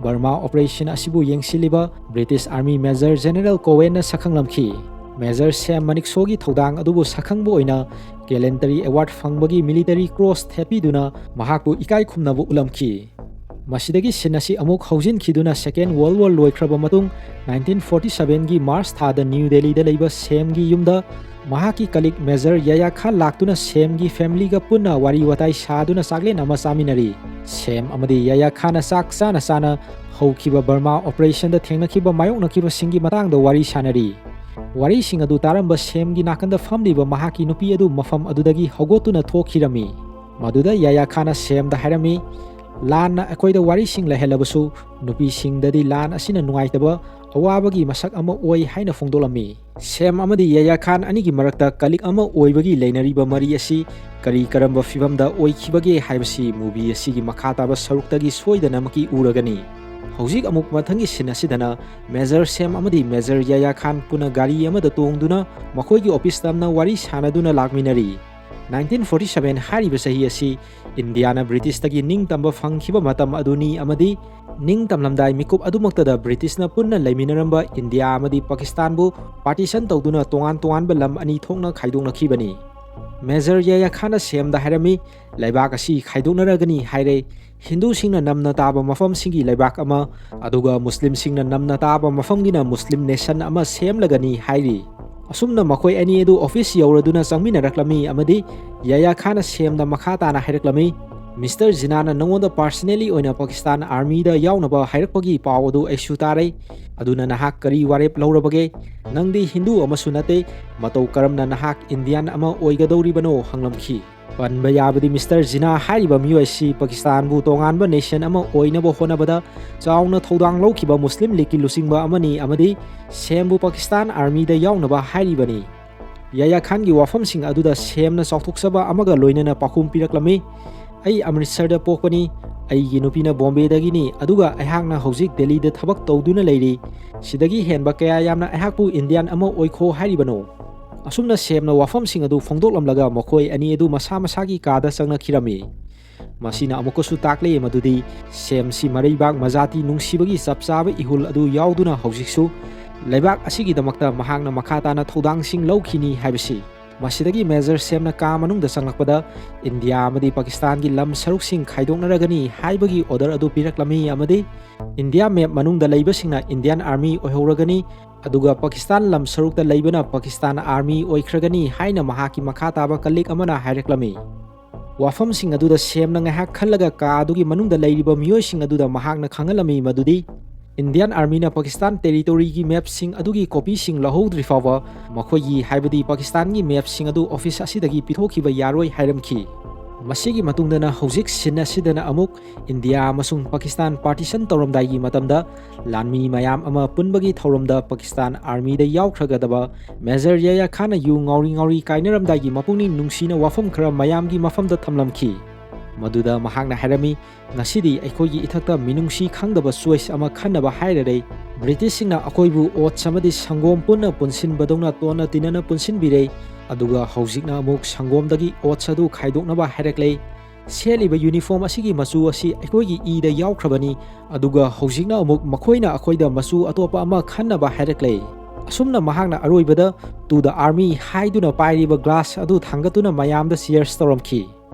ꯕꯔꯃꯥ ꯑꯣꯄꯔꯦꯁꯟ ꯑꯁꯤꯕꯨ ꯌꯦꯡꯁꯤꯜꯂꯤꯕ ꯕ꯭ꯔꯤꯇꯤꯁ ꯑꯥꯔꯃꯤ ꯃꯦꯖꯔ ꯖꯦꯅꯔꯦꯜ ꯀꯣꯋꯦꯟꯅ ꯁꯛꯈꯪꯂꯝꯈꯤ꯫ ꯃꯦꯖꯔ ꯁꯦꯝ ꯃꯅꯤꯛꯁꯣꯒꯤ ꯊꯧꯗꯥꯡ ꯑꯗꯨꯕꯨ ꯁꯛꯈꯪꯕ ꯑꯣꯏꯅ ꯒꯦꯂꯦꯟꯇꯔꯤ ꯑꯦꯋꯥꯔꯗ ꯐꯪꯕꯒꯤ ꯃꯤꯂꯤꯇꯔꯤ ꯀ꯭ꯔꯣꯁ ꯊꯦꯠꯄꯤꯗꯨꯅ ꯃꯍꯥꯛꯄꯨ ꯏꯀꯥꯏ ꯈꯨꯝꯅꯕ ꯎꯠꯂꯝꯈꯤ꯫ ꯃꯁꯤꯗꯒꯤ ꯁꯤꯟ ꯑꯁꯤ ꯑꯃꯨꯛ ꯍꯧꯖꯤꯟꯈꯤꯗꯨꯅ Second World War ꯂꯣꯏꯈ꯭ꯔꯕ ꯃꯇꯨꯡ nineteen forty sevenꯒꯤ ꯃꯥꯔꯆ ꯊꯥꯗ ꯅ꯭ꯌꯨ ꯗꯦꯜꯂꯤꯗ ꯂꯩꯕ ꯁꯦꯝꯒꯤ ꯌꯨꯝꯗ ꯃꯍꯥꯛꯀꯤ ꯀꯂꯤꯛ ꯃꯦꯖꯔ ꯌꯥꯌꯥ ꯈꯥꯟ ꯂꯥꯛꯇꯨꯅ ꯁꯦꯝꯒꯤ ꯐꯦꯃꯤꯂꯤꯒ ꯄꯨꯟꯅ ꯋꯥꯔꯤ ꯋꯥꯇꯥꯏ ꯁꯥꯗꯨꯅ ꯆꯥꯛꯂꯦꯟ ꯑꯃ ꯆꯥꯃꯤꯟꯅꯔꯤ꯫ ꯁꯦꯝ ꯑꯃꯗꯤ ꯌꯥꯌꯥ ꯈꯥꯟꯅ ꯆꯥꯛ ꯆꯥꯅ ꯆꯥꯅ ꯍꯧꯈꯤꯕ ꯕꯔꯃꯥ ꯑꯣꯄꯔꯦꯁꯟꯗ ꯊꯦꯡꯅꯈꯤꯕ ꯃꯥꯌꯣꯛꯅꯈꯤꯕꯁꯤꯡꯒꯤ ꯃꯇꯥꯡꯗ ꯋꯥꯔꯤ ꯁꯥꯅꯔꯤ꯫ ꯋꯥꯔꯤꯁꯤꯡ ꯑꯗꯨ ꯇꯥꯔꯝꯕ ꯁꯦꯝꯒꯤ ꯅꯥꯀꯟꯗ ꯐꯝꯂꯤꯕ ꯃꯍꯥꯛꯀꯤ ꯅꯨꯄꯤ ꯑꯗꯨ ꯃꯐꯝ ꯑꯗꯨꯗꯒꯤ ꯍꯧꯒꯠꯇꯨꯅ ꯊꯣꯛꯈꯤꯔꯝꯃꯤ꯫ ꯃꯗꯨꯗ ꯌꯥꯌꯥ ꯈꯥꯟꯅ ꯁꯦꯝꯗ ꯍꯥꯏꯔꯝꯃꯤ, "ꯂꯥꯟꯅ ꯑꯩꯈꯣꯏꯗ ꯋꯥꯔꯤꯁꯤꯡ ꯂꯩꯍꯜꯂꯕꯁꯨ, ꯅꯨꯄꯤꯁꯤꯡꯗꯗꯤ ꯂꯥꯟ ꯑꯁꯤꯅ ꯅꯨꯡꯉꯥꯏꯇꯕ, ꯑꯋꯥꯕꯒꯤ ꯃꯁꯛ ꯑꯃ ꯑꯣꯏ" ꯍꯥꯏꯅ ꯐꯣꯡꯗꯣꯛꯂꯝꯃꯤ꯫ ꯁꯦꯝ ꯑꯃꯗꯤ ꯌꯥꯌꯥ ꯈꯥꯟ ꯑꯅꯤꯒꯤ ꯃꯔꯛꯇ ꯀꯂꯤꯛ ꯑꯃ ꯑꯣꯏꯕꯒꯤ ꯂꯩꯅꯔꯤꯕ ꯃꯔꯤ ꯑꯁꯤ ꯀꯔꯤ ꯀꯔꯝꯕ ꯐꯤꯚꯝꯗ ꯑꯣꯏꯈꯤꯕꯒꯦ ꯍꯥꯏꯕꯁꯤ ꯃꯨꯚꯤ ꯑꯁꯤꯒꯤ ꯃꯈꯥ ꯇꯥꯕ ꯁꯔꯨꯛꯇꯒꯤ ꯁꯣꯏꯗꯅꯃꯛꯀꯤ ꯎꯔꯒꯅꯤ꯫ ꯍꯧꯖꯤꯛ ꯑꯃꯨꯛ ꯃꯊꯪꯒꯤ ꯁꯤꯟ ꯑꯁꯤꯗꯅ ꯃꯦꯖꯔ ꯁꯦꯝ ꯑꯃꯗꯤ ꯃꯦꯖꯔ ꯌꯥꯌꯥ ꯈꯥꯟ ꯄꯨꯟꯅ ꯒꯥꯔꯤ ꯑꯃꯗ ꯇꯣꯡꯗꯨꯅ ꯃꯈꯣꯏꯒꯤ ꯑꯣꯐꯤꯁ ꯇꯝꯅ ꯋꯥꯔꯤ ꯁꯥꯅꯗꯨꯅ ꯂꯥꯛꯃꯤꯟꯅꯔꯤ꯫ Nineteen forty seven ꯍꯥꯏꯔꯤꯕ ꯆꯍꯤ ꯑꯁꯤ ꯏꯟꯗꯤꯌꯥꯅ ꯕ꯭ꯔꯤꯇꯤꯁꯇꯒꯤ ꯅꯤꯡꯇꯝꯕ ꯐꯪꯈꯤꯕ ꯃꯇꯝ ꯑꯗꯨꯅꯤ ꯑꯃꯗꯤ ꯅꯤꯡꯇꯝꯂꯝꯗꯥꯏ ꯃꯤꯀꯨꯞ ꯑꯗꯨꯃꯛꯇꯗ ꯕ꯭ꯔꯤꯇꯤꯁꯅ ꯄꯨꯟꯅ ꯂꯩꯃꯤꯟꯅꯔꯝꯕ ꯏꯟꯗꯤꯌꯥ ꯑꯃꯗꯤ ꯄꯥꯀꯤꯁꯇꯥꯟꯕꯨ ꯄꯥꯔꯇꯤꯁꯟ ꯇꯧꯗꯨꯅ ꯇꯣꯉꯥꯟ ꯇꯣꯉꯥꯟꯕ ꯂꯝ ꯑꯅꯤ ꯊꯣꯛꯅ ꯈꯥꯏꯗꯣꯛꯅꯈꯤꯕꯅꯤ꯫ ꯃꯦꯖꯔ ꯌꯥꯌꯥ ꯈꯥꯟꯅ ꯁꯦꯝꯗ ꯍꯥꯏꯔꯝꯃꯤ, "ꯂꯩꯕꯥꯛ ꯑꯁꯤ ꯈꯥꯏꯗꯣꯛꯅꯔꯒꯅꯤ" ꯍꯥꯏꯔꯦ꯫ ꯍꯤꯟꯗꯨꯁꯤꯡꯅ ꯅꯝꯅ ꯇꯥꯕ ꯃꯐꯝꯁꯤꯡꯒꯤ ꯂꯩꯕꯥꯛ ꯑꯃ, ꯑꯗꯨꯒ ꯃꯨꯁꯂꯤꯝꯁꯤꯡꯅ ꯅꯝꯅ ꯇꯥꯕ ꯃꯐꯝꯒꯤꯅ ꯃꯨꯁꯂꯤꯝ ꯅꯦꯁꯟ ꯑꯃ ꯁꯦꯝꯂꯒꯅꯤ ꯍꯥꯏꯔꯤ꯫ ꯑꯁꯨꯝꯅ ꯃꯈꯣꯏ ꯑꯅꯤ ꯑꯗꯨ ꯑꯣꯐꯤꯁ ꯌꯧꯔꯗꯨꯅ ꯆꯪꯃꯤꯟꯅꯔꯛꯂꯝꯃꯤ ꯑꯃꯗꯤ ꯌꯥꯌꯥ ꯈꯥꯟꯅ ꯁꯦꯝꯗ ꯃꯈꯥ ꯇꯥꯅ ꯍꯥꯏꯔꯛꯂꯝꯃꯤ, "ꯃꯤꯁꯇꯔ ꯖꯤꯅꯥꯅ ꯅꯉꯣꯟꯗ ꯄꯥꯔꯁꯅꯦꯂꯤ ꯑꯣꯏꯅ ꯄꯥꯀꯤꯁꯇꯥꯟ ꯑꯥꯔꯃꯤꯗ ꯌꯥꯎꯅꯕ ꯍꯥꯏꯔꯛꯄꯒꯤ ꯄꯥꯎ ꯑꯗꯨ ꯑꯩꯁꯨ ꯇꯥꯔꯦ꯫ ꯑꯗꯨꯅ ꯅꯍꯥꯛ ꯀꯔꯤ ꯋꯥꯔꯦꯞ ꯂꯧꯔꯕꯒꯦ? ꯅꯪꯗꯤ ꯍꯤꯟꯗꯨ ꯑꯃꯁꯨ ꯅꯠꯇꯦ, ꯃꯇꯧ ꯀꯔꯝꯅ ꯅꯍꯥꯛ ꯏꯟꯗꯤꯌꯥꯟ ꯑꯃ ꯑꯣꯏꯒꯗꯧꯔꯤꯕꯅꯣ?" ꯍꯪꯂꯝꯈꯤ꯫ ꯄꯟꯕ ꯌꯥꯕꯗꯤ ꯃꯤꯁꯇꯔ ꯖꯤꯅꯥ ꯍꯥꯏꯔꯤꯕ ꯃꯤꯑꯣꯏ ꯑꯁꯤ ꯄꯥꯀꯤꯁꯇꯥꯟꯕꯨ ꯇꯣꯉꯥꯟꯕ ꯅꯦꯁꯟ ꯑꯃ ꯑꯣꯏꯅꯕ ꯍꯣꯠꯅꯕꯗ ꯆꯥꯎꯅ ꯊꯧꯗꯥꯡ ꯂꯧꯈꯤꯕ ꯃꯨꯁꯂꯤꯝ ꯂꯤꯒꯀꯤ ꯂꯨꯆꯤꯡꯕ ꯑꯃꯅꯤ ꯑꯃꯗꯤ ꯁꯦꯝꯕꯨ ꯄꯥꯀꯤꯁꯇꯥꯟ ꯑꯥꯔꯃꯤꯗ ꯌꯥꯎꯅꯕ ꯍꯥꯏꯔꯤꯕꯅꯤ꯫ ꯌꯥꯌꯥ ꯈꯥꯟꯒꯤ ꯋꯥꯐꯝꯁꯤꯡ ꯑꯗꯨꯗ ꯁꯦꯝꯅ ꯆꯥꯎꯊꯣꯛꯆꯕ ꯑꯃꯒ ꯂꯣꯏꯅꯅ ꯄꯥꯎꯈꯨꯝ ꯄꯤꯔꯛꯂꯝꯃꯤ, "ꯑꯩ ꯑꯃ꯭ꯔꯤꯠꯁꯔꯗ ꯄꯣꯛꯄꯅꯤ, ꯑꯩꯒꯤ ꯅꯨꯄꯤꯅ ꯕꯣꯝꯕꯦꯗꯒꯤꯅꯤ, ꯑꯗꯨꯒ ꯑꯩꯍꯥꯛꯅ ꯍꯧꯖꯤꯛ ꯗꯦꯜꯂꯤꯗ ꯊꯕꯛ ꯇꯧꯗꯨꯅ ꯂꯩꯔꯤ꯫ ꯁꯤꯗꯒꯤ ꯍꯦꯟꯕ ꯀꯌꯥ ꯌꯥꯝꯅ ꯑꯩꯍꯥꯛꯄꯨ ꯏꯟꯗꯤꯌꯥꯟ ꯑꯃ ꯑꯣꯏꯈꯣ ꯍꯥꯏꯔꯤꯕꯅꯣ?" ꯑꯁꯨꯝꯅ ꯁꯦꯝꯅ ꯋꯥꯐꯝꯁꯤꯡ ꯑꯗꯨ ꯐꯣꯡꯗꯣꯛꯂꯝꯂꯒ ꯃꯈꯣꯏ ꯑꯅꯤ ꯑꯗꯨ ꯃꯁꯥ ꯃꯁꯥꯒꯤ ꯀꯥꯗ ꯆꯪꯅꯈꯤꯔꯝꯃꯤ꯫ ꯃꯁꯤꯅ ꯑꯃꯨꯛꯀꯁꯨ ꯇꯥꯛꯂꯦ ꯃꯗꯨꯗꯤ ꯁꯦꯝꯁꯤ ꯃꯔꯩꯕꯥꯛ ꯃꯖꯥꯇꯤ ꯅꯨꯡꯁꯤꯕꯒꯤ ꯆꯞ ꯆꯥꯕ ꯏꯍꯨꯜ ꯑꯗꯨ ꯌꯥꯎꯗꯨꯅ ꯍꯧꯖꯤꯛꯁꯨ ꯂꯩꯕꯥꯛ ꯑꯁꯤꯒꯤꯗꯃꯛꯇ ꯃꯍꯥꯛꯅ ꯃꯈꯥ ꯇꯥꯅ ꯊꯧꯗꯥꯡꯁꯤꯡ ꯂꯧꯈꯤꯅꯤ ꯍꯥꯏꯕꯁꯤ꯫ ꯃꯁꯤꯗꯒꯤ ꯃꯦꯖꯔ ꯁꯦꯝꯅ ꯀꯥ ꯃꯅꯨꯡꯗ ꯆꯪꯂꯛꯄꯗ ꯏꯟꯗꯤꯌꯥ ꯑꯃꯗꯤ ꯄꯥꯀꯤꯁꯇꯥꯟꯒꯤ ꯂꯝ ꯁꯔꯨꯛꯁꯤꯡ ꯈꯥꯏꯗꯣꯛꯅꯔꯒꯅꯤ ꯍꯥꯏꯕꯒꯤ ꯑꯣꯔꯗꯔ ꯑꯗꯨ ꯄꯤꯔꯛꯂꯝꯃꯤ ꯑꯃꯗꯤ ꯏꯟꯗꯤꯌꯥ ꯃꯦꯞ ꯃꯅꯨꯡꯗ ꯂꯩꯕꯁꯤꯡꯅ ꯏꯟꯗꯤꯌꯥꯟ ꯑꯥꯔꯃꯤ ꯑꯣꯏꯍꯧꯔꯒꯅꯤ, ꯑꯗꯨꯒ ꯄꯥꯀꯤꯁꯇꯥꯟ ꯂꯝ ꯁꯔꯨꯛꯇ ꯂꯩꯕꯅ ꯄꯥꯀꯤꯁꯇꯥꯟ ꯑꯥꯔꯃꯤ ꯑꯣꯏꯈ꯭ꯔꯒꯅꯤ ꯍꯥꯏꯅ ꯃꯍꯥꯛꯀꯤ ꯃꯈꯥ ꯇꯥꯕ ꯀꯂꯤꯛ ꯑꯃꯅ ꯍꯥꯏꯔꯛꯂꯝꯃꯤ꯫ ꯋꯥꯐꯝꯁꯤꯡ ꯑꯗꯨꯗ ꯁꯦꯝꯅ ꯉꯥꯏꯍꯥꯛ ꯈꯜꯂꯒ ꯀꯥ ꯑꯗꯨꯒꯤ ꯃꯅꯨꯡꯗ ꯂꯩꯔꯤꯕ ꯃꯤꯑꯣꯏꯁꯤꯡ ꯑꯗꯨꯗ ꯃꯍꯥꯛꯅ ꯈꯪꯍꯜꯂꯝꯃꯤ ꯃꯗꯨꯗꯤ ꯏꯟꯗꯤꯌꯥꯟ ꯑꯥꯔꯃꯤꯅ ꯄꯥꯀꯤꯁꯇꯥꯟ ꯇꯦꯔꯤꯇꯣꯔꯤꯒꯤ ꯃꯦꯞꯁꯤꯡ ꯑꯗꯨꯒꯤ ꯀꯣꯄꯤꯁꯤꯡ ꯂꯧꯍꯧꯗ꯭ꯔꯤ ꯐꯥꯎꯕ ꯃꯈꯣꯏꯒꯤ, ꯍꯥꯏꯕꯗꯤ ꯄꯥꯀꯤꯁꯇꯥꯟꯒꯤ ꯃꯦꯞꯁꯤꯡ ꯑꯗꯨ ꯑꯣꯐꯤꯁ ꯑꯁꯤꯗꯒꯤ ꯄꯤꯊꯣꯛꯈꯤꯕ ꯌꯥꯔꯣꯏ ꯍꯥꯏꯔꯝꯈꯤ꯫ ꯃꯁꯤꯒꯤ ꯃꯇꯨꯡꯗꯅ ꯍꯧꯖꯤꯛ ꯁꯤꯟ ꯑꯁꯤꯗꯅ ꯑꯃꯨꯛ ꯏꯟꯗꯤꯌꯥ ꯑꯃꯁꯨꯡ ꯄꯥꯀꯤꯁꯇꯥꯟ ꯄꯥꯔꯇꯤꯁꯟ ꯇꯧꯔꯝꯗꯥꯏꯒꯤ ꯃꯇꯝꯗ ꯂꯥꯟꯃꯤ ꯃꯌꯥꯝ ꯑꯃ ꯄꯨꯟꯕꯒꯤ ꯊꯧꯔꯝꯗ ꯄꯥꯀꯤꯁꯇꯥꯟ ꯑꯥꯔꯃꯤꯗ ꯌꯥꯎꯈ꯭ꯔꯒꯗꯕ ꯃꯦꯖꯔ ꯌꯥꯌꯥ ꯈꯥꯟꯅ ꯌꯨ ꯉꯥꯎꯔꯤ ꯉꯥꯎꯔꯤ ꯀꯥꯏꯅꯔꯝꯗꯥꯏꯒꯤ ꯃꯄꯨꯛꯅꯤꯡ ꯅꯨꯡꯁꯤꯅ ꯋꯥꯐꯝ ꯈꯔ ꯃꯌꯥꯝꯒꯤ ꯃꯐꯝꯗ ꯊꯝꯂꯝꯈꯤ꯫ ꯃꯗꯨꯗ ꯃꯍꯥꯛꯅ ꯍꯥꯏꯔꯝꯃꯤ, "ꯉꯁꯤꯗꯤ ꯑꯩꯈꯣꯏꯒꯤ ꯏꯊꯛꯇ ꯃꯤꯅꯨꯡꯁꯤ ꯈꯪꯗꯕ ꯆꯣꯏꯁ ꯑꯃ ꯈꯟꯅꯕ ꯍꯥꯏꯔꯔꯦ꯫ ꯕ꯭ꯔꯤꯇꯤꯁꯁꯤꯡꯅ ꯑꯩꯈꯣꯏꯕꯨ ꯑꯣꯠꯁ ꯑꯃꯗꯤ ꯁꯪꯒꯣꯝ ꯄꯨꯟꯅ ꯄꯨꯟꯁꯤꯟꯕꯗꯧꯅ ꯇꯣꯟꯅ ꯇꯤꯟꯅꯅ ꯄꯨꯟꯁꯤꯟꯕꯤꯔꯦ, ꯑꯗꯨꯒ ꯍꯧꯖꯤꯛꯅ ꯑꯃꯨꯛ ꯁꯪꯒꯣꯝꯗꯒꯤ ꯑꯣꯠꯁ ꯑꯗꯨ ꯈꯥꯏꯗꯣꯛꯅꯕ ꯍꯥꯏꯔꯛꯂꯦ꯫ ꯁꯦꯠꯂꯤꯕ ꯌꯨꯅꯤꯐꯣꯔꯝ ꯑꯁꯤꯒꯤ ꯃꯆꯨ ꯑꯁꯤ ꯑꯩꯈꯣꯏꯒꯤ ꯏꯗ ꯌꯥꯎꯈ꯭ꯔꯕꯅꯤ, ꯑꯗꯨꯒ ꯍꯧꯖꯤꯛꯅ ꯑꯃꯨꯛ ꯃꯈꯣꯏꯅ ꯑꯩꯈꯣꯏꯗ ꯃꯆꯨ ꯑꯇꯣꯞꯄ ꯑꯃ ꯈꯟꯅꯕ ꯍꯥꯏꯔꯛꯂꯦ"꯫ ꯑꯁꯨꯝꯅ ꯃꯍꯥꯛꯅ ꯑꯔꯣꯏꯕꯗ "To the army" ꯍꯥꯏꯗꯨꯅ ꯄꯥꯏꯔꯤꯕ ꯒ꯭ꯂꯥꯁ ꯑꯗꯨ ꯊꯥꯡꯒꯠꯇꯨꯅ ꯃꯌꯥꯝꯗ ꯆꯤꯌꯔꯁ ꯇꯧꯔꯝꯈꯤ꯫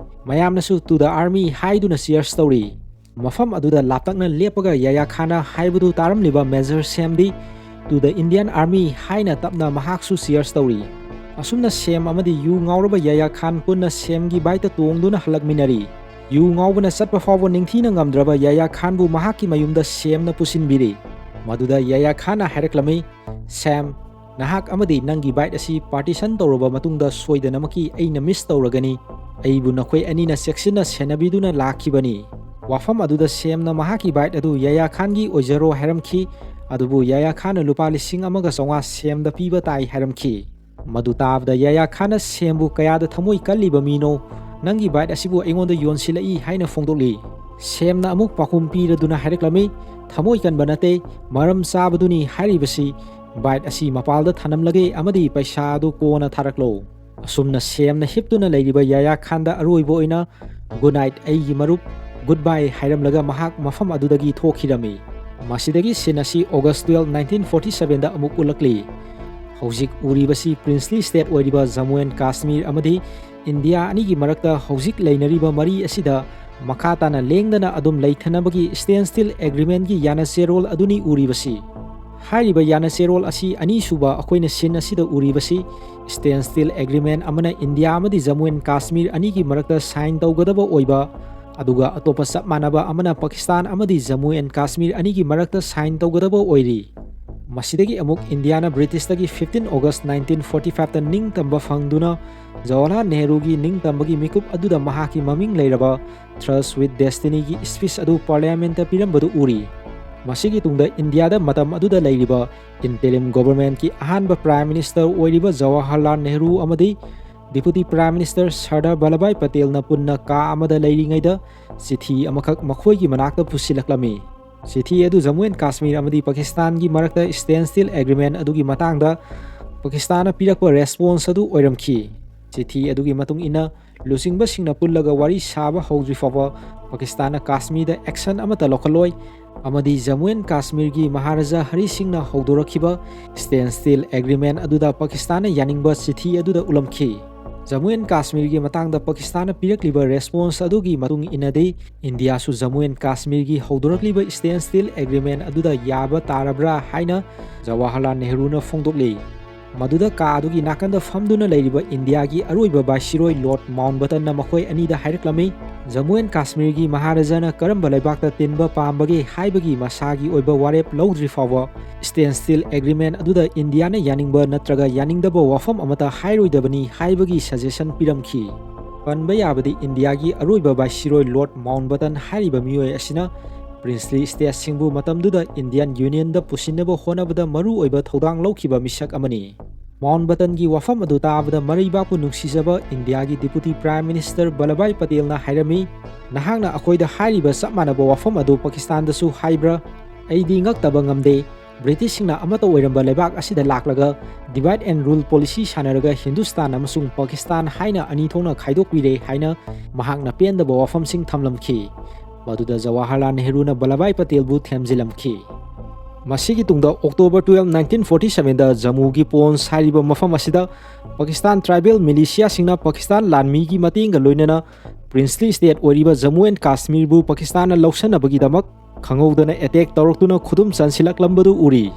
ꯃꯌꯥꯝꯅꯁꯨ "To the army" ꯍꯥꯏꯗꯨꯅ ꯆꯤꯌꯔꯁ ꯇꯧꯔꯤ꯫ ꯃꯐꯝ ꯑꯗꯨꯗ ꯂꯥꯞꯇꯛꯅ ꯂꯦꯞꯄꯒ ꯌꯥꯌꯥ ꯈꯥꯟꯅ ꯍꯥꯏꯕꯗꯨ ꯇꯥꯔꯝꯂꯤꯕ major ꯁꯦꯝꯗꯤ "To the Indian Army" ꯍꯥꯏꯅ ꯇꯞꯅ ꯃꯍꯥꯛꯁꯨ ꯆꯤꯌꯔꯁ ꯇꯧꯔꯤ꯫ ꯑꯁꯨꯝꯅ ꯁꯦꯝ ꯑꯃꯗꯤ ꯌꯨ ꯉꯥꯎꯔꯕ ꯌꯥꯌꯥ ꯈꯥꯟ ꯄꯨꯟꯅ ꯁꯦꯝꯒꯤ ꯕꯥꯏꯛꯇ ꯇꯣꯡꯗꯨꯅ ꯍꯜꯂꯛꯃꯤꯟꯅꯔꯤ꯫ ꯌꯨ ꯉꯥꯎꯕꯅ ꯆꯠꯄ ꯐꯥꯎꯕ ꯅꯤꯡꯊꯤꯅ ꯉꯝꯗ꯭ꯔꯕ ꯌꯥꯌꯥ ꯈꯥꯟꯕꯨ ꯃꯍꯥꯛꯀꯤ ꯃꯌꯨꯝꯗ ꯁꯦꯝꯅ ꯄꯨꯁꯤꯟꯕꯤꯔꯤ꯫ ꯃꯗꯨꯗ ꯌꯥꯌꯥ ꯈꯥꯟꯅ ꯍꯥꯏꯔꯛꯂꯝꯃꯤ, "ꯁꯦꯝ, ꯅꯍꯥꯛ ꯑꯃꯗꯤ ꯅꯪꯒꯤ bite ꯑꯁꯤ partition ꯇꯧꯔꯕ ꯃꯇꯨꯡꯗ ꯁꯣꯏꯗꯅꯃꯛꯀꯤ ꯑꯩꯅ miss ꯇꯧꯔꯒꯅꯤ꯫ ꯑꯩꯕꯨ ꯅꯈꯣꯏ ꯑꯅꯤꯅ ꯆꯦꯛꯁꯤꯟꯅ ꯁꯦꯟꯅꯕꯤꯗꯨꯅ ꯂꯥꯛꯈꯤꯕꯅꯤ꯫ ꯋꯥꯐꯝ ꯑꯗꯨꯗ ꯁꯦꯝꯅ ꯃꯍꯥꯛꯀꯤ bite ꯑꯗꯨ ꯌꯥꯌꯥ ꯈꯥꯟꯒꯤ ꯑꯣꯏꯖꯔꯣ ꯍꯥꯏꯔꯝꯈꯤ, ꯑꯗꯨꯕꯨ ꯌꯥꯌꯥ ꯈꯥꯟꯅ ꯂꯨꯄꯥ ꯂꯤꯁꯤꯡ ꯑꯃꯒ ꯆꯥꯝꯃꯉꯥ ꯁꯦꯝꯗ ꯄꯤꯕ ꯇꯥꯏ ꯍꯥꯏꯔꯝꯈꯤ꯫ ꯃꯗꯨ ꯇꯥꯕꯗ ꯌꯥꯌꯥ ꯈꯥꯟꯅ ꯁꯦꯝꯕꯨ ꯀꯌꯥꯗ ꯊꯃꯣꯏ ꯀꯜꯂꯤꯕ ꯃꯤꯅꯣ, ꯅꯪꯒꯤ bite ꯑꯁꯤꯕꯨ ꯑꯩꯉꯣꯟꯗ ꯌꯣꯟꯁꯤꯜꯂꯛꯏ ꯍꯥꯏꯅ ꯐꯣꯡꯗꯣꯛꯂꯤ꯫ ꯁꯦꯝꯅ ꯑꯃꯨꯛ ꯄꯥꯎꯈꯨꯝ ꯄꯤꯔꯗꯨꯅ ꯍꯥꯏꯔꯛꯂꯝꯃꯤ, ꯊꯃꯣꯏ ꯀꯟꯕ ꯅꯠꯇꯦ, ꯃꯔꯝ ꯆꯥꯕꯗꯨꯅꯤ ꯍꯥꯏꯔꯤꯕꯁꯤ꯫ Bite ꯑꯁꯤ ꯃꯄꯥꯜꯗ ꯊꯅꯝꯂꯒꯦ ꯑꯃꯗꯤ ꯄꯩꯁꯥ ꯑꯗꯨ ꯀꯣꯟꯅ ꯊꯥꯔꯛꯂꯣ꯫ ꯑꯁꯨꯝꯅ ꯁꯦꯝꯅ ꯍꯤꯞꯇꯨꯅ ꯂꯩꯔꯤꯕ ꯌꯥꯌꯥ ꯈꯥꯟꯗ ꯑꯔꯣꯏꯕ ꯑꯣꯏꯅ "Good night, ꯑꯩꯒꯤ ꯃꯔꯨꯞ, goodbye" ꯍꯥꯏꯔꯝꯂꯒ ꯃꯍꯥꯛ ꯃꯐꯝ ꯑꯗꯨꯗꯒꯤ ꯊꯣꯛꯈꯤꯔꯝꯃꯤ꯫ ꯃꯁꯤꯗꯒꯤ scene ꯑꯁꯤ August twelve, nineteen forty seven ꯗ ꯑꯃꯨꯛ ꯎꯠꯂꯛꯂꯤ꯫ ꯍꯧꯖꯤꯛ ꯎꯔꯤꯕꯁꯤ princely state ꯑꯣꯏꯔꯤꯕ ꯖꯝꯃꯨ and ꯀꯥꯁꯃꯤꯔ ꯑꯃꯗꯤ ꯏꯟꯗꯤꯌꯥ ꯑꯅꯤꯒꯤ ꯃꯔꯛꯇ ꯍꯧꯖꯤꯛ ꯂꯩꯅꯔꯤꯕ ꯃꯔꯤ ꯑꯁꯤꯗ ꯃꯈꯥ ꯇꯥꯅ ꯂꯦꯡꯗꯅ ꯑꯗꯨꯝ ꯂꯩꯊꯅꯕꯒꯤ standstill agreement ꯀꯤ ꯌꯥꯅꯆꯦꯔꯣꯜ ꯑꯗꯨꯅꯤ ꯎꯔꯤꯕꯁꯤ꯫ ꯍꯥꯏꯔꯤꯕ ꯌꯥꯅꯆꯦꯔꯣꯜ ꯑꯁꯤ ꯑꯅꯤꯁꯨꯕ ꯑꯩꯈꯣꯏꯅ scene ꯑꯁꯤꯗ ꯎꯔꯤꯕꯁꯤ standstill agreement ꯑꯃꯅ ꯏꯟꯗꯤꯌꯥ ꯑꯃꯗꯤ ꯖꯝꯃꯨ and ꯀꯥꯁꯃꯤꯔ ꯑꯅꯤꯒꯤ ꯃꯔꯛꯇ sign ꯇꯧꯒꯗꯕ ꯑꯣꯏꯕ, ꯑꯗꯨꯒ ꯑꯇꯣꯞꯄ ꯆꯞ ꯃꯥꯟꯅꯕ ꯑꯃꯅ ꯄꯥꯀꯤꯁꯇꯥꯟ ꯑꯃꯗꯤ ꯖꯝꯃꯨ and ꯀꯥꯁꯃꯤꯔ ꯑꯅꯤꯒꯤ ꯃꯔꯛꯇ sign ꯇꯧꯒꯗꯕ ꯑꯣꯏꯔꯤ꯫ ꯃꯁꯤꯗꯒꯤ ꯑꯃꯨꯛ ꯏꯟꯗꯤꯌꯥꯅ ꯕ꯭ꯔꯤꯇꯤꯁꯇꯒꯤ fifteen August nineteen forty five ꯇ ꯅꯤꯡꯇꯝꯕ ꯐꯪꯗꯨꯅ ꯖꯋꯥꯍꯔꯂꯥꯜ ꯅꯦꯍꯔꯨꯒꯤ ꯅꯤꯡꯇꯝꯕꯒꯤ ꯃꯤꯀꯨꯞ ꯑꯗꯨꯗ ꯃꯍꯥꯛꯀꯤ ꯃꯃꯤꯡ ꯂꯩꯔꯕ Truce with Destiny ꯒꯤ speech ꯑꯗꯨ parliament ꯇ ꯄꯤꯔꯝꯕꯗꯨ ꯎꯔꯤ꯫ ꯃꯁꯤꯒꯤ ꯇꯨꯡꯗ ꯏꯟꯗꯤꯌꯥꯗ ꯃꯇꯝ ꯑꯗꯨꯗ ꯂꯩꯔꯤꯕ interim government ꯀꯤ ꯑꯍꯥꯟꯕ prime minister ꯑꯣꯏꯔꯤꯕ ꯖꯋꯥꯍꯔꯂꯥꯜ ꯅꯦꯍꯔꯨ ꯑꯃꯗꯤ deputy prime minister Sardar Vallabhbhai ꯄꯇꯦꯜꯅ ꯄꯨꯟꯅ ꯀꯥ ꯑꯃꯗ ꯂꯩꯔꯤꯉꯩꯗ ꯆꯤꯊꯤ ꯑꯃꯈꯛ ꯃꯈꯣꯏꯒꯤ ꯃꯅꯥꯛꯇ ꯄꯨꯁꯤꯜꯂꯛꯂꯝꯃꯤ꯫ ꯆꯤꯊꯤ ꯑꯗꯨ ꯖꯝꯃꯨ and ꯀꯥꯁꯃꯤꯔ ꯑꯃꯗꯤ ꯄꯥꯀꯤꯁꯇꯥꯟꯒꯤ ꯃꯔꯛꯇ standstill agreement ꯑꯗꯨꯒꯤ ꯃꯇꯥꯡꯗ ꯄꯥꯀꯤꯁꯇꯥꯟꯅ ꯄꯤꯔꯛꯄ response ꯑꯗꯨ ꯑꯣꯏꯔꯝꯈꯤ꯫ ꯆꯤꯊꯤ ꯑꯗꯨꯒꯤ ꯃꯇꯨꯡ ꯏꯟꯅ, ꯂꯨꯆꯤꯡꯕꯁꯤꯡꯅ ꯄꯨꯜꯂꯒ ꯋꯥꯔꯤ ꯁꯥꯕ ꯍꯧꯗ꯭ꯔꯤ ꯐꯥꯎꯕ ꯄꯥꯀꯤꯁꯇꯥꯟꯅ ꯀꯥꯁꯃꯤꯔꯗ action ꯑꯃꯠꯇ ꯂꯧꯈꯠꯂꯣꯏ ꯑꯃꯗꯤ ꯖꯝꯃꯨ and ꯀꯥꯁꯃꯤꯔꯒꯤ ꯃꯍꯥꯔꯥꯖꯥ ꯍꯔꯤ ꯁꯤꯡꯅ ꯍꯧꯗꯣꯔꯛꯈꯤꯕ standstill agreement ꯑꯗꯨꯗ ꯄꯥꯀꯤꯁꯇꯥꯟꯅ ꯌꯥꯅꯤꯡꯕ ꯆꯤꯊꯤ ꯑꯗꯨꯗ ꯎꯠꯂꯝꯈꯤ꯫ ꯖꯝꯃꯨ and ꯀꯥꯁꯃꯤꯔꯒꯤ ꯃꯇꯥꯡꯗ ꯄꯥꯀꯤꯁꯇꯥꯟꯅ ꯄꯤꯔꯛꯂꯤꯕ response ꯑꯗꯨꯒꯤ ꯃꯇꯨꯡ ꯏꯟꯅꯗꯤ, ꯏꯟꯗꯤꯌꯥꯁꯨ ꯖꯝꯃꯨ and ꯀꯥꯁꯃꯤꯔꯒꯤ ꯍꯧꯗꯣꯔꯛꯂꯤꯕ standstill agreement ꯑꯗꯨꯗ ꯌꯥꯕ ꯇꯥꯔꯕ꯭ꯔꯥ ꯍꯥꯏꯅ ꯖꯋꯥꯍꯔꯂꯥꯜ ꯅꯦꯍꯔꯨꯅ ꯐꯣꯡꯗꯣꯛꯂꯤ꯫ ꯃꯗꯨꯗ ꯀꯥ ꯑꯗꯨꯒꯤ ꯅꯥꯀꯟꯗ ꯐꯝꯗꯨꯅ ꯂꯩꯔꯤꯕ ꯏꯟꯗꯤꯌꯥꯒꯤ ꯑꯔꯣꯏꯕ ꯚꯥꯏꯁꯤꯔꯣꯏ ꯂꯣꯔꯗ ꯃꯥꯎꯟꯕꯇꯟꯅ ꯃꯈꯣꯏ ꯑꯅꯤꯗ ꯍꯥꯏꯔꯛꯂꯝꯃꯤ, ꯖꯃꯨ ꯑꯦꯟ ꯀꯥꯁꯃꯤꯔꯒꯤ ꯃꯍꯥꯔꯥꯖꯥꯅ ꯀꯔꯝꯕ ꯂꯩꯕꯥꯛꯇ ꯇꯤꯟꯕ ꯄꯥꯝꯕꯒꯦ ꯍꯥꯏꯕꯒꯤ ꯃꯁꯥꯒꯤ ꯑꯣꯏꯕ ꯋꯥꯔꯦꯞ ꯂꯧꯗ꯭ꯔꯤ ꯐꯥꯎꯕ ꯁ꯭ꯇꯦꯟꯁꯇꯤꯜ ꯑꯦꯒ꯭ꯔꯤꯃꯦꯟ ꯑꯗꯨꯗ ꯏꯟꯗꯤꯌꯥꯅ ꯌꯥꯅꯤꯡꯕ ꯅꯠꯇ꯭ꯔꯒ ꯌꯥꯅꯤꯡꯗꯕ ꯋꯥꯐꯝ ꯑꯃꯠꯇ ꯍꯥꯏꯔꯣꯏꯗꯕꯅꯤ ꯍꯥꯏꯕꯒꯤ ꯁꯖꯦꯁꯟ ꯄꯤꯔꯝꯈꯤ꯫ ꯄꯟꯕ ꯌꯥꯕꯗꯤ ꯏꯟꯗꯤꯌꯥꯒꯤ ꯑꯔꯣꯏꯕ ꯚꯥꯏꯁꯤꯔꯣꯏ ꯂꯣꯔꯗ ꯃꯥꯎꯟꯕꯇꯟ ꯍꯥꯏꯔꯤꯕ ꯃꯤꯑꯣꯏ ꯑꯁꯤꯅ ꯄ꯭ꯔꯤꯟꯁꯂꯤ ꯁ꯭ꯇꯦꯠꯁꯤꯡꯕꯨ ꯃꯇꯝꯗꯨꯗ ꯏꯟꯗꯤꯌꯥꯟ ꯌꯨꯅꯤꯌꯟꯗ ꯄꯨꯁꯤꯟꯅꯕ ꯍꯣꯠꯅꯕꯗ ꯃꯔꯨ ꯑꯣꯏꯕ ꯊꯧꯗꯥꯡ ꯂꯧꯈꯤꯕ ꯃꯤꯁꯛ ꯑꯃꯅꯤ꯫ ꯃꯥꯎꯟꯕꯇꯟꯒꯤ ꯋꯥꯐꯝ ꯑꯗꯨ ꯇꯥꯕꯗ ꯃꯔꯩꯕꯥꯛꯄꯨ ꯅꯨꯡꯁꯤꯖꯕ ꯏꯟꯗꯤꯌꯥꯒꯤ ꯗꯤꯄꯨꯇꯤ ꯄ꯭ꯔꯥꯏꯝ ꯃꯤꯅꯤꯁꯇꯔ ꯚꯜꯂꯚꯥꯏ ꯄꯇꯦꯜꯅ ꯍꯥꯏꯔꯝꯃꯤ, "ꯅꯍꯥꯛꯅ ꯑꯩꯈꯣꯏꯗ ꯍꯥꯏꯔꯤꯕ ꯆꯞ ꯃꯥꯟꯅꯕ ꯋꯥꯐꯝ ꯑꯗꯨ ꯄꯥꯀꯤꯁꯇꯥꯟꯗꯁꯨ ꯍꯥꯏꯕ꯭ꯔꯥ? ꯑꯩꯗꯤ ꯉꯛꯇꯕ ꯉꯝꯗꯦ꯫ ꯕ꯭ꯔꯤꯇꯤꯁꯁꯤꯡꯅ ꯑꯃꯠꯇ ꯑꯣꯏꯔꯝꯕ ꯂꯩꯕꯥꯛ ꯑꯁꯤꯗ ꯂꯥꯛꯂꯒ divide and rule policy ꯁꯥꯟꯅꯔꯒ ꯍꯤꯟꯗꯨꯁꯇꯥꯟ ꯑꯃꯁꯨꯡ ꯄꯥꯀꯤꯁꯇꯥꯟ ꯍꯥꯏꯅ ꯑꯅꯤ ꯊꯣꯛꯅ ꯈꯥꯏꯗꯣꯛꯄꯤꯔꯦ" ꯍꯥꯏꯅ ꯃꯍꯥꯛꯅ ꯄꯦꯟꯗꯕ ꯋꯥꯐꯝꯁꯤꯡ ꯊꯝꯂꯝꯈꯤ꯫ ꯃꯗꯨꯗ ꯖꯋꯥꯍꯔꯂꯥꯜ ꯅꯦꯍꯔꯨꯅ ꯚꯜꯂꯚꯥꯏ ꯄꯇꯦꯜꯕꯨ ꯊꯦꯝꯖꯤꯜꯂꯝꯈꯤ꯫ ꯃꯁꯤꯒꯤ ꯇꯨꯡꯗ October twelve, nineteen forty seven ꯗ ꯖꯃꯨꯒꯤ ꯄꯣꯟꯁ ꯍꯥꯏꯔꯤꯕ ꯃꯐꯝ ꯑꯁꯤꯗ ꯄꯥꯀꯤꯁꯇꯥꯟ ꯇ꯭ꯔꯥꯏꯕꯦꯜ ꯃꯤꯂꯤꯁꯤꯌꯥꯁꯤꯡꯅ ꯄꯥꯀꯤꯁꯇꯥꯟ ꯂꯥꯟꯃꯤꯒꯤ ꯃꯇꯦꯡꯒ ꯂꯣꯏꯅꯅ ꯄ꯭ꯔꯤꯟꯁꯂꯤ ꯁ꯭ꯇꯦꯠ ꯑꯣꯏꯔꯤꯕ ꯖꯃꯨ ꯑꯦꯟ ꯀꯥꯁꯃꯤꯔꯕꯨ ꯄꯥꯀꯤꯁꯇꯥꯟꯅ ꯂꯧꯁꯤꯟꯅꯕꯒꯤꯗꯃꯛ ꯈꯪꯍꯧꯗꯅ ꯑꯦꯇꯦꯛ ꯇꯧꯔꯛꯇꯨꯅ ꯈꯨꯗꯨꯝ ꯆꯟꯁꯤꯜꯂꯛꯂꯝꯕꯗꯨ ꯎꯔꯤ꯫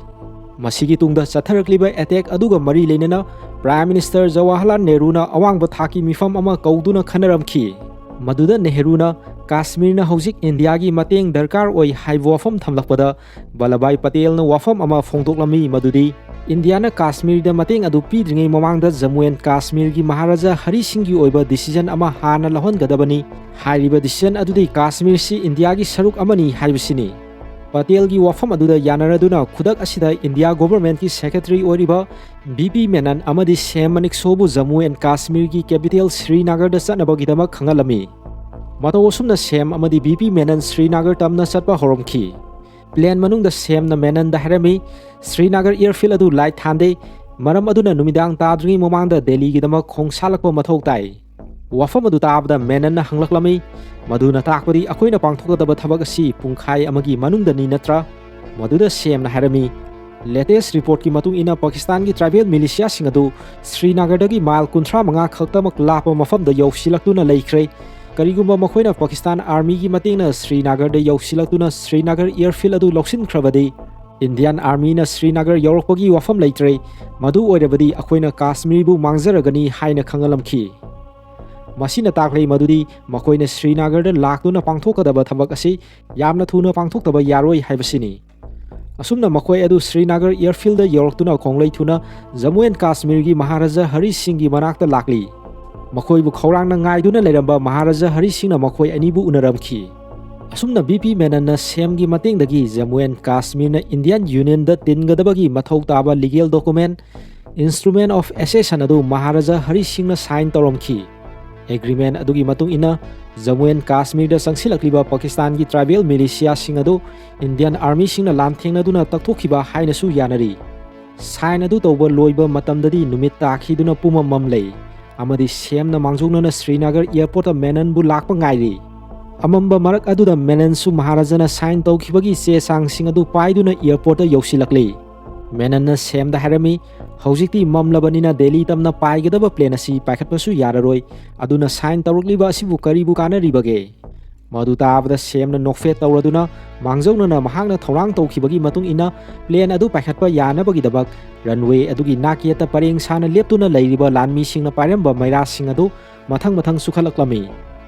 ꯃꯁꯤꯒꯤ ꯇꯨꯡꯗ ꯆꯠꯊꯔꯛꯂꯤꯕ ꯑꯦꯇꯦꯛ ꯑꯗꯨꯒ ꯃꯔꯤ ꯂꯩꯅꯅ ꯄ꯭ꯔꯥꯏꯝ ꯃꯤꯅꯤꯁꯇꯔ ꯖꯋꯥꯍꯔꯂꯥꯜ ꯅꯦꯍꯔꯨꯅ ꯑꯋꯥꯡꯕ ꯊꯥꯛꯀꯤ ꯃꯤꯐꯝ ꯑꯃ ꯀꯧꯗꯨꯅ ꯈꯟꯅꯔꯝꯈꯤ꯫ ꯃꯗꯨꯗ ꯅꯦꯍꯔꯨꯅ ꯀꯥꯁꯃꯤꯔꯅ ꯍꯧꯖꯤꯛ ꯏꯟꯗꯤꯌꯥꯒꯤ ꯃꯇꯦꯡ ꯗꯔꯀꯥꯔ ꯑꯣꯏ ꯍꯥꯏꯕ ꯋꯥꯐꯝ ꯊꯝꯂꯛꯄꯗ ꯚꯜꯂꯚꯥꯏ ꯄꯇꯦꯜꯅ ꯋꯥꯐꯝ ꯑꯃ ꯐꯣꯡꯗꯣꯛꯂꯝꯃꯤ, ꯃꯗꯨꯗꯤ ꯏꯟꯗꯤꯌꯥꯅ ꯀꯥꯁꯃꯤꯔꯗ ꯃꯇꯦꯡ ꯑꯗꯨ ꯄꯤꯗ꯭ꯔꯤꯉꯩ ꯃꯃꯥꯡꯗ ꯖꯃꯨ ꯑꯦꯟ ꯀꯥꯁꯃꯤꯔꯒꯤ ꯃꯍꯥꯔꯥꯖꯥ ꯍꯔꯤ ꯁꯤꯡꯒꯤ ꯑꯣꯏꯕ ꯗꯤꯁꯤꯖꯟ ꯑꯃ ꯍꯥꯟꯅ ꯂꯧꯍꯟꯒꯗꯕꯅꯤ꯫ ꯍꯥꯏꯔꯤꯕ ꯗꯤꯁꯤꯖꯟ ꯑꯗꯨꯗꯤ ꯀꯥꯁꯃꯤꯔꯁꯤ ꯏꯟꯗꯤꯌꯥꯒꯤ ꯁꯔꯨꯛ ꯑꯃꯅꯤ ꯍꯥꯏꯕꯁꯤꯅꯤ꯫ ꯄꯇꯦꯜꯒꯤ ꯋꯥꯐꯝ ꯑꯗꯨꯗ ꯌꯥꯅꯔꯗꯨꯅ ꯈꯨꯗꯛ ꯑꯁꯤꯗ ꯏꯟꯗꯤꯌꯥ ꯒꯣꯚꯔꯟꯃꯦꯟꯠꯀꯤ ꯁꯦꯀ꯭ꯔꯦꯇꯔꯤ ꯑꯣꯏꯔꯤꯕ ꯕꯤ ꯄꯤ ꯃꯦꯅꯟ ꯑꯃꯗꯤ ꯁꯦꯝ ꯃꯅꯤꯛꯁꯣꯕꯨ ꯖꯃꯨ ꯑꯦꯟ ꯀꯥꯁꯃꯤꯔꯒꯤ ꯀꯦꯄꯤꯇꯦꯜ ꯁ꯭ꯔꯤꯅꯒꯔꯗ ꯆꯠꯅꯕꯒꯤꯗꯃꯛ ꯈꯪꯍꯜꯂꯝꯃꯤ꯫ ꯃꯇꯧ ꯑꯁꯨꯝꯅ ꯁꯦꯝ ꯑꯃꯗꯤ ꯕꯤ ꯄꯤ ꯃꯦꯅꯟ ꯁ꯭ꯔꯤꯅꯒꯔ ꯇꯝꯅ ꯆꯠꯄ ꯍꯧꯔꯝꯈꯤ꯫ ꯄ꯭ꯂꯦꯟ ꯃꯅꯨꯡꯗ ꯁꯦꯝꯅ ꯃꯦꯅꯟꯗ ꯍꯥꯏꯔꯝꯃꯤ, "ꯁ꯭ꯔꯤꯅꯒꯔ ꯑꯦꯌꯔꯐꯤꯜꯗ ꯑꯗꯨ ꯂꯥꯏꯠ ꯊꯥꯟꯗꯦ, ꯃꯔꯝ ꯑꯗꯨꯅ ꯅꯨꯃꯤꯗꯥꯡ ꯇꯥꯗ꯭ꯔꯤꯉꯩ ꯃꯃꯥꯡꯗ ꯗꯦꯜꯂꯤꯒꯤꯗꯃꯛ ꯈꯣꯡ ꯁꯥꯜꯂꯛꯄ ꯃꯊꯧ ꯇꯥꯏ"꯫ ꯋꯥꯐꯝ ꯑꯗꯨ ꯇꯥꯕꯗ ꯃꯦꯅꯟꯅ ꯍꯪꯂꯛꯂꯝꯃꯤ, "ꯃꯗꯨꯅ ꯇꯥꯛꯄꯗꯤ ꯑꯩꯈꯣꯏꯅ ꯄꯥꯡꯊꯣꯛꯀꯗꯕ ꯊꯕꯛ ꯑꯁꯤ ꯄꯨꯡꯈꯥꯏ ꯑꯃꯒꯤ ꯃꯅꯨꯡꯗꯅꯤ ꯅꯠꯇ꯭ꯔꯥ?" ꯃꯗꯨꯗ ꯁꯦꯝꯅ ꯍꯥꯏꯔꯝꯃꯤ, "ꯂꯦꯇꯦꯁ ꯔꯤꯄꯣꯔꯠꯀꯤ ꯃꯇꯨꯡ ꯏꯟꯅ ꯄꯥꯀꯤꯁꯇꯥꯟꯒꯤ ꯇ꯭ꯔꯥꯏꯕꯦꯜ ꯃꯤꯂꯤꯁꯤꯌꯥꯁꯤꯡ ꯑꯗꯨ ꯁ꯭ꯔꯤꯅꯒꯔꯗꯒꯤ ꯃꯥꯏꯜ ꯀꯨꯟꯊ꯭ꯔꯥ ꯃꯉꯥ ꯈꯛꯇꯃꯛ ꯂꯥꯞꯄ ꯃꯐꯝꯗ ꯌꯧꯁꯤꯜꯂꯛꯇꯨꯅ ꯂꯩꯈ꯭ꯔꯦ꯫ ꯀꯔꯤꯒꯨꯝꯕ ꯃꯈꯣꯏꯅ ꯄꯥꯀꯤꯁꯇꯥꯟ ꯑꯥꯔꯃꯤꯒꯤ ꯃꯇꯦꯡꯅ ꯁ꯭ꯔꯤꯅꯒꯔꯗ ꯌꯧꯁꯤꯜꯂꯛꯇꯨꯅ ꯁ꯭ꯔꯤꯅꯒꯔ ꯑꯦꯌꯔꯐꯤꯜꯗ ꯑꯗꯨ ꯂꯧꯁꯤꯟꯈ꯭ꯔꯕꯗꯤ, ꯏꯟꯗꯤꯌꯥꯟ ꯑꯥꯔꯃꯤꯅ ꯁ꯭ꯔꯤꯅꯒꯔ ꯌꯧꯔꯛꯄꯒꯤ ꯋꯥꯐꯝ ꯂꯩꯇ꯭ꯔꯦ, ꯃꯗꯨ ꯑꯣꯏꯔꯕꯗꯤ ꯑꯩꯈꯣꯏꯅ ꯀꯥꯁꯃꯤꯔꯕꯨ ꯃꯥꯡꯖꯔꯒꯅꯤ ꯍꯥꯏꯅ ꯈꯪꯍꯜꯂꯝꯈꯤ꯫ ꯃꯁꯤꯅ ꯇꯥꯛꯂꯤ ꯃꯗꯨꯗꯤ ꯃꯈꯣꯏꯅ ꯁ꯭ꯔꯤꯅꯒꯔꯗ ꯂꯥꯛꯇꯨꯅ ꯄꯥꯡꯊꯣꯛꯀꯗꯕ ꯊꯕꯛ ꯑꯁꯤ ꯌꯥꯝꯅ ꯊꯨꯅ ꯄꯥꯡꯊꯣꯛꯇꯕ ꯌꯥꯔꯣꯏ ꯍꯥꯏꯕꯁꯤꯅꯤ꯫ ꯑꯁꯨꯝꯅ ꯃꯈꯣꯏ ꯑꯗꯨ ꯁ꯭ꯔꯤꯅꯒꯔ ꯑꯦꯌꯔꯐꯤꯜꯗ ꯌꯧꯔꯛꯇꯨꯅ ꯈꯣꯡꯂꯩ ꯊꯨꯅ ꯖꯝꯃꯨ ꯑꯦꯟ ꯀꯥꯁꯃꯤꯔꯒꯤ ꯃꯍꯥꯔꯥꯖꯥ ꯍꯔꯤ ꯁꯤꯡꯒꯤ ꯃꯅꯥꯛꯇ ꯂꯥꯛꯂꯤ꯫ ꯃꯈꯣꯏꯕꯨ ꯈꯧꯔꯥꯡꯅ ꯉꯥꯏꯗꯨꯅ ꯂꯩꯔꯝꯕ ꯃꯍꯥꯔꯥꯖꯥ ꯍꯔꯤ ꯁꯤꯡꯅ ꯃꯈꯣꯏ ꯑꯅꯤꯕꯨ ꯎꯅꯔꯝꯈꯤ꯫ ꯑꯁꯨꯝꯅ ꯕꯤ ꯄꯤ ꯃꯦꯅꯟꯅ ꯁꯦꯝꯒꯤ ꯃꯇꯦꯡꯗꯒꯤ ꯖꯝꯃꯨ ꯑꯦꯟ ꯀꯥꯁꯃꯤꯔꯅ ꯏꯟꯗꯤꯌꯥꯟ ꯌꯨꯅꯤꯌꯟꯗ ꯇꯤꯟꯒꯗꯕꯒꯤ ꯃꯊꯧ ꯇꯥꯕ ꯂꯤꯒꯦꯜ ꯗꯣꯀꯨꯃꯦꯟ, ꯏꯟꯁꯇ꯭ꯔꯨꯃꯦꯟ ꯑꯣꯐ ꯑꯦꯁꯦꯁꯟ ꯑꯗꯨ ꯃꯍꯥꯔꯥꯖꯥ ꯍꯔꯤ ꯁꯤꯡꯅ ꯁꯥꯏꯟ ꯇꯧꯔꯝꯈꯤ꯫ ꯑꯦꯒ꯭ꯔꯤꯃꯦꯟ ꯑꯗꯨꯒꯤ ꯃꯇꯨꯡ ꯏꯟꯅ ꯖꯝꯃꯨ ꯑꯦꯟ ꯀꯥꯁꯃꯤꯔꯗ ꯆꯪꯁꯤꯜꯂꯛꯂꯤꯕ ꯄꯥꯀꯤꯁꯇꯥꯟꯒꯤ ꯇ꯭ꯔꯥꯏꯕꯦꯜ ꯃꯤꯂꯤꯁꯤꯌꯥꯁꯤꯡ ꯑꯗꯨ ꯏꯟꯗꯤꯌꯥꯟ ꯑꯥꯔꯃꯤꯁꯤꯡꯅ ꯂꯥꯟꯊꯦꯡꯅꯗꯨꯅ ꯇꯛꯊꯣꯛꯈꯤꯕ ꯍꯥꯏꯅꯁꯨ ꯌꯥꯅꯔꯤ꯫ ꯁꯥꯏꯟ ꯑꯗꯨ ꯇꯧꯕ ꯂꯣꯏꯕ ꯃꯇꯝꯗꯗꯤ ꯅꯨꯃꯤꯠ ꯇꯥꯈꯤꯗꯨꯅ ꯄꯨꯝꯃꯝ ꯃꯝꯂꯦ, ꯑꯃꯗꯤ ꯁꯦꯝꯅ ꯃꯥꯡꯖꯧꯅꯅ ꯁ꯭ꯔꯤꯅꯒꯔ ꯑꯦꯌꯔꯄꯣꯔꯠꯇ ꯃꯦꯅꯟꯕꯨ ꯂꯥꯛꯄ ꯉꯥꯏꯔꯤ꯫ ꯑꯃꯝꯕ ꯃꯔꯛ ꯑꯗꯨꯗ ꯃꯦꯅꯟꯁꯨ ꯃꯍꯥꯔꯥꯖꯥꯅ ꯁꯥꯏꯟ ꯇꯧꯈꯤꯕꯒꯤ ꯆꯦ ꯆꯥꯡꯁꯤꯡ ꯑꯗꯨ ꯄꯥꯏꯗꯨꯅ ꯑꯦꯌꯔꯄꯣꯔꯠꯇ ꯌꯧꯁꯤꯜꯂꯛꯂꯤ꯫ ꯃꯦꯅꯟꯅ ꯁꯦꯝꯗ ꯍꯥꯏꯔꯝꯃꯤ, "ꯍꯧꯖꯤꯛꯇꯤ ꯃꯝꯂꯕꯅꯤꯅ ꯗꯦꯜꯂꯤ ꯇꯝꯅ ꯄꯥꯏꯒꯗꯕ ꯄ꯭ꯂꯦꯟ ꯑꯁꯤ ꯄꯥꯏꯈꯠꯄꯁꯨ ꯌꯥꯔꯔꯣꯏ, ꯑꯗꯨꯅ ꯁꯥꯏꯟ ꯇꯧꯔꯛꯂꯤꯕ ꯑꯁꯤꯕꯨ ꯀꯔꯤꯕꯨ ꯀꯥꯟꯅꯔꯤꯕꯒꯦ?" ꯃꯗꯨ ꯇꯥꯕꯗ ꯁꯦꯝꯅ ꯅꯣꯛꯐꯦꯠ ꯇꯧꯔꯗꯨꯅ ꯃꯥꯡꯖꯧꯅꯅ ꯃꯍꯥꯛꯅ ꯊꯧꯔꯥꯡ ꯇꯧꯈꯤꯕꯒꯤ ꯃꯇꯨꯡ ꯏꯟꯅ ꯄ꯭ꯂꯦꯟ ꯑꯗꯨ ꯄꯥꯏꯈꯠꯄ ꯌꯥꯅꯕꯒꯤꯗꯃꯛ ꯔꯟꯋꯦ ꯑꯗꯨꯒꯤ ꯅꯥꯛꯌꯦꯠꯇ ꯄꯔꯦꯡ ꯁꯥꯅ ꯂꯦꯞꯇꯨꯅ ꯂꯩꯔꯤꯕ ꯂꯥꯟꯃꯤꯁꯤꯡꯅ ꯄꯥꯏꯔꯝꯕ ꯃꯩꯔꯥꯁꯤꯡ ꯑꯗꯨ ꯃꯊꯪ ꯃꯊꯪ ꯆꯨꯈꯠꯂꯛꯂꯝꯃꯤ꯫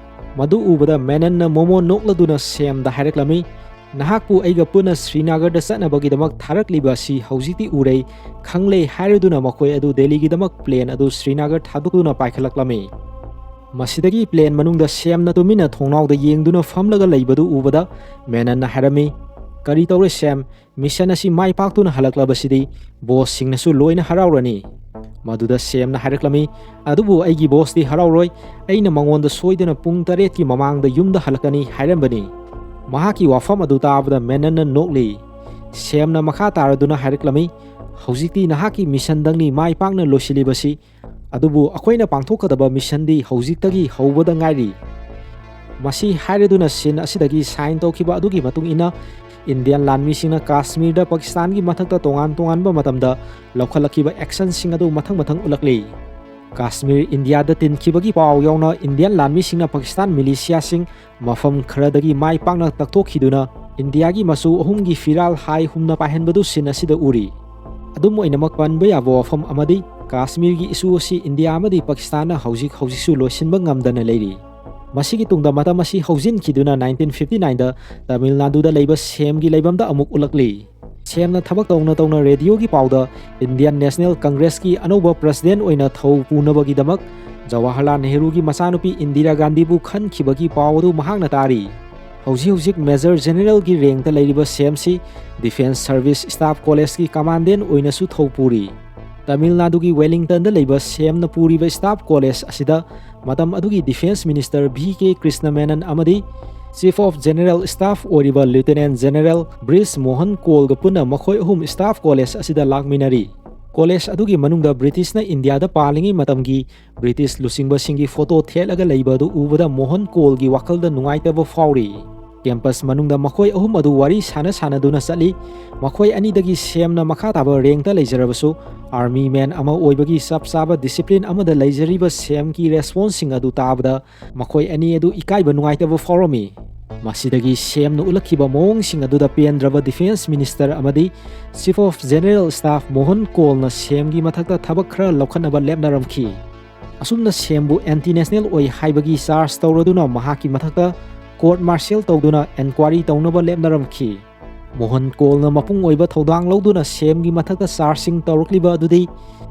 ꯃꯗꯨ ꯎꯕꯗ ꯃꯦꯅꯟꯅ ꯃꯣꯃꯣ ꯅꯣꯛꯂꯗꯨꯅ ꯁꯦꯝꯗ ꯍꯥꯏꯔꯛꯂꯝꯃꯤ, "ꯅꯍꯥꯛꯄꯨ ꯑꯩꯒ ꯄꯨꯟꯅ ꯁ꯭ꯔꯤꯅꯒꯔꯗ ꯆꯠꯅꯕꯒꯤꯗꯃꯛ ꯊꯥꯔꯛꯂꯤꯕ ꯑꯁꯤ ꯍꯧꯖꯤꯛꯇꯤ ꯎꯔꯦ, ꯈꯪꯂꯦ" ꯍꯥꯏꯔꯗꯨꯅ ꯃꯈꯣꯏ ꯑꯗꯨ ꯗꯦꯜꯂꯤꯒꯤꯗꯃꯛ ꯄ꯭ꯂꯦꯟ ꯑꯗꯨ ꯁ꯭ꯔꯤꯅꯒꯔ ꯊꯥꯗꯣꯛꯇꯨꯅ ꯄꯥꯏꯈꯠꯂꯛꯂꯝꯃꯤ꯫ ꯃꯁꯤꯗꯒꯤ ꯄ꯭ꯂꯦꯟ ꯃꯅꯨꯡꯗ ꯁꯦꯝꯅ ꯇꯨꯃꯤꯟꯅ ꯊꯣꯡꯅꯥꯎꯗ ꯌꯦꯡꯗꯨꯅ ꯐꯝꯂꯒ ꯂꯩꯕꯗꯨ ꯎꯕꯗ ꯃꯦꯅꯟꯅ ꯍꯥꯏꯔꯝꯃꯤ, "ꯀꯔꯤ ꯇꯧꯔꯦ ꯁꯦꯝ? ꯃꯤꯁꯟ ꯑꯁꯤ ꯃꯥꯏ ꯄꯥꯛꯇꯨꯅ ꯍꯜꯂꯛꯂꯕꯁꯤꯗꯤ ꯕꯣꯁꯁꯤꯡꯅꯁꯨ ꯂꯣꯏꯅ ꯍꯔꯥꯎꯔꯅꯤ"꯫ ꯃꯗꯨꯗ ꯁꯦꯝꯅ ꯍꯥꯏꯔꯛꯂꯝꯃꯤ, "ꯑꯗꯨꯕꯨ ꯑꯩꯒꯤ ꯕꯣꯁꯇꯤ ꯍꯔꯥꯎꯔꯣꯏ, ꯑꯩꯅ ꯃꯉꯣꯟꯗ ꯁꯣꯏꯗꯅ ꯄꯨꯡ ꯇꯔꯦꯠꯀꯤ ꯃꯃꯥꯡꯗ ꯌꯨꯝꯗ ꯍꯜꯂꯛꯀꯅꯤ" ꯍꯥꯏꯔꯝꯕꯅꯤ꯫ ꯃꯍꯥꯛꯀꯤ ꯋꯥꯐꯝ ꯑꯗꯨ ꯇꯥꯕꯗ ꯃꯦꯅꯟꯅ ꯅꯣꯛꯂꯤ꯫ ꯁꯦꯝꯅ ꯃꯈꯥ ꯇꯥꯔꯗꯨꯅ ꯍꯥꯏꯔꯛꯂꯝꯃꯤ, "ꯍꯧꯖꯤꯛꯇꯤ ꯅꯍꯥꯛꯀꯤ ꯃꯤꯁꯟꯗꯪꯅꯤ ꯃꯥꯏ ꯄꯥꯛꯅ ꯂꯣꯏꯁꯤꯜꯂꯤꯕꯁꯤ, ꯑꯗꯨꯕꯨ ꯑꯩꯈꯣꯏꯅ ꯄꯥꯡꯊꯣꯛꯀꯗꯕ ꯃꯤꯁꯟꯗꯤ ꯍꯧꯖꯤꯛꯇꯒꯤ ꯍꯧꯕꯗ ꯉꯥꯏꯔꯤ"꯫ ꯃꯁꯤ ꯍꯥꯏꯔꯗꯨꯅ ꯁꯤꯟ ꯑꯁꯤꯗꯒꯤ ꯁꯥꯏꯟ ꯇꯧꯈꯤꯕ ꯑꯗꯨꯒꯤ ꯃꯇꯨꯡ ꯏꯟꯅ ꯏꯟꯗꯤꯌꯥꯟ ꯂꯥꯟꯃꯤꯁꯤꯡꯅ ꯀꯥꯁꯃꯤꯔꯗ ꯄꯥꯀꯤꯁꯇꯥꯟꯒꯤ ꯃꯊꯛꯇ ꯇꯣꯉꯥꯟ ꯇꯣꯉꯥꯟꯕ ꯃꯇꯝꯗ ꯂꯧꯈꯠꯂꯛꯈꯤꯕ ꯑꯦꯛꯁꯟꯁꯤꯡ ꯑꯗꯨ ꯃꯊꯪ ꯃꯊꯪ ꯎꯠꯂꯛꯂꯤ꯫ ꯀꯥꯁꯃꯤꯔ ꯏꯟꯗꯤꯌꯥꯗ ꯇꯤꯟꯈꯤꯕꯒꯤ ꯄꯥꯎ ꯌꯥꯎꯅ ꯏꯟꯗꯤꯌꯥꯟ ꯂꯥꯟꯃꯤꯁꯤꯡꯅ ꯄꯥꯀꯤꯁꯇꯥꯟ ꯃꯤꯂꯤꯁꯤꯌꯥꯁꯤꯡ ꯃꯐꯝ ꯈꯔꯗꯒꯤ ꯃꯥꯏ ꯄꯥꯛꯅ ꯇꯛꯊꯣꯛꯈꯤꯗꯨꯅ ꯏꯟꯗꯤꯌꯥꯒꯤ ꯃꯆꯨ ꯑꯍꯨꯝꯒꯤ ꯐꯤꯔꯥꯜ ꯍꯥꯏ ꯍꯨꯝꯅ ꯄꯥꯏꯍꯟꯕꯗꯨ scene ꯑꯁꯤꯗ ꯎꯔꯤ꯫ ꯑꯗꯨꯝ ꯑꯣꯏꯅꯃꯛ, ꯄꯟꯕ ꯌꯥꯕ ꯋꯥꯐꯝ ꯑꯃꯗꯤ ꯀꯥꯁꯃꯤꯔꯒꯤ issue ꯑꯁꯤ ꯏꯟꯗꯤꯌꯥ ꯑꯃꯗꯤ ꯄꯥꯀꯤꯁꯇꯥꯟꯅ ꯍꯧꯖꯤꯛ ꯍꯧꯖꯤꯛꯁꯨ ꯂꯣꯏꯁꯤꯟꯕ ꯉꯝꯗꯅ ꯂꯩꯔꯤ꯫ ꯃꯁꯤꯒꯤ ꯇꯨꯡꯗ ꯃꯇꯝ ꯑꯁꯤ ꯍꯧꯖꯤꯟꯈꯤꯗꯨꯅ nineteen fifty nineꯗ ꯇꯥꯃꯤꯜ ꯅꯥꯗꯨꯗ ꯂꯩꯕ ꯁꯦꯝꯒꯤ ꯂꯩꯐꯝꯗ ꯑꯃꯨꯛ ꯎꯠꯂꯛꯂꯤ꯫ ꯁꯦꯝꯅ ꯊꯕꯛ ꯇꯧꯅ ꯇꯧꯅ radioꯒꯤ ꯄꯥꯎꯗ Indian National Congressꯀꯤ ꯑꯅꯧꯕ president ꯑꯣꯏꯅ ꯊꯧ ꯄꯨꯅꯕꯒꯤꯗꯃꯛ ꯖꯋꯥꯍꯔꯂꯥꯜ ꯅꯦꯍꯔꯨꯒꯤ ꯃꯆꯥꯅꯨꯄꯤ ꯏꯟꯗꯤꯔꯥ ꯒꯥꯟꯙꯤꯕꯨ ꯈꯟꯈꯤꯕꯒꯤ ꯄꯥꯎ ꯑꯗꯨ ꯃꯍꯥꯛꯅ ꯇꯥꯔꯤ꯫ ꯍꯧꯖꯤꯛ ꯍꯧꯖꯤꯛ Major Generalꯒꯤ rankꯇ ꯂꯩꯔꯤꯕ ꯁꯦꯝꯁꯤ Defence Service Staff Collegeꯀꯤ commandant ꯑꯣꯏꯅꯁꯨ ꯊꯧ ꯄꯨꯔꯤ꯫ ꯇꯥꯃꯤꯜ ꯅꯥꯗꯨꯒꯤ Wellingtonꯗ ꯂꯩꯕ ꯁꯦꯝꯅ ꯄꯨꯔꯤꯕ staff college ꯑꯁꯤꯗ ꯃꯇꯝ ꯑꯗꯨꯒꯤ Defence Minister V K Krishnamenon ꯑꯃꯗꯤ Chief of General Staff ꯑꯣꯏꯔꯤꯕ Lieutenant General ꯕ꯭ꯔꯤꯖ ꯃꯣꯍꯟ ꯀꯣꯜꯒ ꯄꯨꯟꯅ ꯃꯈꯣꯏ ꯑꯍꯨꯝ staff college ꯑꯁꯤꯗ ꯂꯥꯛꯃꯤꯟꯅꯔꯤ꯫ College ꯑꯗꯨꯒꯤ ꯃꯅꯨꯡꯗ ꯕ꯭ꯔꯤꯇꯤꯁꯅ ꯏꯟꯗꯤꯌꯥꯗ ꯄꯥꯜꯂꯤꯉꯩ ꯃꯇꯝꯒꯤ ꯕ꯭ꯔꯤꯇꯤꯁ ꯂꯨꯆꯤꯡꯕꯁꯤꯡꯒꯤ photo ꯊꯦꯠꯂꯒ ꯂꯩꯕ ꯑꯗꯨ ꯎꯕꯗ ꯃꯣꯍꯟ ꯀꯣꯜꯒꯤ ꯋꯥꯈꯜꯗ ꯅꯨꯡꯉꯥꯏꯇꯕ ꯐꯥꯎꯔꯤ꯫ Campus ꯃꯅꯨꯡꯗ ꯃꯈꯣꯏ ꯑꯍꯨꯝ ꯑꯗꯨ ꯋꯥꯔꯤ ꯁꯥꯟꯅ ꯁꯥꯟꯅꯗꯨꯅ ꯆꯠꯂꯤ꯫ ꯃꯈꯣꯏ ꯑꯅꯤꯗꯒꯤ ꯁꯦꯝꯅ ꯃꯈꯥ ꯇꯥꯕ rankꯇ ꯂꯩꯖꯔꯕꯁꯨ, army man ꯑꯃ ꯑꯣꯏꯕꯒꯤ ꯆꯞ ꯆꯥꯕ discipline ꯑꯃꯗ ꯂꯩꯖꯔꯤꯕ ꯁꯦꯝꯒꯤ responseꯁꯤꯡ ꯑꯗꯨ ꯇꯥꯕꯗ ꯃꯈꯣꯏ ꯑꯅꯤ ꯑꯗꯨ ꯏꯀꯥꯏꯕ ꯅꯨꯡꯉꯥꯏꯇꯕ ꯐꯥꯎꯔꯝꯃꯤ꯫ ꯃꯁꯤꯗꯒꯤ ꯁꯦꯝꯅ ꯎꯠꯂꯛꯈꯤꯕ ꯃꯑꯣꯡꯁꯤꯡ ꯑꯗꯨꯗ ꯄꯦꯟꯗ꯭ꯔꯕ Defence Minister ꯑꯃꯗꯤ Chief of General Staff Mohan ꯀꯣꯜꯅ ꯁꯦꯝꯒꯤ ꯃꯊꯛꯇ ꯊꯕꯛ ꯈꯔ ꯂꯧꯈꯠꯅꯕ ꯂꯦꯞꯅꯔꯝꯈꯤ꯫ ꯑꯁꯨꯝꯅ ꯁꯦꯝꯕꯨ anti national ꯑꯣꯏ ꯍꯥꯏꯕꯒꯤ charge ꯇꯧꯔꯗꯨꯅ ꯃꯍꯥꯛꯀꯤ ꯃꯊꯛꯇ court martial ꯇꯧꯗꯨꯅ enquiry ꯇꯧꯅꯕ ꯂꯦꯞꯅꯔꯝꯈꯤ꯫ ꯃꯣꯍꯟ ꯀꯣꯜꯅ ꯃꯄꯨꯡ ꯑꯣꯏꯕ ꯊꯧꯗꯥꯡ ꯂꯧꯗꯨꯅ ꯁꯦꯝꯒꯤ ꯃꯊꯛꯇ chargeꯁꯤꯡ ꯇꯧꯔꯛꯂꯤꯕ ꯑꯗꯨꯗꯤ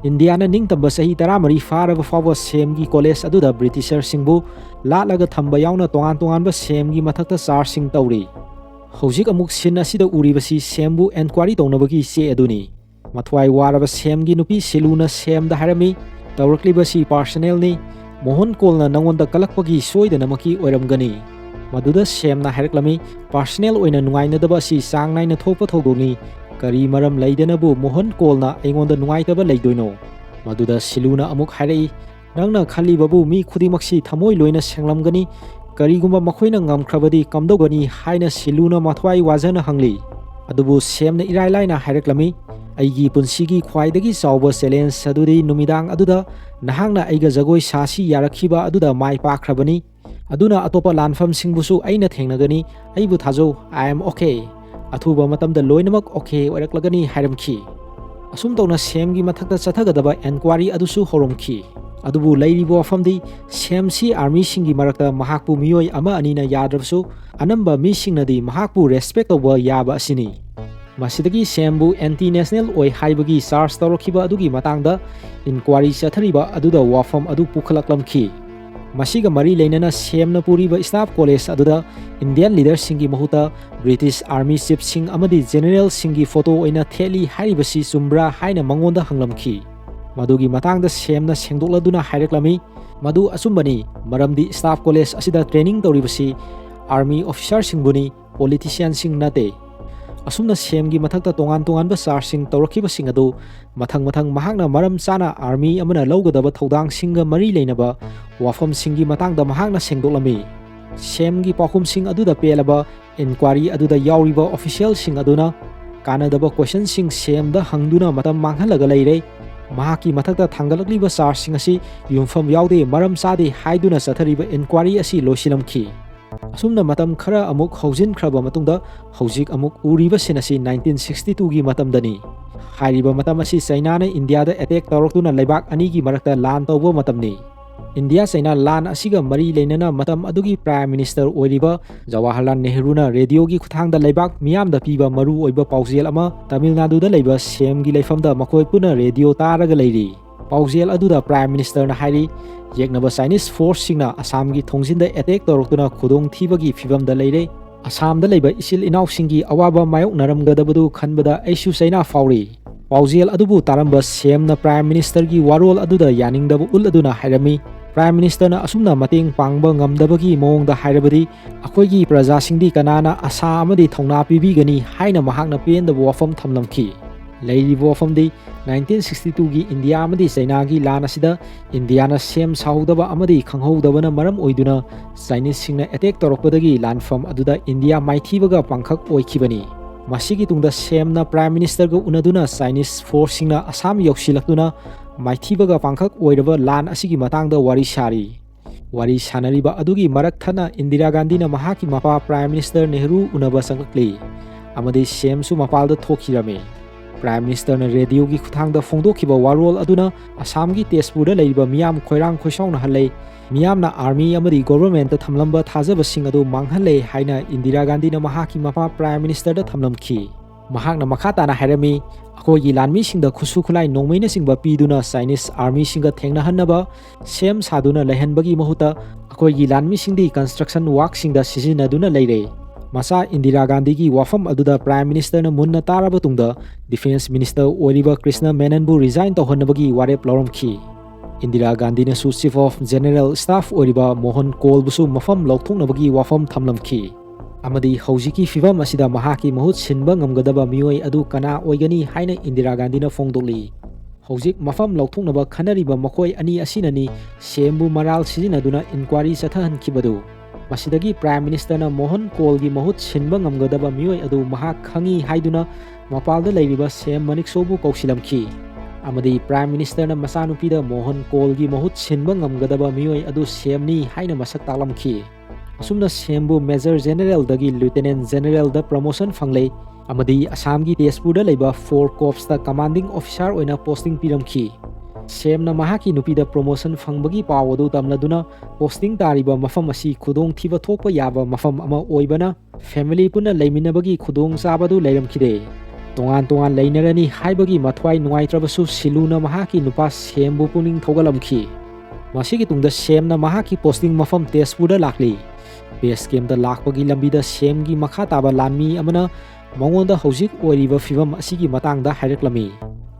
ꯏꯟꯗꯤꯌꯥꯅ ꯅꯤꯡꯇꯝꯕ ꯆꯍꯤ ꯇꯔꯥꯃꯔꯤ ꯐꯥꯔꯕ ꯐꯥꯎꯕ ꯁꯦꯝꯒꯤ college ꯑꯗꯨꯗ ꯕ꯭ꯔꯤꯇꯤꯁꯔꯁꯤꯡꯕꯨ ꯂꯥꯠꯂꯒ ꯊꯝꯕ ꯌꯥꯎꯅ ꯇꯣꯉꯥꯟ ꯇꯣꯉꯥꯟꯕ ꯁꯦꯝꯒꯤ ꯃꯊꯛꯇ chargeꯁꯤꯡ ꯇꯧꯔꯤ꯫ ꯍꯧꯖꯤꯛ ꯑꯃꯨꯛ scene ꯑꯁꯤꯗ ꯎꯔꯤꯕꯁꯤ ꯁꯦꯝꯕꯨ enquiry ꯇꯧꯅꯕꯒꯤ ꯆꯦ ꯑꯗꯨꯅꯤ꯫ ꯃꯊ꯭ꯋꯥꯏ ꯋꯥꯔꯕ ꯁꯦꯝꯒꯤ ꯅꯨꯄꯤ ꯁꯤꯂꯨꯅ ꯁꯦꯝꯗ ꯍꯥꯏꯔꯝꯃꯤ, "ꯇꯧꯔꯛꯂꯤꯕꯁꯤ personalꯅꯤ꯫ ꯃꯣꯍꯟ ꯀꯣꯜꯅ ꯅꯉꯣꯟꯗ ꯀꯂꯛꯄꯒꯤ ꯁꯣꯏꯗꯅꯃꯛꯀꯤ ꯑꯣꯏꯔꯝꯒꯅꯤ꯫" ꯃꯗꯨꯗ ꯁꯦꯝꯅ ꯍꯥꯏꯔꯛꯂꯝꯃꯤ, "Personal ꯑꯣꯏꯅ ꯅꯨꯡꯉꯥꯏꯅꯗꯕ ꯑꯁꯤ ꯆꯥꯡ ꯅꯥꯏꯅ ꯊꯣꯛꯄ ꯊꯧꯗꯣꯛꯅꯤ꯫ ꯀꯔꯤ ꯃꯔꯝ ꯂꯩꯗꯅꯕꯨ ꯃꯣꯍꯟ ꯀꯣꯜꯅ ꯑꯩꯉꯣꯟꯗ ꯅꯨꯡꯉꯥꯏꯇꯕ ꯂꯩꯗꯣꯏꯅꯣ?" ꯃꯗꯨꯗ ꯁꯤꯂꯨꯅ ꯑꯃꯨꯛ ꯍꯥꯏꯔꯛꯏ, "ꯅꯪꯅ ꯈꯜꯂꯤꯕꯕꯨ ꯃꯤ ꯈꯨꯗꯤꯡꯃꯛꯁꯤ ꯊꯃꯣꯏ ꯂꯣꯏꯅ ꯁꯦꯡꯂꯝꯒꯅꯤ꯫ ꯀꯔꯤꯒꯨꯝꯕ ꯃꯈꯣꯏꯅ ꯉꯝꯈ꯭ꯔꯕꯗꯤ ꯀꯝꯗꯧꯒꯅꯤ?" ꯍꯥꯏꯅ ꯁꯤꯂꯨꯅ ꯃꯊ꯭ꯋꯥꯏ ꯋꯥꯖꯅ ꯍꯪꯂꯤ꯫ ꯑꯗꯨꯕꯨ ꯁꯦꯝꯅ ꯏꯔꯥꯏ ꯂꯥꯏꯅ ꯍꯥꯏꯔꯛꯂꯝꯃꯤ, "ꯑꯩꯒꯤ ꯄꯨꯟꯁꯤꯒꯤ ꯈ꯭ꯋꯥꯏꯗꯒꯤ ꯆꯥꯎꯕ challenge ꯑꯗꯨꯗꯤ ꯅꯨꯃꯤꯗꯥꯡ ꯑꯗꯨꯗ ꯅꯍꯥꯛꯅ ꯑꯩꯒ ꯖꯒꯣꯏ ꯁꯥꯁꯤ ꯌꯥꯔꯛꯈꯤꯕ ꯑꯗꯨꯗ ꯃꯥꯏ ꯄꯥꯛꯈ꯭ꯔꯕꯅꯤ꯫ ꯑꯗꯨꯅ ꯑꯇꯣꯞꯄ ꯂꯥꯟꯐꯝꯁꯤꯡꯕꯨꯁꯨ ꯑꯩꯅ ꯊꯦꯡꯅꯒꯅꯤ, ꯑꯩꯕꯨ ꯊꯥꯖꯧ, I am okay, ꯑꯊꯨꯕ ꯃꯇꯝꯗ ꯂꯣꯏꯅꯃꯛ okay ꯑꯣꯏꯔꯛꯂꯒꯅꯤ ꯍꯥꯏꯔꯝꯈꯤ꯫ ꯑꯁꯨꯝ ꯇꯧꯅ ꯁꯦꯝꯒꯤ ꯃꯊꯛꯇ ꯆꯠꯊꯒꯗꯕ enquiry ꯑꯗꯨꯁꯨ ꯍꯧꯔꯝꯈꯤ꯫ ꯑꯗꯨꯕꯨ ꯂꯩꯔꯤꯕ ꯋꯥꯐꯝꯗꯤ ꯁꯦꯝꯁꯤ ꯑꯥꯔꯃꯤꯁꯤꯡꯒꯤ ꯃꯔꯛꯇ ꯃꯍꯥꯛꯄꯨ ꯃꯤꯑꯣꯏ ꯑꯃ ꯑꯅꯤꯅ ꯌꯥꯗ꯭ꯔꯕꯁꯨ ꯑꯅꯝꯕ ꯃꯤꯁꯤꯡꯅꯗꯤ ꯃꯍꯥꯛꯄꯨ respect ꯇꯧꯕ ꯌꯥꯕ ꯑꯁꯤꯅꯤ꯫ ꯃꯁꯤꯗꯒꯤ ꯁꯦꯝꯕꯨ anti national ꯑꯣꯏ ꯍꯥꯏꯕꯒꯤ charge ꯇꯧꯔꯛꯈꯤꯕ ꯑꯗꯨꯒꯤ ꯃꯇꯥꯡꯗ enquiry ꯆꯠꯊꯔꯤꯕ ꯑꯗꯨꯗ ꯋꯥꯐꯝ ꯑꯗꯨ ꯄꯨꯈꯠꯂꯛꯂꯝꯈꯤ꯫ ꯃꯁꯤꯒ ꯃꯔꯤ ꯂꯩꯅꯅ ꯁꯦꯝꯅ ꯄꯨꯔꯤꯕ staff college ꯑꯗꯨꯗ Indian leaderꯁꯤꯡꯒꯤ ꯃꯍꯨꯠꯇ British army chiefꯁꯤꯡ ꯑꯃꯗꯤ generalꯁꯤꯡꯒꯤ photo ꯑꯣꯏꯅ ꯊꯦꯠꯂꯤ ꯍꯥꯏꯔꯤꯕꯁꯤ ꯆꯨꯝꯕ꯭ꯔꯥ ꯍꯥꯏꯅ ꯃꯉꯣꯟꯗ ꯍꯪꯂꯝꯈꯤ꯫ ꯃꯗꯨꯒꯤ ꯃꯇꯥꯡꯗ ꯁꯦꯝꯅ ꯁꯦꯡꯗꯣꯛꯂꯗꯨꯅ ꯍꯥꯏꯔꯛꯂꯝꯃꯤ, ꯃꯗꯨ ꯑꯆꯨꯝꯕꯅꯤ, ꯃꯔꯝꯗꯤ staff college ꯑꯁꯤꯗ training ꯇꯧꯔꯤꯕꯁꯤ army officerꯁꯤꯡꯕꯨꯅꯤ, politicianꯁꯤꯡ ꯅꯠꯇꯦ꯫ ꯑꯁꯨꯝꯅ ꯁꯦꯝꯒꯤ ꯃꯊꯛꯇ ꯇꯣꯉꯥꯟ ꯇꯣꯉꯥꯟꯕ chargeꯁꯤꯡ ꯇꯧꯔꯛꯈꯤꯕꯁꯤꯡ ꯑꯗꯨ ꯃꯊꯪ ꯃꯊꯪ ꯃꯍꯥꯛꯅ ꯃꯔꯝ ꯆꯥꯅ army ꯑꯃꯅ ꯂꯧꯒꯗꯕ ꯊꯧꯗꯥꯡꯁꯤꯡꯒ ꯃꯔꯤ ꯂꯩꯅꯕ ꯋꯥꯐꯝꯁꯤꯡꯒꯤ ꯃꯇꯥꯡꯗ ꯃꯍꯥꯛꯅ ꯁꯦꯡꯗꯣꯛꯂꯝꯃꯤ꯫ ꯁꯦꯝꯒꯤ ꯄꯥꯎꯈꯨꯝꯁꯤꯡ ꯑꯗꯨꯗ ꯄꯦꯜꯂꯕ enquiry ꯑꯗꯨꯗ ꯌꯥꯎꯔꯤꯕ officialꯁꯤꯡ ꯑꯗꯨꯅ ꯀꯥꯟꯅꯗꯕ questionꯁꯤꯡ ꯁꯦꯝꯗ ꯍꯪꯗꯨꯅ ꯃꯇꯝ ꯃꯥꯡꯍꯜꯂꯒ ꯂꯩꯔꯦ꯫ ꯃꯍꯥꯛꯀꯤ ꯃꯊꯛꯇ ꯊꯥꯡꯒꯠꯂꯛꯂꯤꯕ chargeꯁꯤꯡ ꯑꯁꯤ ꯌꯨꯝꯐꯝ ꯌꯥꯎꯗꯦ, ꯃꯔꯝ ꯆꯥꯗꯦ ꯍꯥꯏꯗꯨꯅ ꯆꯠꯊꯔꯤꯕ enquiry ꯑꯁꯤ ꯂꯣꯏꯁꯤꯜꯂꯝꯈꯤ꯫ ꯑꯁꯨꯝꯅ ꯃꯇꯝ ꯈꯔ ꯑꯃꯨꯛ ꯍꯧꯖꯤꯟꯈ꯭ꯔꯕ ꯃꯇꯨꯡꯗ ꯍꯧꯖꯤꯛ ꯑꯃꯨꯛ ꯎꯔꯤꯕ scene ꯑꯁꯤ nineteen sixty twoꯒꯤ ꯃꯇꯝꯗꯅꯤ꯫ ꯍꯥꯏꯔꯤꯕ ꯃꯇꯝ ꯑꯁꯤ ꯆꯩꯅꯥꯅ ꯏꯟꯗꯤꯌꯥꯗ attack ꯇꯧꯔꯛꯇꯨꯅ ꯂꯩꯕꯥꯛ ꯑꯅꯤꯒꯤ ꯃꯔꯛꯇ ꯂꯥꯟ ꯇꯧꯕ ꯃꯇꯝꯅꯤ꯫ ꯏꯟꯗꯤꯌꯥ ꯆꯩꯅꯥ ꯂꯥꯟ ꯑꯁꯤꯒ ꯃꯔꯤ ꯂꯩꯅꯅ ꯃꯇꯝ ꯑꯗꯨꯒꯤ Prime Minister ꯑꯣꯏꯔꯤꯕ ꯖꯋꯥꯍꯔꯂꯥꯜ ꯅꯦꯍꯔꯨꯅ radioꯒꯤ ꯈꯨꯠꯊꯥꯡꯗ ꯂꯩꯕꯥꯛ ꯃꯤꯌꯥꯝꯗ ꯄꯤꯕ ꯃꯔꯨ ꯑꯣꯏꯕ ꯄꯥꯎꯖꯦꯜ ꯑꯃ ꯇꯥꯃꯤꯜ ꯅꯥꯗꯨꯗ ꯂꯩꯕ ꯁꯦꯝꯒꯤ ꯂꯩꯐꯝꯗ ꯃꯈꯣꯏ ꯄꯨꯟꯅ radio ꯇꯥꯔꯒ ꯂꯩꯔꯤ꯫ ꯄꯥꯎꯖꯦꯜ ꯑꯗꯨꯗ Prime Ministerꯅ ꯍꯥꯏꯔꯤ, ꯌꯦꯛꯅꯕ Chinese forceꯁꯤꯡꯅ ꯑꯁꯥꯝꯒꯤ ꯊꯣꯡꯖꯤꯟꯗ attack ꯇꯧꯔꯛꯇꯨꯅ ꯈꯨꯗꯣꯡꯊꯤꯕꯒꯤ ꯐꯤꯚꯝꯗ ꯂꯩꯔꯦ꯫ ꯑꯁꯥꯝꯗ ꯂꯩꯕ ꯏꯆꯤꯜ ꯏꯅꯥꯎꯁꯤꯡꯒꯤ ꯑꯋꯥꯕ ꯃꯥꯌꯣꯛꯅꯔꯝꯒꯗꯕꯗꯨ ꯈꯟꯕꯗ ꯑꯩꯁꯨ ꯆꯩꯅꯥ ꯐꯥꯎꯔꯤ꯫ ꯄꯥꯎꯖꯦꯜ ꯑꯗꯨꯕꯨ ꯇꯥꯔꯝꯕ ꯁꯦꯝꯅ Prime Ministerꯒꯤ ꯋꯥꯔꯣꯜ ꯑꯗꯨꯗ ꯌꯥꯅꯤꯡꯗꯕ ꯎꯠꯂꯗꯨꯅ ꯍꯥꯏꯔꯝꯃꯤ, Prime Ministerꯅ ꯑꯁꯨꯝꯅ ꯃꯇꯦꯡ ꯄꯥꯡꯕ ꯉꯝꯗꯕꯒꯤ ꯃꯑꯣꯡꯗ ꯍꯥꯏꯔꯕꯗꯤ ꯑꯩꯈꯣꯏꯒꯤ ꯄ꯭ꯔꯖꯥꯁꯤꯡꯗꯤ ꯀꯅꯥꯅ ꯑꯁꯥ ꯑꯃꯗꯤ ꯊꯧꯅꯥ ꯄꯤꯕꯤꯒꯅꯤ ꯍꯥꯏꯅ ꯃꯍꯥꯛꯅ ꯄꯦꯟꯗꯕ ꯋꯥꯐꯝ ꯊꯝꯂꯝꯈꯤ꯫ ꯂꯩꯔꯤꯕ ꯋꯥꯐꯝꯗꯤ nineteen sixty twoꯒꯤ ꯏꯟꯗꯤꯌꯥ ꯑꯃꯗꯤ ꯆꯩꯅꯥꯒꯤ ꯂꯥꯟ ꯑꯁꯤꯗ ꯏꯟꯗꯤꯌꯥꯅ ꯁꯦꯝ ꯁꯥꯍꯧꯗꯕ ꯑꯃꯗꯤ ꯈꯪꯍꯧꯗꯕꯅ ꯃꯔꯝ ꯑꯣꯏꯗꯨꯅ Chineseꯁꯤꯡꯅ attack ꯇꯧꯔꯛꯄꯗꯒꯤ ꯂꯥꯟꯐꯝ ꯑꯗꯨꯗ ꯏꯟꯗꯤꯌꯥ ꯃꯥꯏꯊꯤꯕꯒ ꯄꯥꯡꯈꯛ ꯑꯣꯏꯈꯤꯕꯅꯤ꯫ ꯃꯁꯤꯒꯤ ꯇꯨꯡꯗ ꯁꯦꯝꯅ Prime Ministerꯒ ꯎꯅꯗꯨꯅ Chinese forceꯁꯤꯡꯅ ꯑꯁꯥꯝ ꯌꯧꯁꯤꯜꯂꯛꯇꯨꯅ ꯃꯥꯏꯊꯤꯕꯒ ꯄꯥꯡꯈꯛ ꯑꯣꯏꯔꯕ ꯂꯥꯟ ꯑꯁꯤꯒꯤ ꯃꯇꯥꯡꯗ ꯋꯥꯔꯤ ꯁꯥꯔꯤ꯫ ꯋꯥꯔꯤ ꯁꯥꯟꯅꯔꯤꯕ ꯑꯗꯨꯒꯤ ꯃꯔꯛ ꯊꯠꯅ ꯏꯟꯗꯤꯔꯥ ꯒꯥꯟꯙꯤꯅ ꯃꯍꯥꯛꯀꯤ ꯃꯄꯥ Prime Minister ꯅꯦꯍꯔꯨ ꯎꯅꯕ ꯆꯪꯂꯛꯂꯤ ꯑꯃꯗꯤ ꯁꯤꯑꯦꯝꯁꯨ ꯃꯄꯥꯜꯗ ꯊꯣꯛꯈꯤꯔꯝꯃꯤ꯫ Prime Ministerꯅ ꯔꯦꯗꯤꯑꯣꯒꯤ ꯈꯨꯠꯊꯥꯡꯗ ꯐꯣꯡꯗꯣꯛꯈꯤꯕ ꯋꯥꯔꯣꯜ ꯑꯗꯨꯅ ꯑꯁꯥꯝꯒꯤ ꯇꯦꯖꯄꯨꯔꯗ ꯂꯩꯔꯤꯕ ꯃꯤꯌꯥꯝ ꯈꯣꯏꯔꯥꯡ ꯈꯣꯏꯁꯥꯎꯅꯍꯜꯂꯦ꯫ ꯃꯤꯌꯥꯝꯅ army ꯑꯃꯗꯤ governmentꯇ ꯊꯝꯂꯝꯕ ꯊꯥꯖꯕꯁꯤꯡ ꯑꯗꯨ ꯃꯥꯡꯍꯜꯂꯦ ꯍꯥꯏꯅ ꯏꯟꯗꯤꯔꯥ ꯒꯥꯟꯙꯤꯅ ꯃꯍꯥꯛꯀꯤ ꯃꯄꯥ Prime Ministerꯗ ꯊꯝꯂꯝꯈꯤ꯫ ꯃꯍꯥꯛꯅ ꯃꯈꯥ ꯇꯥꯅ ꯍꯥꯏꯔꯝꯃꯤ, "ꯑꯩꯈꯣꯏꯒꯤ ꯂꯥꯟꯃꯤꯁꯤꯡꯗ ꯈꯨꯠꯁꯨ ꯈꯨꯠꯂꯥꯏ ꯅꯣꯡꯃꯩꯅꯁꯤꯡꯕ ꯄꯤꯗꯨꯅ Chinese armyꯁꯤꯡꯒ ꯊꯦꯡꯅꯍꯟꯅꯕ ꯁꯦꯝ ꯁꯥꯗꯨꯅ ꯂꯩꯍꯟꯕꯒꯤ ꯃꯍꯨꯠꯇ ꯑꯩꯈꯣꯏꯒꯤ ꯂꯥꯟꯃꯤꯁꯤꯡꯗꯤ construction workꯁꯤꯡꯗ ꯁꯤꯖꯤꯟꯅꯗꯨꯅ ꯂꯩꯔꯦ꯫" ꯃꯆꯥ ꯏꯟꯗꯤꯔꯥ ꯒꯥꯟꯙꯤꯒꯤ ꯋꯥꯐꯝ ꯑꯗꯨꯗ Prime Ministerꯅ ꯃꯨꯟꯅ ꯇꯥꯔꯕ ꯇꯨꯡꯗ Defence Minister ꯑꯣꯏꯔꯤꯕ ꯀ꯭ꯔꯤꯁꯅ ꯃꯦꯅꯟꯕꯨ resign ꯇꯧꯍꯟꯅꯕꯒꯤ ꯋꯥꯔꯦꯞ ꯂꯧꯔꯝꯈꯤ꯫ Indira ꯒꯥꯟꯙꯤꯅꯁꯨ Chief of General Staff ꯑꯣꯏꯔꯤꯕ ꯃꯣꯍꯟ ꯀꯣꯜꯕꯨꯁꯨ ꯃꯐꯝ ꯂꯧꯊꯣꯛꯅꯕꯒꯤ ꯋꯥꯐꯝ ꯊꯝꯂꯝꯈꯤ꯫ ꯑꯃꯗꯤ ꯍꯧꯖꯤꯛꯀꯤ ꯐꯤꯚꯝ ꯑꯁꯤꯗ ꯃꯍꯥꯛꯀꯤ ꯃꯍꯨꯠ ꯁꯤꯟꯕ ꯉꯝꯒꯗꯕ ꯃꯤꯑꯣꯏ ꯑꯗꯨ ꯀꯅꯥ ꯑꯣꯏꯒꯅꯤ ꯍꯥꯏꯅ ꯏꯟꯗꯤꯔꯥ ꯒꯥꯟꯙꯤꯅ ꯐꯣꯡꯗꯣꯛꯂꯤ꯫ ꯍꯧꯖꯤꯛ ꯃꯐꯝ ꯂꯧꯊꯣꯛꯅꯕ ꯈꯟꯅꯔꯤꯕ ꯃꯈꯣꯏ ꯑꯅꯤ ꯑꯁꯤꯅꯅꯤ ꯁꯦꯝꯕꯨ ꯃꯔꯥꯜ ꯁꯤꯖꯤꯟꯅꯗꯨꯅ inquiry ꯆꯠꯊꯍꯟꯈꯤꯕꯗꯨ꯫ ꯃꯁꯤꯗꯒꯤ Prime Ministerꯅ ꯃꯣꯍꯟ ꯀꯣꯜꯒꯤ ꯃꯍꯨꯠ ꯁꯤꯟꯕ ꯉꯝꯒꯗꯕ ꯃꯤꯑꯣꯏ ꯑꯗꯨ ꯃꯍꯥꯛ ꯈꯪꯏ ꯍꯥꯏꯗꯨꯅ ꯃꯄꯥꯜꯗ ꯂꯩꯔꯤꯕ ꯁꯦꯝ ꯃꯅꯤꯛꯁꯣꯕꯨ ꯀꯧꯁꯤꯜꯂꯝꯈꯤ꯫ ꯑꯃꯗꯤ Prime Ministerꯅ ꯃꯆꯥꯅꯨꯄꯤꯗ ꯃꯣꯍꯟ ꯀꯣꯜꯒꯤ ꯃꯍꯨꯠ ꯁꯤꯟꯕ ꯉꯝꯒꯗꯕ ꯃꯤꯑꯣꯏ ꯑꯗꯨ ꯁꯦꯝꯅꯤ ꯍꯥꯏꯅ ꯃꯁꯛ ꯇꯥꯛꯂꯝꯈꯤ꯫ ꯑꯁꯨꯝꯅ ꯁꯦꯝꯕꯨ Major Generalꯗꯒꯤ Lieutenant Generalꯗ promotion ꯐꯪꯂꯦ ꯑꯃꯗꯤ ꯑꯁꯥꯝꯒꯤ ꯇꯦꯖꯄꯨꯔꯗ ꯂꯩꯕ Four Corpsꯇ commanding officer ꯑꯣꯏꯅ posting ꯄꯤꯔꯝꯈꯤ꯫ ꯁꯦꯝꯅ ꯃꯍꯥꯛꯀꯤ ꯅꯨꯄꯤꯗ promotion ꯐꯪꯕꯒꯤ ꯄꯥꯎ ꯑꯗꯨ ꯇꯝꯂꯗꯨꯅ posting ꯇꯥꯔꯤꯕ ꯃꯐꯝ ꯑꯁꯤ ꯈꯨꯗꯣꯡꯊꯤꯕ ꯊꯣꯛꯄ ꯌꯥꯕ ꯃꯐꯝ ꯑꯃ ꯑꯣꯏꯕꯅ family ꯄꯨꯟꯅ ꯂꯩꯃꯤꯟꯅꯕꯒꯤ ꯈꯨꯗꯣꯡꯆꯥꯕꯗꯨ ꯂꯩꯔꯝꯈꯤꯗꯦ꯫ ꯇꯣꯉꯥꯟ ꯇꯣꯉꯥꯟ ꯂꯩꯅꯔꯅꯤ ꯍꯥꯏꯕꯒꯤ ꯃꯊ꯭ꯋꯥꯏ ꯅꯨꯡꯉꯥꯏꯇ꯭ꯔꯕꯁꯨ ꯁꯤꯂꯨꯅ ꯃꯍꯥꯛꯀꯤ ꯅꯨꯄꯥ ꯁꯦꯝꯕꯨ ꯄꯨꯛꯅꯤꯡ ꯊꯧꯒꯠꯂꯝꯈꯤ꯫ ꯃꯁꯤꯒꯤ ꯇꯨꯡꯗ ꯁꯦꯝꯅ ꯃꯍꯥꯛꯀꯤ posting ꯃꯐꯝ ꯇꯦꯖꯄꯨꯔꯗ ꯂꯥꯛꯂꯤ꯫ Base campꯇ ꯂꯥꯛꯄꯒꯤ ꯂꯝꯕꯤꯗ ꯁꯦꯝꯒꯤ ꯃꯈꯥ ꯇꯥꯕ ꯂꯥꯟꯃꯤ ꯑꯃꯅ ꯃꯉꯣꯟꯗ ꯍꯧꯖꯤꯛ ꯑꯣꯏꯔꯤꯕ ꯐꯤꯚꯝ ꯑꯁꯤꯒꯤ ꯃꯇꯥꯡꯗ ꯍꯥꯏꯔꯛꯂꯝꯃꯤ꯫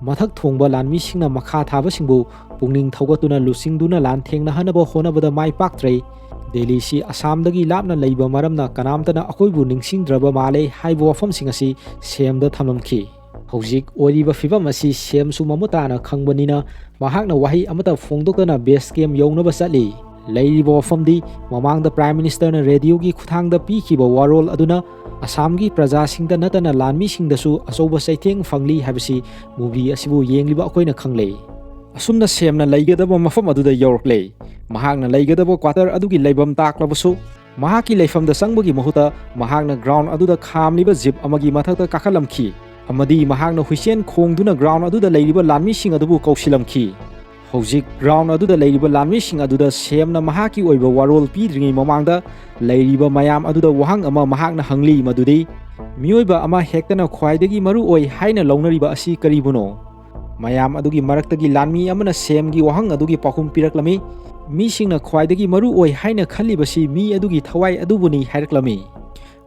ꯃꯊꯛ ꯊꯣꯡꯕ ꯂꯥꯟꯃꯤꯁꯤꯡꯅ ꯃꯈꯥ ꯊꯥꯕꯁꯤꯡꯕꯨ ꯄꯨꯛꯅꯤꯡ ꯊꯧꯒꯠꯇꯨꯅ ꯂꯨꯆꯤꯡꯗꯨꯅ ꯂꯥꯟꯊꯦꯡꯅꯍꯟꯅꯕ ꯍꯣꯠꯅꯕꯗ ꯃꯥꯏ ꯄꯥꯛꯇ꯭ꯔꯦ꯫ ꯗꯦꯜꯂꯤꯁꯤ ꯑꯁꯥꯝꯗꯒꯤ ꯂꯥꯞꯅ ꯂꯩꯕ ꯃꯔꯝꯅ ꯀꯅꯥꯝꯇꯅ ꯑꯩꯈꯣꯏꯕꯨ ꯅꯤꯡꯁꯤꯡꯗ꯭ꯔꯕ ꯃꯥꯜꯂꯦ ꯍꯥꯏꯕ ꯋꯥꯐꯝꯁꯤꯡ ꯑꯁꯤ ꯁꯦꯝꯗ ꯊꯝꯂꯝꯈꯤ꯫ ꯍꯧꯖꯤꯛ ꯑꯣꯏꯔꯤꯕ ꯐꯤꯚꯝ ꯑꯁꯤ ꯁꯦꯝꯁꯨ ꯃꯃꯨꯠ ꯇꯥꯅ ꯈꯪꯕꯅꯤꯅ ꯃꯍꯥꯛꯅ ꯋꯥꯍꯩ ꯑꯃꯠꯇ ꯐꯣꯡꯗꯣꯛꯇꯅ base camp ꯌꯧꯅꯕ ꯆꯠꯂꯤ꯫ ꯂꯩꯔꯤꯕ ꯋꯥꯐꯝꯗꯤ ꯃꯃꯥꯡꯗ Prime Ministerꯅ ꯔꯦꯗꯤꯑꯣꯒꯤ ꯈꯨꯠꯊꯥꯡꯗ ꯄꯤꯈꯤꯕ ꯋꯥꯔꯣꯜ ꯑꯗꯨꯅ ꯑꯁꯥꯝꯒꯤ ꯄ꯭ꯔꯖꯥꯁꯤꯡꯗ ꯅꯠꯇꯅ ꯂꯥꯟꯃꯤꯁꯤꯡꯗꯁꯨ ꯑꯆꯧꯕ ꯆꯩꯊꯦꯡ ꯐꯪꯂꯤ ꯍꯥꯏꯕꯁꯤ movie ꯑꯁꯤꯕꯨ ꯌꯦꯡꯂꯤꯕ ꯑꯩꯈꯣꯏꯅ ꯈꯪꯂꯦ꯫ ꯑꯁꯨꯝꯅ ꯁꯦꯝꯅ ꯂꯩꯒꯗꯕ ꯃꯐꯝ ꯑꯗꯨꯗ ꯌꯧꯔꯛꯂꯦ꯫ ꯃꯍꯥꯛꯅ ꯂꯩꯒꯗꯕ quarter ꯑꯗꯨꯒꯤ ꯂꯩꯐꯝ ꯇꯥꯛꯂꯕꯁꯨ, ꯃꯍꯥꯛꯀꯤ ꯂꯩꯐꯝꯗ ꯆꯪꯕꯒꯤ ꯃꯍꯨꯠꯇ ꯃꯍꯥꯛꯅ ground ꯑꯗꯨꯗ ꯈꯥꯝꯂꯤꯕ jeep ꯑꯃꯒꯤ ꯃꯊꯛꯇ ꯀꯥꯈꯠꯂꯝꯈꯤ ꯑꯃꯗꯤ ꯃꯍꯥꯛꯅ ꯍꯨꯏꯆꯦꯟ ꯈꯣꯡꯗꯨꯅ ground ꯑꯗꯨꯗ ꯂꯩꯔꯤꯕ ꯂꯥꯟꯃꯤꯁꯤꯡ ꯑꯗꯨꯕꯨ ꯀꯧꯁꯤꯜꯂꯝꯈꯤ꯫ ꯍꯧꯖꯤꯛ ground ꯑꯗꯨꯗ ꯂꯩꯔꯤꯕ ꯂꯥꯟꯃꯤꯁꯤꯡ ꯑꯗꯨꯗ ꯁꯦꯝꯅ ꯃꯍꯥꯛꯀꯤ ꯑꯣꯏꯕ ꯋꯥꯔꯣꯜ ꯄꯤꯗ꯭ꯔꯤꯉꯩ ꯃꯃꯥꯡꯗ ꯂꯩꯔꯤꯕ ꯃꯌꯥꯝ ꯑꯗꯨꯗ ꯋꯥꯍꯪ ꯑꯃ ꯃꯍꯥꯛꯅ ꯍꯪꯂꯤ, ꯃꯗꯨꯗꯤ ꯃꯤꯑꯣꯏꯕ ꯑꯃ ꯍꯦꯛꯇꯅ ꯈ꯭ꯋꯥꯏꯗꯒꯤ ꯃꯔꯨ ꯑꯣꯏ ꯍꯥꯏꯅ ꯂꯧꯅꯔꯤꯕ ꯑꯁꯤ ꯀꯔꯤꯕꯨꯅꯣ? ꯃꯌꯥꯝ ꯑꯗꯨꯒꯤ ꯃꯔꯛꯇꯒꯤ ꯂꯥꯟꯃꯤ ꯑꯃꯅ ꯁꯦꯝꯒꯤ ꯋꯥꯍꯪ ꯑꯗꯨꯒꯤ ꯄꯥꯎꯈꯨꯝ ꯄꯤꯔꯛꯂꯝꯃꯤ꯫ ꯃꯤꯁꯤꯡꯅ ꯈ꯭ꯋꯥꯏꯗꯒꯤ ꯃꯔꯨ ꯑꯣꯏ ꯍꯥꯏꯅ ꯈꯜꯂꯤꯕꯁꯤ ꯃꯤ ꯑꯗꯨꯒꯤ ꯊꯋꯥꯏ ꯑꯗꯨꯕꯨꯅꯤ ꯍꯥꯏꯔꯛꯂꯝꯃꯤ꯫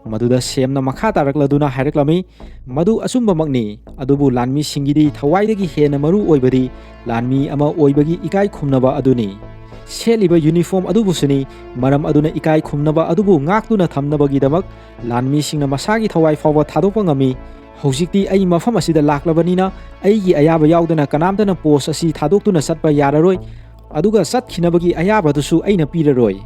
ꯃꯗꯨꯗ ꯁꯦꯝꯅ ꯃꯈꯥ ꯇꯥꯔꯛꯂꯗꯨꯅ ꯍꯥꯏꯔꯛꯂꯝꯃꯤ, ꯃꯗꯨ ꯑꯆꯨꯝꯕꯃꯛꯅꯤ, ꯑꯗꯨꯕꯨ ꯂꯥꯟꯃꯤꯁꯤꯡꯒꯤꯗꯤ ꯊꯋꯥꯏꯗꯒꯤ ꯍꯦꯟꯅ ꯃꯔꯨ ꯑꯣꯏꯕꯗꯤ ꯂꯥꯟꯃꯤ ꯑꯃ ꯑꯣꯏꯕꯒꯤ ꯏꯀꯥꯏ ꯈꯨꯝꯅꯕ ꯑꯗꯨꯅꯤ꯫ ꯁꯦꯠꯂꯤꯕ uniform ꯑꯗꯨꯕꯨꯁꯨꯅꯤ, ꯃꯔꯝ ꯑꯗꯨꯅ ꯏꯀꯥꯏ ꯈꯨꯝꯅꯕ ꯑꯗꯨꯕꯨ ꯉꯥꯛꯇꯨꯅ ꯊꯝꯅꯕꯒꯤꯗꯃꯛ ꯂꯥꯟꯃꯤꯁꯤꯡꯅ ꯃꯁꯥꯒꯤ ꯊꯋꯥꯏ ꯐꯥꯎꯕ ꯊꯥꯗꯣꯛꯄ ꯉꯝꯃꯤ꯫ ꯍꯧꯖꯤꯛꯇꯤ ꯑꯩ ꯃꯐꯝ ꯑꯁꯤꯗ ꯂꯥꯛꯂꯕꯅꯤꯅ ꯑꯩꯒꯤ ꯑꯌꯥꯕ ꯌꯥꯎꯗꯅ ꯀꯅꯥꯝꯇꯅ post ꯑꯁꯤ ꯊꯥꯗꯣꯛꯇꯨꯅ ꯆꯠꯄ ꯌꯥꯔꯔꯣꯏ, ꯑꯗꯨꯒ ꯆꯠꯈꯤꯅꯕꯒꯤ ꯑꯌꯥꯕꯗꯨꯁꯨ ꯑꯩꯅ ꯄꯤꯔꯔꯣꯏ꯫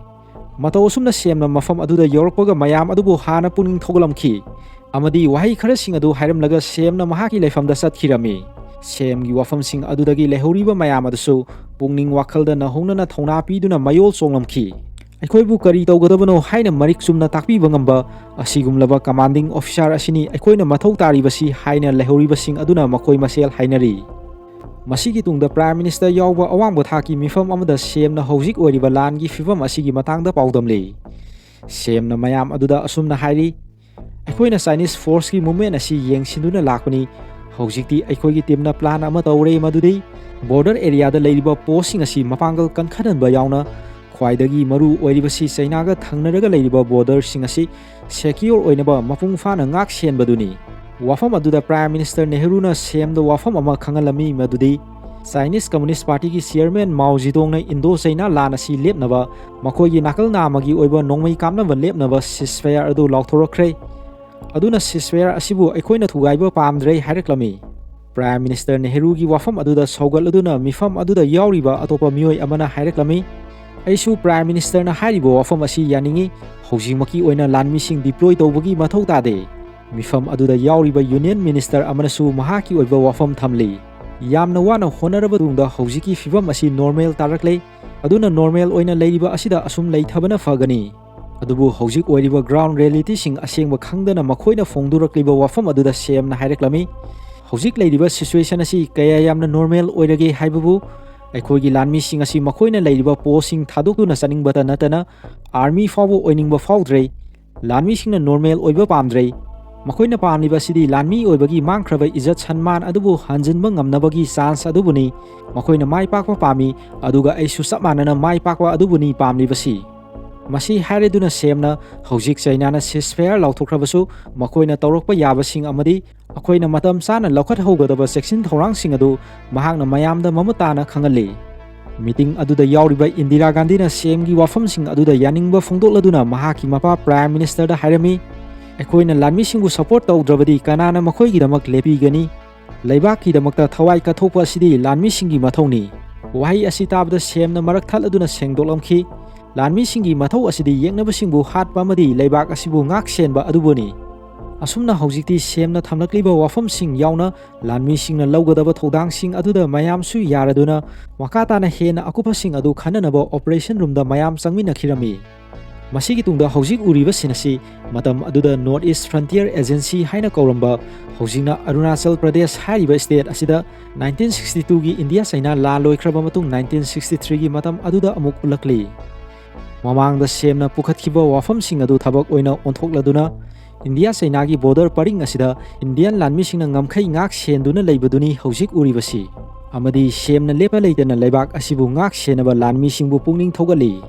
ꯃꯇꯧ ꯑꯁꯨꯝꯅ ꯁꯦꯝꯅ ꯃꯐꯝ ꯑꯗꯨꯗ ꯌꯧꯔꯛꯄꯒ ꯃꯌꯥꯝ ꯑꯗꯨꯕꯨ ꯍꯥꯟꯅ ꯄꯨꯛꯅꯤꯡ ꯊꯧꯒꯠꯂꯝꯈꯤ ꯑꯃꯗꯤ ꯋꯥꯍꯩ ꯈꯔꯁꯤꯡ ꯑꯗꯨ ꯍꯥꯏꯔꯝꯂꯒ ꯁꯦꯝꯅ ꯃꯍꯥꯛꯀꯤ ꯂꯩꯐꯝꯗ ꯆꯠꯈꯤꯔꯝꯃꯤ꯫ ꯁꯦꯝꯒꯤ ꯋꯥꯐꯝꯁꯤꯡ ꯑꯗꯨꯗꯒꯤ ꯂꯩꯍꯧꯔꯤꯕ ꯃꯌꯥꯝ ꯑꯗꯨꯁꯨ ꯄꯨꯛꯅꯤꯡ ꯋꯥꯈꯜꯗ ꯅꯧꯍꯧꯅꯅ ꯊꯧꯅꯥ ꯄꯤꯗꯨꯅ ꯃꯌꯣꯜ ꯆꯣꯡꯂꯝꯈꯤ꯫ ꯑꯩꯈꯣꯏꯕꯨ ꯀꯔꯤ ꯇꯧꯒꯗꯕꯅꯣ ꯍꯥꯏꯅ ꯃꯔꯤꯛ ꯆꯨꯝꯅ ꯇꯥꯛꯄꯤꯕ ꯉꯝꯕ ꯑꯁꯤꯒꯨꯝꯂꯕ commanding officer ꯑꯁꯤꯅꯤ ꯑꯩꯈꯣꯏꯅ ꯃꯊꯧ ꯇꯥꯔꯤꯕꯁꯤ ꯍꯥꯏꯅ ꯂꯩꯍꯧꯔꯤꯕꯁꯤꯡ ꯑꯗꯨꯅ ꯃꯈꯣꯏ ꯃꯁꯦꯜ ꯍꯥꯏꯅꯔꯤ꯫ ꯃꯁꯤꯒꯤ ꯇꯨꯡꯗ Prime Minister ꯌꯥꯎꯕ ꯑꯋꯥꯡꯕ ꯊꯥꯛꯀꯤ ꯃꯤꯐꯝ ꯑꯃꯗ ꯁꯦꯝꯅ ꯍꯧꯖꯤꯛ ꯑꯣꯏꯔꯤꯕ ꯂꯥꯟꯒꯤ ꯐꯤꯚꯝ ꯑꯁꯤꯒꯤ ꯃꯇꯥꯡꯗ ꯄꯥꯎꯗꯝꯂꯤ꯫ ꯁꯦꯝꯅ ꯃꯌꯥꯝ ꯑꯗꯨꯗ ꯑꯁꯨꯝꯅ ꯍꯥꯏꯔꯤ, ꯑꯩꯈꯣꯏꯅ Chinese forceꯀꯤ movement ꯑꯁꯤ ꯌꯦꯡꯁꯤꯟꯗꯨꯅ ꯂꯥꯛꯄꯅꯤ꯫ ꯍꯧꯖꯤꯛꯇꯤ ꯑꯩꯈꯣꯏꯒꯤ teamꯅ plan ꯑꯃ ꯇꯧꯔꯦ, ꯃꯗꯨꯗꯤ border areaꯗ ꯂꯩꯔꯤꯕ postꯁꯤꯡ ꯑꯁꯤ ꯃꯄꯥꯡꯒꯜ ꯀꯟꯈꯠꯍꯟꯕ ꯌꯥꯎꯅ ꯈ꯭ꯋꯥꯏꯗꯒꯤ ꯃꯔꯨ ꯑꯣꯏꯔꯤꯕꯁꯤ Chinaꯒ ꯊꯪꯅꯔꯒ ꯂꯩꯔꯤꯕ borderꯁꯤꯡ ꯑꯁꯤ secure ꯑꯣꯏꯅꯕ ꯃꯄꯨꯡ ꯐꯥꯅ ꯉꯥꯛ ꯁꯦꯟꯕꯗꯨꯅꯤ꯫ ꯋꯥꯐꯝ ꯑꯗꯨꯗ Prime Minister ꯅꯦꯍꯔꯨꯅ ꯁꯦꯝꯗ ꯋꯥꯐꯝ ꯑꯃ ꯈꯪꯍꯜꯂꯝꯃꯤ, ꯃꯗꯨꯗꯤ Chinese Communist Partyꯒꯤ chairman ꯃꯥꯎ ꯖꯤꯗꯣꯡꯅ Indo-China ꯂꯥꯟ ꯑꯁꯤ ꯂꯦꯞꯅꯕ ꯃꯈꯣꯏꯒꯤ ꯅꯥꯀꯜ ꯅꯥꯝꯃꯒꯤ ꯑꯣꯏꯕ ꯅꯣꯡꯃꯩ ꯀꯥꯞꯅꯕ ꯂꯦꯞꯅꯕ ceasefire ꯑꯗꯨ ꯂꯥꯎꯊꯣꯔꯛꯈ꯭ꯔꯦ꯫ ꯑꯗꯨꯅ ceasefire ꯑꯁꯤꯕꯨ ꯑꯩꯈꯣꯏꯅ ꯊꯨꯒꯥꯏꯕ ꯄꯥꯝꯗ꯭ꯔꯦ ꯍꯥꯏꯔꯛꯂꯝꯃꯤ꯫ Prime Minister ꯅꯦꯍꯔꯨꯒꯤ ꯋꯥꯐꯝ ꯑꯗꯨꯗ ꯁꯧꯒꯠꯂꯗꯨꯅ ꯃꯤꯐꯝ ꯑꯗꯨꯗ ꯌꯥꯎꯔꯤꯕ ꯑꯇꯣꯞꯄ ꯃꯤꯑꯣꯏ ꯑꯃꯅ ꯍꯥꯏꯔꯛꯂꯝꯃꯤ, ꯑꯩꯁꯨ Prime Ministerꯅ ꯍꯥꯏꯔꯤꯕ ꯋꯥꯐꯝ ꯑꯁꯤ ꯌꯥꯅꯤꯡꯏ꯫ ꯍꯧꯖꯤꯛꯃꯛꯀꯤ ꯑꯣꯏꯅ ꯂꯥꯟꯃꯤꯁꯤꯡ deploy ꯇꯧꯕꯒꯤ ꯃꯊꯧ ꯇꯥꯗꯦ꯫ ꯃꯤꯐꯝ ꯑꯗꯨꯗ ꯌꯥꯎꯔꯤꯕ Union Minister ꯑꯃꯅꯁꯨ ꯃꯍꯥꯛꯀꯤ ꯑꯣꯏꯕ ꯋꯥꯐꯝ ꯊꯝꯂꯤ꯫ ꯌꯥꯝꯅ ꯋꯥꯅ ꯍꯣꯠꯅꯔꯕ ꯇꯨꯡꯗ ꯍꯧꯖꯤꯛꯀꯤ ꯐꯤꯕꯝ ꯑꯁꯤ ꯅꯣꯔꯃꯦꯜ ꯇꯥꯔꯛꯂꯦ꯫ ꯑꯗꯨꯅ ꯅꯣꯔꯃꯦꯜ ꯑꯣꯏꯅ ꯂꯩꯔꯤꯕ ꯑꯁꯤꯗ ꯑꯁꯨꯝ ꯂꯩꯊꯕꯅ ꯐꯒꯅꯤ꯫ ꯑꯗꯨꯕꯨ ꯍꯧꯖꯤꯛ ꯑꯣꯏꯔꯤꯕ ꯒ꯭ꯔꯥꯎꯟ ꯔꯤꯌꯦꯂꯤꯇꯤꯁꯤꯡ ꯑꯁꯦꯡꯕ ꯈꯪꯗꯅ ꯃꯈꯣꯏꯅ ꯐꯣꯡꯗꯣꯔꯛꯂꯤꯕ ꯋꯥꯐꯝ ꯑꯗꯨꯗ ꯁꯦꯝꯅ ꯍꯥꯏꯔꯛꯂꯝꯃꯤ, "ꯍꯧꯖꯤꯛ ꯂꯩꯔꯤꯕ ꯁꯤꯆꯨꯋꯦꯁꯟ ꯑꯁꯤ ꯀꯌꯥ ꯌꯥꯝꯅ ꯅꯣꯔꯃꯦꯜ ꯑꯣꯏꯔꯒꯦ ꯍꯥꯏꯕꯕꯨ ꯑꯩꯈꯣꯏꯒꯤ ꯂꯥꯟꯃꯤꯁꯤꯡ ꯑꯁꯤ ꯃꯈꯣꯏꯅ ꯂꯩꯔꯤꯕ ꯄꯣꯁꯁꯤꯡ ꯊꯥꯗꯣꯛꯇꯨꯅ ꯆꯠꯅꯤꯡꯕꯇ ꯅꯠꯇꯅ ꯑꯥꯔꯃꯤ ꯐꯥꯎꯕ ꯑꯣꯏꯅꯤꯡꯕ ꯐꯥꯎꯗ꯭ꯔꯦ꯫ ꯂꯥꯟꯃꯤꯁꯤꯡꯅ ꯅꯣꯔꯃꯦꯜ ꯑꯣꯏꯕ ꯄꯥꯝꯗ꯭ꯔꯦ꯫ ꯃꯈꯣꯏꯅ ꯄꯥꯝꯂꯤꯕ ꯑꯁꯤꯗꯤ ꯂꯥꯟꯃꯤ ꯑꯣꯏꯕꯒꯤ ꯃꯥꯡꯈ꯭ꯔꯕ ꯏꯖꯠ ꯁꯟꯃꯥꯟ ꯑꯗꯨꯕꯨ ꯍꯟꯖꯤꯟꯕ ꯉꯝꯅꯕꯒꯤ ꯆꯥꯟꯁ ꯑꯗꯨꯕꯨꯅꯤ꯫ ꯃꯈꯣꯏꯅ ꯃꯥꯏ ꯄꯥꯛꯄ ꯄꯥꯝꯃꯤ, ꯑꯗꯨꯒ ꯑꯩꯁꯨ ꯆꯞ ꯃꯥꯟꯅꯅ ꯃꯥꯏ ꯄꯥꯛꯄ ꯑꯗꯨꯕꯨꯅꯤ ꯄꯥꯝꯂꯤꯕꯁꯤ"꯫ ꯃꯁꯤ ꯍꯥꯏꯔꯗꯨꯅ ꯁꯦꯝꯅ ꯍꯧꯖꯤꯛ ꯆꯩꯅꯥꯅ ꯁꯤꯁꯐꯥꯌꯔ ꯂꯥꯎꯊꯣꯛꯈ꯭ꯔꯕꯁꯨ ꯃꯈꯣꯏꯅ ꯇꯧꯔꯛꯄ ꯌꯥꯕꯁꯤꯡ ꯑꯃꯗꯤ ꯑꯩꯈꯣꯏꯅ ꯃꯇꯝ ꯆꯥꯅ ꯂꯧꯈꯠꯍꯧꯒꯗꯕ ꯆꯦꯛꯁꯤꯟ ꯊꯧꯔꯥꯡꯁꯤꯡ ꯑꯗꯨ ꯃꯍꯥꯛꯅ ꯃꯌꯥꯝꯗ ꯃꯃꯨꯠ ꯇꯥꯅ ꯈꯪꯍꯜꯂꯤ꯫ ꯃꯤꯇꯤꯡ ꯑꯗꯨꯗ ꯌꯥꯎꯔꯤꯕ ꯏꯟꯗꯤꯔꯥ ꯒꯥꯟꯙꯤꯅ ꯁꯦꯝꯒꯤ ꯋꯥꯐꯝꯁꯤꯡ ꯑꯗꯨꯗ ꯌꯥꯅꯤꯡꯕ ꯐꯣꯡꯗꯣꯛꯂꯗꯨꯅ ꯃꯍꯥꯛꯀꯤ ꯃꯄꯥ ꯄ꯭ꯔꯥꯏꯝ ꯃꯤꯅꯤꯁꯇꯔꯗ ꯍꯥꯏꯔꯝꯃꯤ, "ꯑꯩꯈꯣꯏꯅ ꯂꯥꯟꯃꯤꯁꯤꯡꯕꯨ ꯁꯄꯣꯔꯠ ꯇꯧꯗ꯭ꯔꯕꯗꯤ ꯀꯅꯥꯅ ꯃꯈꯣꯏꯒꯤꯗꯃꯛ ꯂꯦꯞꯄꯤꯒꯅꯤ? ꯂꯩꯕꯥꯛꯀꯤꯗꯃꯛꯇ ꯊꯋꯥꯏ ꯀꯠꯊꯣꯛꯄ ꯑꯁꯤꯗꯤ ꯂꯥꯟꯃꯤꯁꯤꯡꯒꯤ ꯃꯊꯧꯅꯤ"꯫ ꯋꯥꯍꯩ ꯑꯁꯤ ꯇꯥꯕꯗ ꯁꯦꯝꯅ ꯃꯔꯛ ꯊꯠꯂꯗꯨꯅ ꯁꯦꯡꯗꯣꯛꯂꯝꯈꯤ, "ꯂꯥꯟꯃꯤꯁꯤꯡꯒꯤ ꯃꯊꯧ ꯑꯁꯤꯗꯤ ꯌꯦꯛꯅꯕꯁꯤꯡꯕꯨ ꯍꯥꯠꯄ ꯑꯃꯗꯤ ꯂꯩꯕꯥꯛ ꯑꯁꯤꯕꯨ ꯉꯥꯛ ꯁꯦꯟꯕ ꯑꯗꯨꯕꯨꯅꯤ"꯫ ꯑꯁꯨꯝꯅ ꯍꯧꯖꯤꯛꯇꯤ ꯁꯦꯝꯅ ꯊꯝꯂꯛꯂꯤꯕ ꯋꯥꯐꯝꯁꯤꯡ ꯌꯥꯎꯅ ꯂꯥꯟꯃꯤꯁꯤꯡꯅ ꯂꯧꯒꯗꯕ ꯊꯧꯗꯥꯡꯁꯤꯡ ꯑꯗꯨꯗ ꯃꯌꯥꯝꯁꯨ ꯌꯥꯔꯗꯨꯅ ꯃꯈꯥ ꯇꯥꯅ ꯍꯦꯟꯅ ꯑꯀꯨꯞꯄꯁꯤꯡ ꯑꯗꯨ ꯈꯟꯅꯅꯕ ꯑꯣꯄꯔꯦꯁꯟ ꯔꯨꯝꯗ ꯃꯌꯥꯝ ꯆꯪꯃꯤꯟꯅꯈꯤꯔꯝꯃꯤ꯫ ꯃꯁꯤꯒꯤ ꯇꯨꯡꯗ ꯍꯧꯖꯤꯛ ꯎꯔꯤꯕ ꯁꯤꯟ ꯑꯁꯤ ꯃꯇꯝ ꯑꯗꯨꯗ ꯅꯣꯔꯠ ꯏꯁ ꯐ꯭ꯔꯟꯇꯤꯌꯔ ꯑꯦꯖꯦꯟꯁꯤ ꯍꯥꯏꯅ ꯀꯧꯔꯝꯕ, ꯍꯧꯖꯤꯛꯅ ꯑꯔꯨꯅꯥꯆꯜ ꯄ꯭ꯔꯗꯦꯁ ꯍꯥꯏꯔꯤꯕ ꯁ꯭ꯇꯦꯠ ꯑꯁꯤꯗ ꯅꯥꯏꯟꯇꯤꯟ ꯁꯤꯛꯁꯇꯤ ꯇꯨꯒꯤ ꯏꯟꯗꯤꯌꯥ ꯆꯩꯅꯥ ꯂꯥꯟ ꯂꯣꯏꯈ꯭ꯔꯕ ꯃꯇꯨꯡ ꯅꯥꯏꯟꯇꯤꯟ ꯁꯤꯛꯁꯇꯤ ꯊ꯭ꯔꯤꯒꯤ ꯃꯇꯝ ꯑꯗꯨꯗ ꯑꯃꯨꯛ ꯎꯠꯂꯛꯂꯤ꯫ ꯃꯃꯥꯡꯗ ꯁꯦꯝꯅ ꯄꯨꯈꯠꯈꯤꯕ ꯋꯥꯐꯝꯁꯤꯡ ꯑꯗꯨ ꯊꯕꯛ ꯑꯣꯏꯅ ꯑꯣꯟꯊꯣꯛꯂꯗꯨꯅ ꯏꯟꯗꯤꯌꯥ ꯆꯩꯅꯥꯒꯤ ꯕꯣꯔꯗꯔ ꯄꯔꯤꯡ ꯑꯁꯤꯗ ꯏꯟꯗꯤꯌꯟ ꯂꯥꯟꯃꯤꯁꯤꯡꯅ ꯉꯝꯈꯩ ꯉꯥꯛ ꯁꯦꯟꯗꯨꯅ ꯂꯩꯕꯗꯨꯅꯤ ꯍꯧꯖꯤꯛ ꯎꯔꯤꯕꯁꯤ꯫ ꯑꯃꯗꯤ ꯁꯦꯝꯅ ꯂꯦꯞꯄ ꯂꯩꯇꯅ ꯂꯩꯕꯥꯛ ꯑꯁꯤꯕꯨ ꯉꯥꯛ ꯁꯦꯟꯅꯕ ꯂꯥꯟꯃꯤꯁꯤꯡꯕꯨ ꯄꯨꯛꯅꯤꯡ ꯊꯧꯒꯠꯂꯤ꯫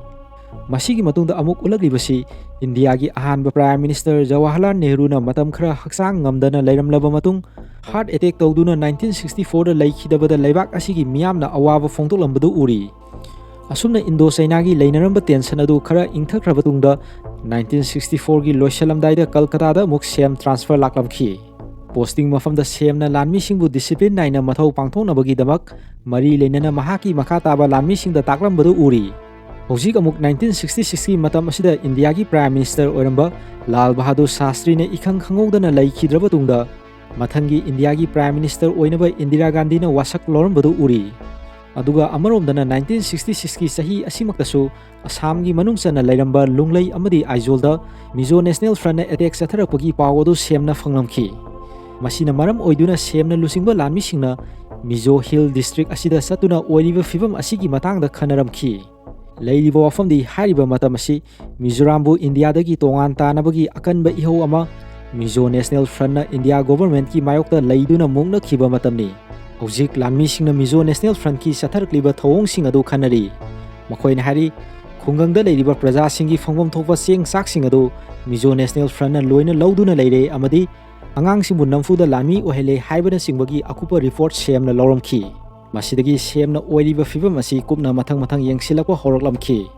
ꯃꯁꯤꯒꯤ ꯃꯇꯨꯡꯗ ꯑꯃꯨꯛ ꯎꯠꯂꯛꯂꯤꯕꯁꯤ ꯏꯟꯗꯤꯌꯥꯒꯤ ꯑꯍꯥꯟꯕ ꯄ꯭ꯔꯥꯏꯝ ꯃꯤꯅꯤꯁꯇꯔ ꯖꯋꯥꯍꯔꯂꯥꯜ ꯅꯦꯍꯔꯨꯅ ꯃꯇꯝ ꯈꯔ ꯍꯛꯆꯥꯡ ꯉꯝꯗꯅ ꯂꯩꯔꯝꯂꯕ ꯃꯇꯨꯡ ꯍꯥꯔꯠ ꯑꯦꯇꯦꯛ ꯇꯧꯗꯨꯅ ꯅꯥꯏꯟꯇꯤꯟ ꯁꯤꯛꯁꯇꯤ ꯐꯣꯔꯗ ꯂꯩꯈꯤꯗꯕꯗ ꯂꯩꯕꯥꯛ ꯑꯁꯤꯒꯤ ꯃꯤꯌꯥꯝꯅ ꯑꯋꯥꯕ ꯐꯣꯡꯗꯣꯛꯂꯝꯕꯗꯨ ꯎꯔꯤ꯫ ꯑꯁꯨꯝꯅ ꯏꯟꯗꯣ ꯆꯩꯅꯥꯒꯤ ꯂꯩꯅꯔꯝꯕ ꯇꯦꯟꯁꯟ ꯑꯗꯨ ꯈꯔ ꯏꯪꯊꯈ꯭ꯔꯕ ꯇꯨꯡꯗ ꯅꯥꯏꯟꯇꯤꯟ ꯁꯤꯛꯁꯇꯤ ꯐꯣꯔꯒꯤ ꯂꯣꯏꯁꯤꯜꯂꯝꯗꯥꯏꯗ ꯀꯜꯀꯇꯥꯗ ꯑꯃꯨꯛ ꯁꯦꯝ ꯇ꯭ꯔꯥꯟꯁꯐꯔ ꯂꯥꯛꯂꯝꯈꯤ꯫ ꯄꯣꯁꯇꯤꯡ ꯃꯐꯝꯗ ꯁꯦꯝꯅ ꯂꯥꯟꯃꯤꯁꯤꯡꯕꯨ ꯗꯤꯁꯤꯄ꯭ꯂꯤꯟ ꯅꯥꯏꯅ ꯃꯊꯧ ꯄꯥꯡꯊꯣꯛꯅꯕꯒꯤꯗꯃꯛ ꯃꯔꯤ ꯂꯩꯅꯅ ꯃꯍꯥꯛꯀꯤ ꯃꯈꯥ ꯇꯥꯕ ꯂꯥꯟꯃꯤꯁꯤꯡꯗ ꯇꯥꯛꯂꯝꯕꯗꯨ ꯎꯔꯤ꯫ ꯍꯧꯖꯤꯛ ꯑꯃꯨꯛ ꯅꯥꯏꯟꯇꯤꯟ ꯁꯤꯛꯁꯇꯤ ꯁꯤꯛꯁꯀꯤ ꯃꯇꯝ ꯑꯁꯤꯗ ꯏꯟꯗꯤꯌꯥꯒꯤ ꯄ꯭ꯔꯥꯏꯝ ꯃꯤꯅꯤꯁꯇꯔ ꯑꯣꯏꯔꯝꯕ ꯂꯥꯜ ꯕꯍꯥꯗꯨꯔ ꯁꯥꯁꯇ꯭ꯔꯤꯅ ꯏꯈꯪ ꯈꯪꯍꯧꯗꯅ ꯂꯩꯈꯤꯗ꯭ꯔꯕ ꯇꯨꯡꯗ ꯃꯊꯪꯒꯤ ꯏꯟꯗꯤꯌꯥꯒꯤ Prime Minister ꯑꯣꯏꯅꯕ ꯏꯟꯗꯤꯔꯥ ꯒꯥꯟꯙꯤꯅ ꯋꯥꯁꯛ ꯂꯧꯔꯝꯕꯗꯨ ꯎꯔꯤ꯫ ꯑꯗꯨꯒ ꯑꯃꯔꯣꯝꯗꯅ nineteen sixty six ꯀꯤ ꯆꯍꯤ ꯑꯁꯤꯃꯛꯇꯁꯨ ꯑꯁꯥꯝꯒꯤ ꯃꯅꯨꯡ ꯆꯟꯅ ꯂꯩꯔꯝꯕ ꯂꯨꯡꯂꯩ ꯑꯃꯗꯤ ꯑꯥꯏꯖꯣꯜꯗ Mizo National Front ꯅ attack ꯆꯠꯊꯔꯛꯄꯒꯤ ꯄꯥꯎ ꯑꯗꯨ ꯁꯦꯝꯅ ꯐꯪꯂꯝꯈꯤ꯫ ꯃꯁꯤꯅ ꯃꯔꯝ ꯑꯣꯏꯗꯨꯅ ꯁꯦꯝꯅ ꯂꯨꯆꯤꯡꯕ ꯂꯥꯟꯃꯤꯁꯤꯡꯅ Mizo Hill District ꯑꯁꯤꯗ ꯆꯠꯇꯨꯅ ꯑꯣꯏꯔꯤꯕ ꯐꯤꯚꯝ ꯑꯁꯤꯒꯤ ꯃꯇꯥꯡꯗ ꯈꯟꯅꯔꯝꯈꯤ꯫ ꯂꯩꯔꯤꯕ ꯋꯥꯐꯝꯗꯤ ꯍꯥꯏꯔꯤꯕ ꯃꯇꯝ ꯑꯁꯤ ꯃꯤꯖꯣꯔꯥꯝꯕꯨ ꯏꯟꯗꯤꯌꯥꯗꯒꯤ ꯇꯣꯉꯥꯟ ꯇꯥꯅꯕꯒꯤ ꯑꯀꯟꯕ ꯏꯍꯧ ꯑꯃ Mizo National Front ꯅ ꯏꯟꯗꯤꯌꯥ government ꯀꯤ ꯃꯥꯌꯣꯛꯇ ꯂꯩꯗꯨꯅ ꯃꯨꯛꯅꯈꯤꯕ ꯃꯇꯝꯅꯤ꯫ ꯍꯧꯖꯤꯛ ꯂꯥꯟꯃꯤꯁꯤꯡꯅ Mizo National Front ꯀꯤ ꯆꯠꯊꯔꯛꯂꯤꯕ ꯊꯧꯑꯣꯡꯁꯤꯡ ꯑꯗꯨ ꯈꯟꯅꯔꯤ꯫ ꯃꯈꯣꯏꯅ ꯍꯥꯏꯔꯤ, ꯈꯨꯡꯒꯪꯗ ꯂꯩꯔꯤꯕ ꯄ꯭ꯔꯖꯥꯁꯤꯡꯒꯤ ꯐꯪꯐꯝ ꯊꯣꯛꯄ ꯆꯦꯡ ꯆꯥꯛꯁꯤꯡ ꯑꯗꯨ Mizo National Front ꯅ ꯂꯣꯏꯅ ꯂꯧꯗꯨꯅ ꯂꯩꯔꯦ ꯑꯃꯗꯤ ꯑꯉꯥꯡꯁꯤꯡꯕꯨ ꯅꯝꯐꯨꯗ ꯂꯥꯟꯃꯤ ꯑꯣꯏꯍꯜꯂꯦ ꯍꯥꯏꯕꯅꯆꯤꯡꯕꯒꯤ ꯑꯀꯨꯞꯄ report ꯁꯦꯝꯅ ꯂꯧꯔꯝꯈꯤ꯫ ꯃꯁꯤꯗꯒꯤ ꯁꯦꯝꯅ ꯑꯣꯏꯔꯤꯕ ꯐꯤꯚꯝ ꯑꯁꯤ ꯀꯨꯞꯅ ꯃꯊꯪ ꯃꯊꯪ ꯌꯦꯡꯁꯤꯜꯂꯛꯄ ꯍꯧꯔꯛꯂꯝꯈꯤ꯫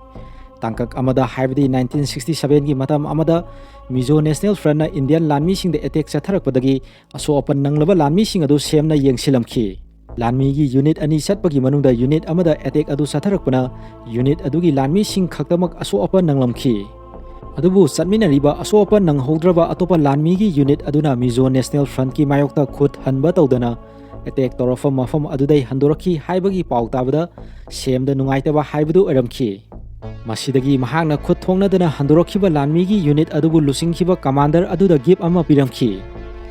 ꯇꯥꯡꯀꯛ ꯑꯃꯗ, ꯍꯥꯏꯕꯗꯤ nineteen sixty seven ꯒꯤ ꯃꯇꯝ ꯑꯃꯗ Mizo National Front ꯅ Indian ꯂꯥꯟꯃꯤꯁꯤꯡꯗ attack ꯆꯠꯊꯔꯛꯄꯗꯒꯤ ꯑꯁꯣꯛ ꯑꯄꯟ ꯅꯪꯂꯕ ꯂꯥꯟꯃꯤꯁꯤꯡ ꯑꯗꯨ ꯁꯦꯝꯅ ꯌꯦꯡꯁꯤꯜꯂꯝꯈꯤ꯫ ꯂꯥꯟꯃꯤꯒꯤ unit ꯑꯅꯤ ꯆꯠꯄꯒꯤ ꯃꯅꯨꯡꯗ unit ꯑꯃꯗ attack ꯑꯗꯨ ꯆꯠꯊꯔꯛꯄꯅ unit ꯑꯗꯨꯒꯤ ꯂꯥꯟꯃꯤꯁꯤꯡ ꯈꯛꯇꯃꯛ ꯑꯁꯣꯛ ꯑꯄꯟ ꯅꯪꯂꯝꯈꯤ꯫ ꯑꯗꯨꯕꯨ ꯆꯠꯃꯤꯟꯅꯔꯤꯕ ꯑꯁꯣꯛ ꯑꯄꯟ ꯅꯪꯍꯧꯗ꯭ꯔꯕ ꯑꯇꯣꯞꯄ ꯂꯥꯟꯃꯤꯒꯤ unit ꯑꯗꯨꯅ Mizo National Front ꯀꯤ ꯃꯥꯌꯣꯛꯇ ꯈꯨꯠ ꯍꯟꯕ ꯇꯧꯗꯅ attack ꯇꯧꯔꯛꯄ ꯃꯐꯝ ꯑꯗꯨꯗꯩ ꯍꯟꯗꯣꯔꯛꯈꯤ ꯍꯥꯏꯕꯒꯤ ꯄꯥꯎ ꯇꯥꯕꯗ ꯁꯦꯝꯗ ꯅꯨꯡꯉꯥꯏꯇꯕ ꯍꯥꯏꯕꯗꯨ ꯑꯣꯏꯔꯝꯈꯤ꯫ ꯃꯁꯤꯗꯒꯤ ꯃꯍꯥꯛꯅ ꯈꯨꯠ ꯊꯣꯡꯅꯗꯅ ꯍꯟꯗꯣꯔꯛꯈꯤꯕ ꯂꯥꯟꯃꯤꯒꯤ unit ꯑꯗꯨꯕꯨ ꯂꯨꯆꯤꯡꯈꯤꯕ commander ꯑꯗꯨꯗ gift ꯑꯃ ꯄꯤꯔꯝꯈꯤ꯫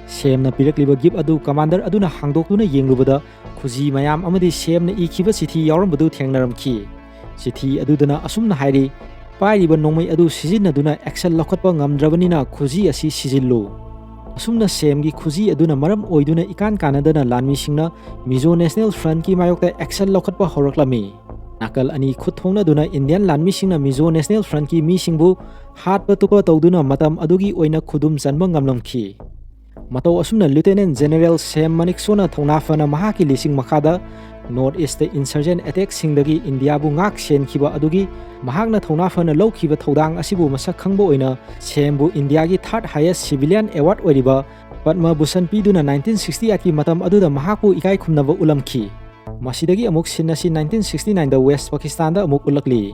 ꯁꯦꯝꯅ ꯄꯤꯔꯛꯂꯤꯕ gift ꯑꯗꯨ commander ꯑꯗꯨꯅ ꯍꯥꯡꯗꯣꯛꯇꯨꯅ ꯌꯦꯡꯂꯨꯕꯗ ꯈꯨꯖꯤ ꯃꯌꯥꯝ ꯑꯃꯗꯤ ꯁꯦꯝꯅ ꯏꯈꯤꯕ ꯆꯤꯊꯤ ꯌꯥꯎꯔꯝꯕꯗꯨ ꯊꯦꯡꯅꯔꯝꯈꯤ꯫ ꯆꯤꯊꯤ ꯑꯗꯨꯗꯅ ꯑꯁꯨꯝꯅ ꯍꯥꯏꯔꯤ, "ꯄꯥꯏꯔꯤꯕ ꯅꯣꯡꯃꯩ ꯑꯗꯨ ꯁꯤꯖꯤꯟꯅꯗꯨꯅ action ꯂꯧꯈꯠꯄ ꯉꯝꯗ꯭ꯔꯕꯅꯤꯅ ꯈꯨꯖꯤ ꯑꯁꯤ ꯁꯤꯖꯤꯜꯂꯨ"꯫ ꯑꯁꯨꯝꯅ ꯁꯦꯝꯒꯤ ꯈꯨꯖꯤ ꯑꯗꯨꯅ ꯃꯔꯝ ꯑꯣꯏꯗꯨꯅ ꯏꯀꯥꯟ ꯀꯥꯟꯅꯗꯅ ꯂꯥꯟꯃꯤꯁꯤꯡꯅ Mizo National Front ꯀꯤ ꯃꯥꯌꯣꯛꯇ action ꯂꯧꯈꯠꯄ ꯍꯧꯔꯛꯂꯝꯃꯤ꯫ ꯅꯥꯀꯜ ꯑꯅꯤ ꯈꯨꯠ ꯊꯣꯡꯅꯗꯨꯅ Indian ꯂꯥꯟꯃꯤꯁꯤꯡꯅ Mizo National Front ꯀꯤ ꯃꯤꯁꯤꯡꯕꯨ ꯍꯥꯠꯄ ꯇꯨꯞꯄ ꯇꯧꯗꯨꯅ ꯃꯇꯝ ꯑꯗꯨꯒꯤ ꯑꯣꯏꯅ ꯈꯨꯗꯨꯝ ꯆꯟꯕ ꯉꯝꯂꯝꯈꯤ꯫ ꯃꯇꯧ ꯑꯁꯨꯝꯅ Lieutenant General Sam Manekshaw ꯅ ꯊꯧꯅꯥ ꯐꯅ ꯃꯍꯥꯛꯀꯤ ꯂꯤꯁꯤꯡ ꯃꯈꯥꯗ North East ꯇ insurgent attack ꯁꯤꯡꯗꯒꯤ ꯏꯟꯗꯤꯌꯥꯕꯨ ꯉꯥꯛ ꯁꯦꯟꯈꯤꯕ ꯑꯗꯨꯒꯤ ꯃꯍꯥꯛꯅ ꯊꯧꯅꯥ ꯐꯅ ꯂꯧꯈꯤꯕ ꯊꯧꯗꯥꯡ ꯑꯁꯤꯕꯨ ꯃꯁꯛ ꯈꯪꯕ ꯑꯣꯏꯅ ꯁꯦꯝꯕꯨ ꯏꯟꯗꯤꯌꯥꯒꯤ third highest civilian award ꯑꯣꯏꯔꯤꯕ ꯄꯗꯃ ꯚꯨꯁꯟ ꯄꯤꯗꯨꯅ nineteen sixty eight ꯀꯤ ꯃꯇꯝ ꯑꯗꯨꯗ ꯃꯍꯥꯛꯄꯨ ꯏꯀꯥꯏ ꯈꯨꯝꯅꯕ ꯎꯠꯂꯝꯈꯤ꯫ ꯃꯁꯤꯗꯒꯤ ꯑꯃꯨꯛ scene ꯑꯁꯤ nineteen sixty nine ꯗ West Pakistan ꯗ ꯑꯃꯨꯛ ꯎꯠꯂꯛꯂꯤ꯫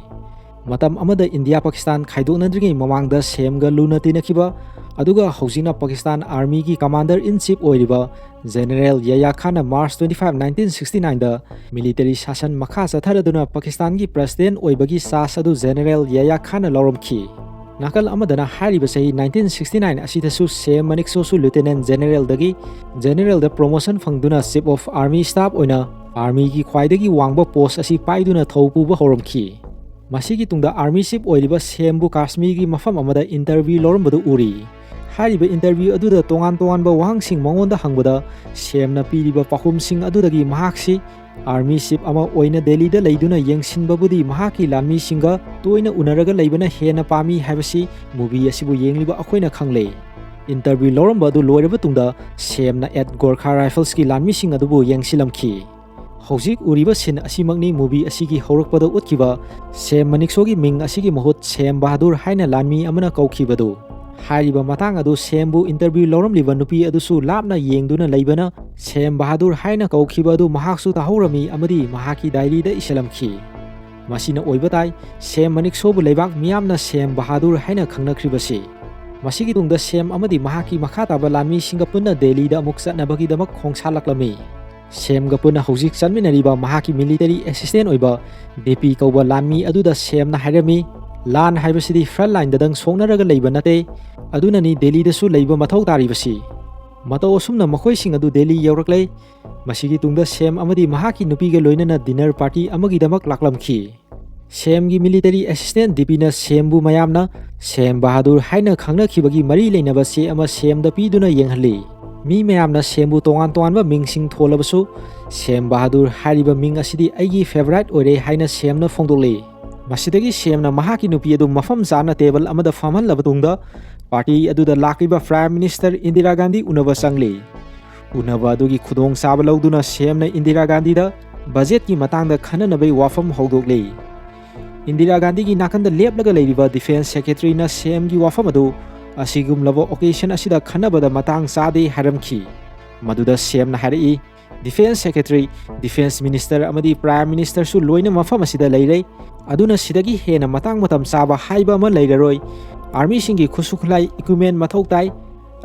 ꯃꯇꯝ ꯑꯃꯗ ꯏꯟꯗꯤꯌꯥ ꯄꯥꯀꯤꯁꯇꯥꯟ ꯈꯥꯏꯗꯣꯛꯅꯗ꯭ꯔꯤꯉꯩ ꯃꯃꯥꯡꯗ ꯁꯦꯝꯒ ꯂꯨꯅ ꯇꯤꯟꯅꯈꯤꯕ, ꯑꯗꯨꯒ ꯍꯧꯖꯤꯛꯅ ꯄꯥꯀꯤꯁꯇꯥꯟ ꯑꯥꯔꯃꯤꯒꯤ commander in chief ꯑꯣꯏꯔꯤꯕ General Yahya Khanꯅ March twenty five, nineteen sixty nineꯗ military ꯁꯥꯁꯟ ꯃꯈꯥ ꯆꯠꯊꯔꯗꯨꯅ ꯄꯥꯀꯤꯁꯇꯥꯟꯒꯤ president ꯑꯣꯏꯕꯒꯤ charge ꯑꯗꯨ General Yahya Khanꯅ ꯂꯧꯔꯝꯈꯤ꯫ ꯅꯥꯀꯜ ꯑꯃꯗꯅ ꯍꯥꯏꯔꯤꯕ ꯆꯍꯤ nineteen sixty nine ꯑꯁꯤꯗꯁꯨ ꯁꯦꯝ ꯃꯅꯤꯛꯁꯣꯁꯨ Lieutenant Generalꯗꯒꯤ Generalꯗ promotion ꯐꯪꯗꯨꯅ Chief of Army Staff ꯑꯣꯏꯅ ꯑꯥꯔꯃꯤꯒꯤ ꯈ꯭ꯋꯥꯏꯗꯒꯤ ꯋꯥꯡꯕ post ꯑꯁꯤ ꯄꯥꯏꯗꯨꯅ ꯊꯧ ꯄꯨꯕ ꯍꯧꯔꯝꯈꯤ꯫ ꯃꯁꯤꯒꯤ ꯇꯨꯡꯗ ꯑꯥꯔꯃꯤ chief ꯑꯣꯏꯔꯤꯕ ꯁꯦꯝꯕꯨ ꯀꯥꯁꯃꯤꯔꯒꯤ ꯃꯐꯝ ꯑꯃꯗ interview ꯂꯧꯔꯝꯕꯗꯨ ꯎꯔꯤ꯫ ꯍꯥꯏꯔꯤꯕ interview ꯑꯗꯨꯗ ꯇꯣꯉꯥꯟ ꯇꯣꯉꯥꯟꯕ ꯋꯥꯍꯪꯁꯤꯡ ꯃꯉꯣꯟꯗ ꯍꯪꯕꯗ ꯁꯦꯝꯅ ꯄꯤꯔꯤꯕ ꯄꯥꯎꯈꯨꯝꯁꯤꯡ ꯑꯗꯨꯗꯒꯤ ꯃꯍꯥꯛꯁꯤ ꯑꯥꯔꯃꯤ chief ꯑꯃ ꯑꯣꯏꯅ ꯗꯦꯜꯂꯤꯗ ꯂꯩꯗꯨꯅ ꯌꯦꯡꯁꯤꯟꯕꯕꯨꯗꯤ ꯃꯍꯥꯛꯀꯤ ꯂꯥꯟꯃꯤꯁꯤꯡꯒ ꯇꯣꯏꯅ ꯎꯅꯔꯒ ꯂꯩꯕꯅ ꯍꯦꯟꯅ ꯄꯥꯝꯃꯤ ꯍꯥꯏꯕꯁꯤ movie ꯑꯁꯤꯕꯨ ꯌꯦꯡꯂꯤꯕ ꯑꯩꯈꯣꯏꯅ ꯈꯪꯂꯦ꯫ Interview ꯂꯧꯔꯝꯕ ꯑꯗꯨ ꯂꯣꯏꯔꯕ ꯇꯨꯡꯗ ꯁꯦꯝꯅ at Gorkha Riflesꯀꯤ ꯂꯥꯟꯃꯤꯁꯤꯡ ꯑꯗꯨꯕꯨ ꯌꯦꯡꯁꯤꯜꯂꯝꯈꯤ꯫ ꯍꯧꯖꯤꯛ ꯎꯔꯤꯕ scene ꯑꯁꯤꯃꯛꯅꯤ movie ꯑꯁꯤꯒꯤ ꯍꯧꯔꯛꯄꯗ ꯎꯠꯈꯤꯕ ꯁꯦꯝ ꯃꯅꯤꯛꯁꯣꯒꯤ ꯃꯤꯡ ꯑꯁꯤꯒꯤ ꯃꯍꯨꯠ ꯁꯦꯝ ꯕꯍꯥꯗꯨꯔ ꯍꯥꯏꯅ ꯂꯥꯟꯃꯤ ꯑꯃꯅ ꯀꯧꯈꯤꯕꯗꯨ꯫ ꯍꯥꯏꯔꯤꯕ ꯃꯇꯥꯡ ꯑꯗꯨ ꯁꯦꯝꯕꯨ interview ꯂꯧꯔꯝꯂꯤꯕ ꯅꯨꯄꯤ ꯑꯗꯨꯁꯨ ꯂꯥꯞꯅ ꯌꯦꯡꯗꯨꯅ ꯂꯩꯕꯅ ꯁꯦꯝ ꯕꯍꯥꯗꯨꯔ ꯍꯥꯏꯅ ꯀꯧꯈꯤꯕ ꯑꯗꯨ ꯃꯍꯥꯛꯁꯨ ꯇꯥꯍꯧꯔꯝꯃꯤ ꯑꯃꯗꯤ ꯃꯍꯥꯛꯀꯤ diaryꯗ ꯏꯁꯤꯜꯂꯝꯈꯤ꯫ ꯃꯁꯤꯅ ꯑꯣꯏꯕ ꯇꯥꯏ ꯁꯦꯝ ꯃꯅꯤꯛꯁꯣꯕꯨ ꯂꯩꯕꯥꯛ ꯃꯤꯌꯥꯝꯅ ꯁꯦꯝ ꯕꯍꯥꯗꯨꯔ ꯍꯥꯏꯅ ꯈꯪꯅꯈ꯭ꯔꯤꯕꯁꯤ꯫ ꯃꯁꯤꯒꯤ ꯇꯨꯡꯗ ꯁꯦꯝ ꯑꯃꯗꯤ ꯃꯍꯥꯛꯀꯤ ꯃꯈꯥ ꯇꯥꯕ ꯂꯥꯟꯃꯤꯁꯤꯡꯒ ꯄꯨꯟꯅ ꯗꯦꯜꯂꯤꯗ ꯑꯃꯨꯛ ꯆꯠꯅꯕꯒꯤꯗꯃꯛ ꯈꯣꯡꯁꯥꯜꯂꯛꯂꯝꯃꯤ꯫ ꯁꯦꯝꯒ ꯄꯨꯟꯅ ꯍꯧꯖꯤꯛ ꯆꯠꯃꯤꯟꯅꯔꯤꯕ ꯃꯍꯥꯛꯀꯤ military assistant ꯑꯣꯏꯕ ꯗꯤꯄꯤ ꯀꯧꯕ ꯂꯥꯟꯃꯤ ꯑꯗꯨꯗ ꯁꯦꯝꯅ ꯍꯥꯏꯔꯝꯃꯤ, "ꯂꯥꯟ ꯍꯥꯏꯕꯁꯤꯗꯤ front lineꯗꯗꯪ ꯁꯣꯛꯅꯔꯒ ꯂꯩꯕ ꯅꯠꯇꯦ, ꯑꯗꯨꯅꯅꯤ ꯗꯦꯜꯂꯤꯗꯁꯨ ꯂꯩꯕ ꯃꯊꯧ ꯇꯥꯔꯤꯕꯁꯤ"꯫ ꯃꯇꯧ ꯑꯁꯨꯝꯅ ꯃꯈꯣꯏꯁꯤꯡ ꯑꯗꯨ ꯗꯦꯜꯂꯤ ꯌꯧꯔꯛꯂꯦ꯫ ꯃꯁꯤꯒꯤ ꯇꯨꯡꯗ ꯁꯦꯝ ꯑꯃꯗꯤ ꯃꯍꯥꯛꯀꯤ ꯅꯨꯄꯤꯒ ꯂꯣꯏꯅꯅ dinner party ꯑꯃꯒꯤꯗꯃꯛ ꯂꯥꯛꯂꯝꯈꯤ꯫ ꯁꯦꯝꯒꯤ military assistant ꯗꯤꯄꯤꯅ ꯁꯦꯝꯕꯨ ꯃꯌꯥꯝꯅ ꯁꯦꯝ ꯕꯍꯥꯗꯨꯔ ꯍꯥꯏꯅ ꯈꯪꯅꯈꯤꯕꯒꯤ ꯃꯔꯤ ꯂꯩꯅꯕ ꯆꯦ ꯑꯃ ꯁꯦꯝꯗ ꯄꯤꯗꯨꯅ ꯌꯦꯡꯍꯜꯂꯤ꯫ ꯃꯤ ꯃꯌꯥꯝꯅ ꯁꯦꯝꯕꯨ ꯇꯣꯉꯥꯟ ꯇꯣꯉꯥꯟꯕ ꯃꯤꯡꯁꯤꯡ ꯊꯣꯜꯂꯕꯁꯨ ꯁꯦꯝ ꯕꯍꯥꯗꯨꯔ ꯍꯥꯏꯔꯤꯕ ꯃꯤꯡ ꯑꯁꯤꯗꯤ ꯑꯩꯒꯤ favourite ꯑꯣꯏꯔꯦ ꯍꯥꯏꯅ ꯁꯦꯝꯅ ꯐꯣꯡꯗꯣꯛꯂꯤ꯫ ꯃꯁꯤꯗꯒꯤ ꯁꯦꯝꯅ ꯃꯍꯥꯛꯀꯤ ꯅꯨꯄꯤ ꯑꯗꯨ ꯃꯐꯝ ꯆꯥꯅ table ꯑꯃꯗ ꯐꯝꯍꯜꯂꯕ ꯇꯨꯡꯗ party ꯑꯗꯨꯗ ꯂꯥꯛꯂꯤꯕ Prime Minister ꯏꯟꯗꯤꯔꯥ ꯒꯥꯟꯙꯤ ꯎꯅꯕ ꯆꯪꯂꯤ꯫ ꯎꯅꯕ ꯑꯗꯨꯒꯤ ꯈꯨꯗꯣꯡꯆꯥꯕ ꯂꯧꯗꯨꯅ ꯁꯦꯝꯅ ꯏꯟꯗꯤꯔꯥ ꯒꯥꯟꯙꯤꯗ budgetꯀꯤ ꯃꯇꯥꯡꯗ ꯈꯟꯅꯅꯕꯒꯤ ꯋꯥꯐꯝ ꯍꯧꯗꯣꯛꯂꯤ꯫ ꯏꯟꯗꯤꯔꯥ ꯒꯥꯟꯙꯤꯒꯤ ꯅꯥꯀꯟꯗ ꯂꯦꯞꯂꯒ ꯂꯩꯔꯤꯕ defence secretaryꯅ ꯁꯦꯝꯒꯤ ꯋꯥꯐꯝ ꯑꯗꯨ ꯑꯁꯤꯒꯨꯝꯂꯕ occasion ꯑꯁꯤꯗ ꯈꯟꯅꯕꯗ ꯃꯇꯥꯡ ꯆꯥꯗꯦ ꯍꯥꯏꯔꯝꯈꯤ꯫ ꯃꯗꯨꯗ ꯁꯦꯝꯅ ꯍꯥꯏꯔꯛꯏ, Defense Secretary, Defense Minister ꯑꯃꯗꯤ Prime Ministerꯁꯨ ꯂꯣꯏꯅ ꯃꯐꯝ ꯑꯁꯤꯗ ꯂꯩꯔꯦ꯫ ꯑꯗꯨꯅ ꯁꯤꯗꯒꯤ ꯍꯦꯟꯅ ꯃꯇꯥꯡ ꯃꯇꯝ ꯆꯥꯕ ꯍꯥꯏꯕ ꯑꯃ ꯂꯩꯔꯔꯣꯏ꯫ Armyꯁꯤꯡꯒꯤ ꯈꯨꯠꯁꯨ ꯈꯨꯠꯂꯥꯏ, equipment ꯃꯊꯧ ꯇꯥꯏ꯫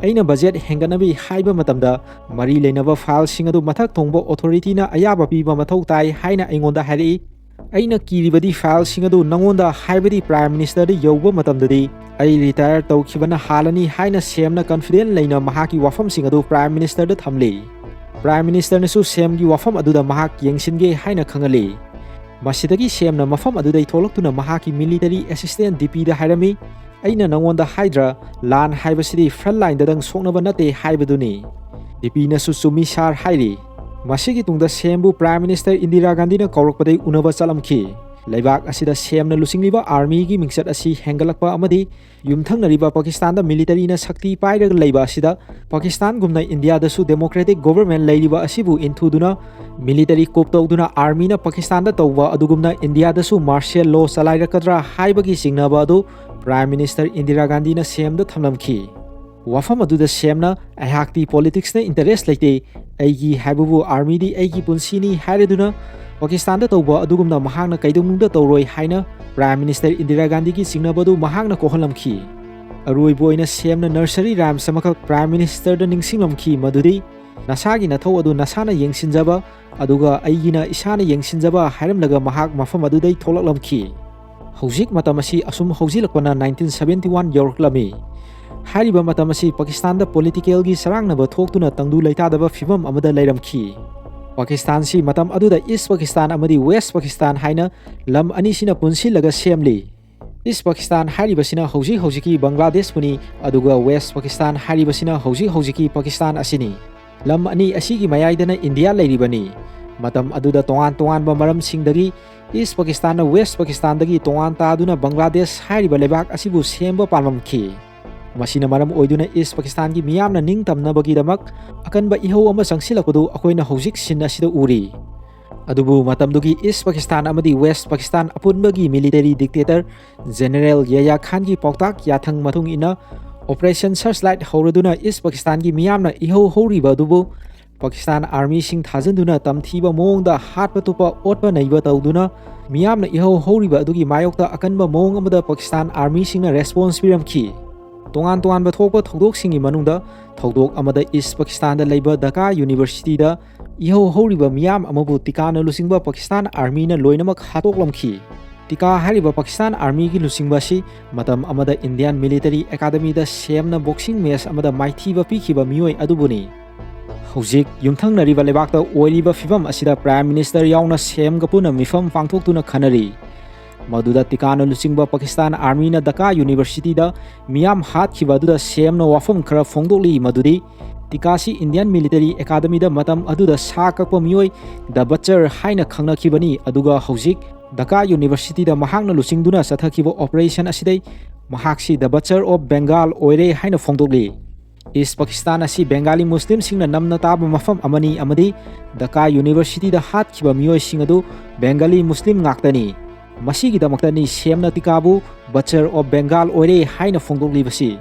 ꯑꯩꯅ budget ꯍꯦꯟꯒꯠꯅꯕꯤ ꯍꯥꯏꯕ ꯃꯇꯝꯗ ꯃꯔꯤ ꯂꯩꯅꯕ fileꯁꯤꯡ ꯑꯗꯨ ꯃꯊꯛ ꯊꯣꯡꯕ authorityꯅ ꯑꯌꯥꯕ ꯄꯤꯕ ꯃꯊꯧ ꯇꯥꯏ ꯍꯥꯏꯅ ꯑꯩꯉꯣꯟꯗ ꯍꯥꯏꯔꯛꯏ꯫ ꯑꯩꯅ ꯀꯤꯔꯤꯕꯗꯤ fileꯁꯤꯡ ꯑꯗꯨ ꯅꯉꯣꯟꯗ ꯍꯥꯏꯕꯗꯤ Prime Ministerꯗ ꯌꯧꯕ ꯃꯇꯝꯗꯗꯤ ꯑꯩ retire ꯇꯧꯈꯤꯕꯅ ꯍꯥꯜꯂꯅꯤ ꯍꯥꯏꯅ ꯁꯦꯝꯅ confident ꯂꯩꯅ ꯃꯍꯥꯛꯀꯤ ꯋꯥꯐꯝꯁꯤꯡ ꯑꯗꯨ Prime Ministerꯗ ꯊꯝꯂꯤ꯫ Prime Ministerꯅꯁꯨ ꯁꯦꯝꯒꯤ ꯋꯥꯐꯝ ꯑꯗꯨꯗ ꯃꯍꯥꯛ ꯌꯦꯡꯁꯤꯟꯒꯦ ꯍꯥꯏꯅ ꯈꯪꯍꯜꯂꯤ꯫ ꯃꯁꯤꯗꯒꯤ ꯁꯦꯝꯅ ꯃꯐꯝ ꯑꯗꯨꯗꯩ ꯊꯣꯛꯂꯛꯇꯨꯅ ꯃꯍꯥꯛꯀꯤ military assistant DPꯗ ꯍꯥꯏꯔꯝꯃꯤ, "ꯑꯩꯅ ꯅꯉꯣꯟꯗ ꯍꯥꯏꯗ꯭ꯔꯥ, ꯂꯥꯟ ꯍꯥꯏꯕꯁꯤꯗꯤ front lineꯗꯗꯪ ꯁꯣꯛꯅꯕ ꯅꯠꯇꯦ ꯍꯥꯏꯕꯗꯨꯅꯤ?" DPꯅꯁꯨ "ꯆꯨꯝꯃꯤ sir" ꯍꯥꯏꯔꯤ꯫ ꯃꯁꯤꯒꯤ ꯇꯨꯡꯗ ꯁꯦꯝꯕꯨ Prime Minister ꯏꯟꯗꯤꯔꯥ ꯒꯥꯟꯙꯤꯅ ꯀꯧꯔꯛꯄꯗꯩ ꯎꯅꯕ ꯆꯠꯂꯝꯈꯤ꯫ ꯂꯩꯕꯥꯛ ꯑꯁꯤꯗ ꯁꯦꯝꯅ ꯂꯨꯆꯤꯡꯂꯤꯕ armyꯒꯤ ꯃꯤꯡꯆꯠ ꯑꯁꯤ ꯍꯦꯟꯒꯠꯂꯛꯄ ꯑꯃꯗꯤ ꯌꯨꯝꯊꯪꯅꯔꯤꯕ ꯄꯥꯀꯤꯁꯇꯥꯟꯗ militaryꯅ ꯁꯛꯇꯤ ꯄꯥꯏꯔꯒ ꯂꯩꯕ ꯑꯁꯤꯗ ꯄꯥꯀꯤꯁꯇꯥꯟꯒꯨꯝꯅ ꯏꯟꯗꯤꯌꯥꯗꯁꯨ democratic government ꯂꯩꯔꯤꯕ ꯑꯁꯤꯕꯨ ꯏꯟꯊꯨꯗꯨꯅ military coup ꯇꯧꯗꯨꯅ armyꯅ ꯄꯥꯀꯤꯁꯇꯥꯟꯗ ꯇꯧꯕ ꯑꯗꯨꯒꯨꯝꯅ ꯏꯟꯗꯤꯌꯥꯗꯁꯨ martial law ꯆꯂꯥꯏꯔꯛꯀꯗ꯭ꯔꯥ ꯍꯥꯏꯕꯒꯤ ꯆꯤꯡꯅꯕ ꯑꯗꯨ Prime Minister ꯏꯟꯗꯤꯔꯥ ꯒꯥꯟꯙꯤꯅ ꯁꯦꯝꯗ ꯊꯝꯂꯝꯈꯤ꯫ ꯋꯥꯐꯝ ꯑꯗꯨꯗ ꯁꯦꯝꯅ, "ꯑꯩꯍꯥꯛꯇꯤ politicsꯅ interest ꯂꯩꯇꯦ, ꯑꯩꯒꯤ ꯍꯥꯏꯕꯕꯨ armyꯗꯤ ꯑꯩꯒꯤ ꯄꯨꯟꯁꯤꯅꯤ" ꯍꯥꯏꯔꯗꯨꯅ ꯄꯥꯀꯤꯁꯇꯥꯟꯗ ꯇꯧꯕ ꯑꯗꯨꯒꯨꯝꯅ ꯃꯍꯥꯛꯅ ꯀꯩꯗꯧꯅꯨꯡꯗ ꯇꯧꯔꯣꯏ ꯍꯥꯏꯅ Prime Minister ꯏꯟꯗꯤꯔꯥ ꯒꯥꯟꯙꯤꯒꯤ ꯆꯤꯡꯅꯕ ꯑꯗꯨ ꯃꯍꯥꯛꯅ ꯀꯣꯛꯍꯜꯂꯝꯈꯤ꯫ ꯑꯔꯣꯏꯕ ꯑꯣꯏꯅ ꯁꯦꯝꯅ nursery rhymes ꯑꯃꯈꯛ Prime Ministerꯗ ꯅꯤꯡꯁꯤꯡꯂꯝꯈꯤ, ꯃꯗꯨꯗꯤ, "ꯅꯁꯥꯒꯤ ꯅꯊꯧ ꯑꯗꯨ ꯅꯁꯥꯅ ꯌꯦꯡꯁꯤꯟꯖꯕ, ꯑꯗꯨꯒ ꯑꯩꯒꯤꯅ ꯏꯁꯥꯅ ꯌꯦꯡꯁꯤꯟꯖꯕ" ꯍꯥꯏꯔꯝꯂꯒ ꯃꯍꯥꯛ ꯃꯐꯝ ꯑꯗꯨꯗꯩ ꯊꯣꯛꯂꯛꯂꯝꯈꯤ꯫ ꯍꯧꯖꯤꯛ ꯃꯇꯝ ꯑꯁꯤ ꯑꯁꯨꯝ ꯍꯧꯖꯤꯜꯂꯛꯄꯅ nineteen seventy one ꯌꯧꯔꯛꯂꯝꯃꯤ꯫ ꯍꯥꯏꯔꯤꯕ ꯃꯇꯝ ꯑꯁꯤ ꯄꯥꯀꯤꯁꯇꯥꯟꯗ politicalꯒꯤ ꯆꯔꯥꯡꯅꯕ ꯊꯣꯛꯇꯨꯅ ꯇꯪꯗꯨ ꯂꯩꯇꯥꯗꯕ ꯐꯤꯕꯝ ꯑꯃꯗ ꯂꯩꯔꯝꯈꯤ꯫ ꯄꯥꯀꯤꯁꯇꯥꯟꯁꯤ ꯃꯇꯝ ꯑꯗꯨꯗ East Pakistan ꯑꯃꯗꯤ West Pakistan ꯍꯥꯏꯅ ꯂꯝ ꯑꯅꯤꯁꯤꯅ ꯄꯨꯟꯁꯤꯜꯂꯒ ꯁꯦꯝꯂꯤ꯫ East Pakistan ꯍꯥꯏꯔꯤꯕꯁꯤꯅ ꯍꯧꯖꯤꯛ ꯍꯧꯖꯤꯛꯀꯤ ꯕꯪꯒ꯭ꯂꯥꯗꯦꯁꯄꯨꯅꯤ, ꯑꯗꯨꯒ West Pakistan ꯍꯥꯏꯔꯤꯕꯁꯤꯅ ꯍꯧꯖꯤꯛ ꯍꯧꯖꯤꯛꯀꯤ ꯄꯥꯀꯤꯁꯇꯥꯟ ꯑꯁꯤꯅꯤ꯫ ꯂꯝ ꯑꯅꯤ ꯑꯁꯤꯒꯤ ꯃꯌꯥꯏꯗꯅ ꯏꯟꯗꯤꯌꯥ ꯂꯩꯔꯤꯕꯅꯤ꯫ ꯃꯇꯝ ꯑꯗꯨꯗ ꯇꯣꯉꯥꯟ ꯇꯣꯉꯥꯟꯕ ꯃꯔꯝꯁꯤꯡꯗꯒꯤ East Pakistanꯅ West Pakistan ꯗꯒꯤ ꯇꯣꯉꯥꯟ ꯇꯥꯗꯨꯅ ꯕꯪꯒ꯭ꯂꯥꯗꯦꯁ ꯍꯥꯏꯔꯤꯕ ꯂꯩꯕꯥꯛ ꯑꯁꯤꯕꯨ ꯁꯦꯝꯕ ꯄꯥꯝꯂꯝꯈꯤ꯫ ꯃꯁꯤꯅ ꯃꯔꯝ ꯑꯣꯏꯗꯨꯅ East Pakistan ꯒꯤ ꯃꯤꯌꯥꯝꯅ ꯅꯤꯡꯇꯝꯅꯕꯒꯤꯗꯃꯛ ꯑꯀꯟꯕ ꯏꯍꯧ ꯑꯃ ꯆꯪꯁꯤꯜꯂꯛꯄꯗꯨ ꯑꯩꯈꯣꯏꯅ ꯍꯧꯖꯤꯛ scene ꯑꯁꯤꯗ ꯎꯔꯤ꯫ ꯑꯗꯨꯕꯨ ꯃꯇꯝꯗꯨꯒꯤ East Pakistan ꯑꯃꯗꯤ West Pakistan ꯑꯄꯨꯟꯕꯒꯤ military dictator General Yahya Khan ꯒꯤ ꯄꯥꯎꯇꯥꯛ ꯌꯥꯊꯪ ꯃꯇꯨꯡ ꯏꯟꯅ Operation Searchlight ꯍꯧꯔꯗꯨꯅ East Pakistan ꯒꯤ ꯃꯤꯌꯥꯝꯅ ꯏꯍꯧ ꯍꯧꯔꯤꯕ ꯑꯗꯨꯕꯨ ꯄꯥꯀꯤꯁꯇꯥꯟ ꯑꯥꯔꯃꯤꯁꯤꯡ ꯊꯥꯖꯤꯟꯗꯨꯅ ꯇꯝꯊꯤꯕ ꯃꯑꯣꯡꯗ ꯍꯥꯠꯄ ꯇꯨꯞꯄ, ꯑꯣꯠꯄ ꯅꯩꯕ ꯇꯧꯗꯨꯅ ꯃꯤꯌꯥꯝꯅ ꯏꯍꯧ ꯍꯧꯔꯤꯕ ꯑꯗꯨꯒꯤ ꯃꯥꯌꯣꯛꯇ ꯑꯀꯟꯕ ꯃꯑꯣꯡ ꯑꯃꯗ ꯄꯥꯀꯤꯁꯇꯥꯟ ꯑꯥꯔꯃꯤꯁꯤꯡꯅ ꯔꯦꯁꯄꯣꯟꯁ ꯄꯤꯔꯝꯈꯤ꯫ ꯇꯣꯉꯥꯟ ꯇꯣꯉꯥꯟꯕ ꯊꯣꯛꯄ ꯊꯧꯗꯣꯛꯁꯤꯡꯒꯤ ꯃꯅꯨꯡꯗ ꯊꯧꯗꯣꯛ ꯑꯃꯗ ꯏꯁ ꯄꯥꯀꯤꯁꯇꯥꯟꯗ ꯂꯩꯕ ꯙꯀꯥ ꯌꯨꯅꯤꯚꯔꯁꯤꯇꯤꯗ ꯏꯍꯧ ꯍꯧꯔꯤꯕ ꯃꯤꯌꯥꯝ ꯑꯃꯕꯨ ꯇꯤꯀꯥꯅ ꯂꯨꯆꯤꯡꯕ ꯄꯥꯀꯤꯁꯇꯥꯟ ꯑꯥꯔꯃꯤꯅ ꯂꯣꯏꯅꯃꯛ ꯍꯥꯠꯇꯣꯛꯂꯝꯈꯤ꯫ ꯇꯤꯀꯥ ꯍꯥꯏꯔꯤꯕ ꯄꯥꯀꯤꯁꯇꯥꯟ ꯑꯥꯔꯃꯤꯒꯤ ꯂꯨꯆꯤꯡꯕ ꯑꯁꯤ ꯃꯇꯝ ꯑꯃꯗ ꯏꯟꯗꯤꯌꯥꯟ ꯃꯤꯂꯤꯇꯔꯤ ꯑꯦꯀꯥꯗꯃꯤꯗ ꯁꯦꯝꯅ ꯕꯣꯛꯁꯤꯡ ꯃꯦꯆ ꯑꯃꯗ ꯃꯥꯏꯊꯤꯕ ꯄꯤꯈꯤꯕ ꯃꯤꯑꯣꯏ ꯑꯗꯨꯕꯨꯅꯤ꯫ ꯍꯧꯖꯤꯛ ꯌꯨꯝꯊꯪꯅꯔꯤꯕ ꯂꯩꯕꯥꯛꯇ ꯑꯣꯏꯔꯤꯕ ꯐꯤꯕꯝ ꯑꯁꯤꯗ ꯄ꯭ꯔꯥꯏꯝ ꯃꯤꯅꯤꯁꯇꯔ ꯌꯥꯎꯅ ꯁꯦꯝꯒ ꯄꯨꯟꯅ ꯃꯤꯐꯝ ꯄꯥꯡꯊꯣꯛꯇꯨꯅ ꯈꯟꯅꯔꯤ꯫ ꯃꯗꯨꯗ ꯇꯤꯀꯥꯅ ꯂꯨꯆꯤꯡꯕ ꯄꯥꯀꯤꯁꯇꯥꯟ ꯑꯥꯔꯃꯤꯅ ꯙꯀꯥ ꯌꯨꯅꯤꯚꯔꯁꯤꯇꯤꯗ ꯃꯤꯌꯥꯝ ꯍꯥꯠꯈꯤꯕ ꯑꯗꯨꯗ ꯁꯦꯝꯅ ꯋꯥꯐꯝ ꯈꯔ ꯐꯣꯡꯗꯣꯛꯂꯤ, ꯃꯗꯨꯗꯤ ꯇꯤꯀꯥꯁꯤ ꯏꯟꯗꯤꯌꯟ ꯃꯤꯂꯤꯇꯔꯤ ꯑꯦꯀꯥꯗꯃꯤꯗ ꯃꯇꯝ ꯑꯗꯨꯗ ꯁꯥ ꯀꯛꯄ ꯃꯤꯑꯣꯏ ꯗ ꯕꯆꯔ ꯍꯥꯏꯅ ꯈꯪꯅꯈꯤꯕꯅꯤ, ꯑꯗꯨꯒ ꯍꯧꯖꯤꯛ ꯙꯀꯥ ꯌꯨꯅꯤꯚꯔꯁꯤꯇꯤꯗ ꯃꯍꯥꯛꯅ ꯂꯨꯆꯤꯡꯗꯨꯅ ꯆꯠꯊꯈꯤꯕ ꯑꯣꯄꯔꯦꯁꯟ ꯑꯁꯤꯗꯩ ꯃꯍꯥꯛꯁꯤ ꯗ ꯕꯆꯔ ꯑꯣꯐ ꯕꯦꯡꯒꯥꯜ ꯑꯣꯏꯔꯦ ꯍꯥꯏꯅ ꯐꯣꯡꯗꯣꯛꯂꯤ꯫ ꯏꯁ ꯄꯥꯀꯤꯁꯇꯥꯟ ꯑꯁꯤ ꯕꯦꯡꯒꯥꯂꯤ ꯃꯨꯁꯂꯤꯝꯁꯤꯡꯅ ꯅꯝꯅ ꯇꯥꯕ ꯃꯐꯝ ꯑꯃꯅꯤ ꯑꯃꯗꯤ ꯙꯀꯥ ꯌꯨꯅꯤꯚꯔꯁꯤꯇꯤꯗ ꯍꯥꯠꯈꯤꯕ ꯃꯤꯑꯣꯏꯁꯤꯡ ꯑꯗꯨ ꯕꯦꯡꯒꯥꯂꯤ ꯃꯨꯁꯂꯤꯝ ꯉꯥꯛꯇꯅꯤ꯫ ꯃꯁꯤꯒꯤꯗꯃꯛꯇꯅꯤ ꯁꯦꯝꯅ ꯇꯤꯀꯥꯕꯨ ꯕꯆꯔ ꯑꯣꯐ ꯕꯦꯡꯒꯥꯜ ꯑꯣꯏꯔꯦ ꯍꯥꯏꯅ ꯐꯣꯡꯗꯣꯛꯂꯤꯕꯁꯤ꯫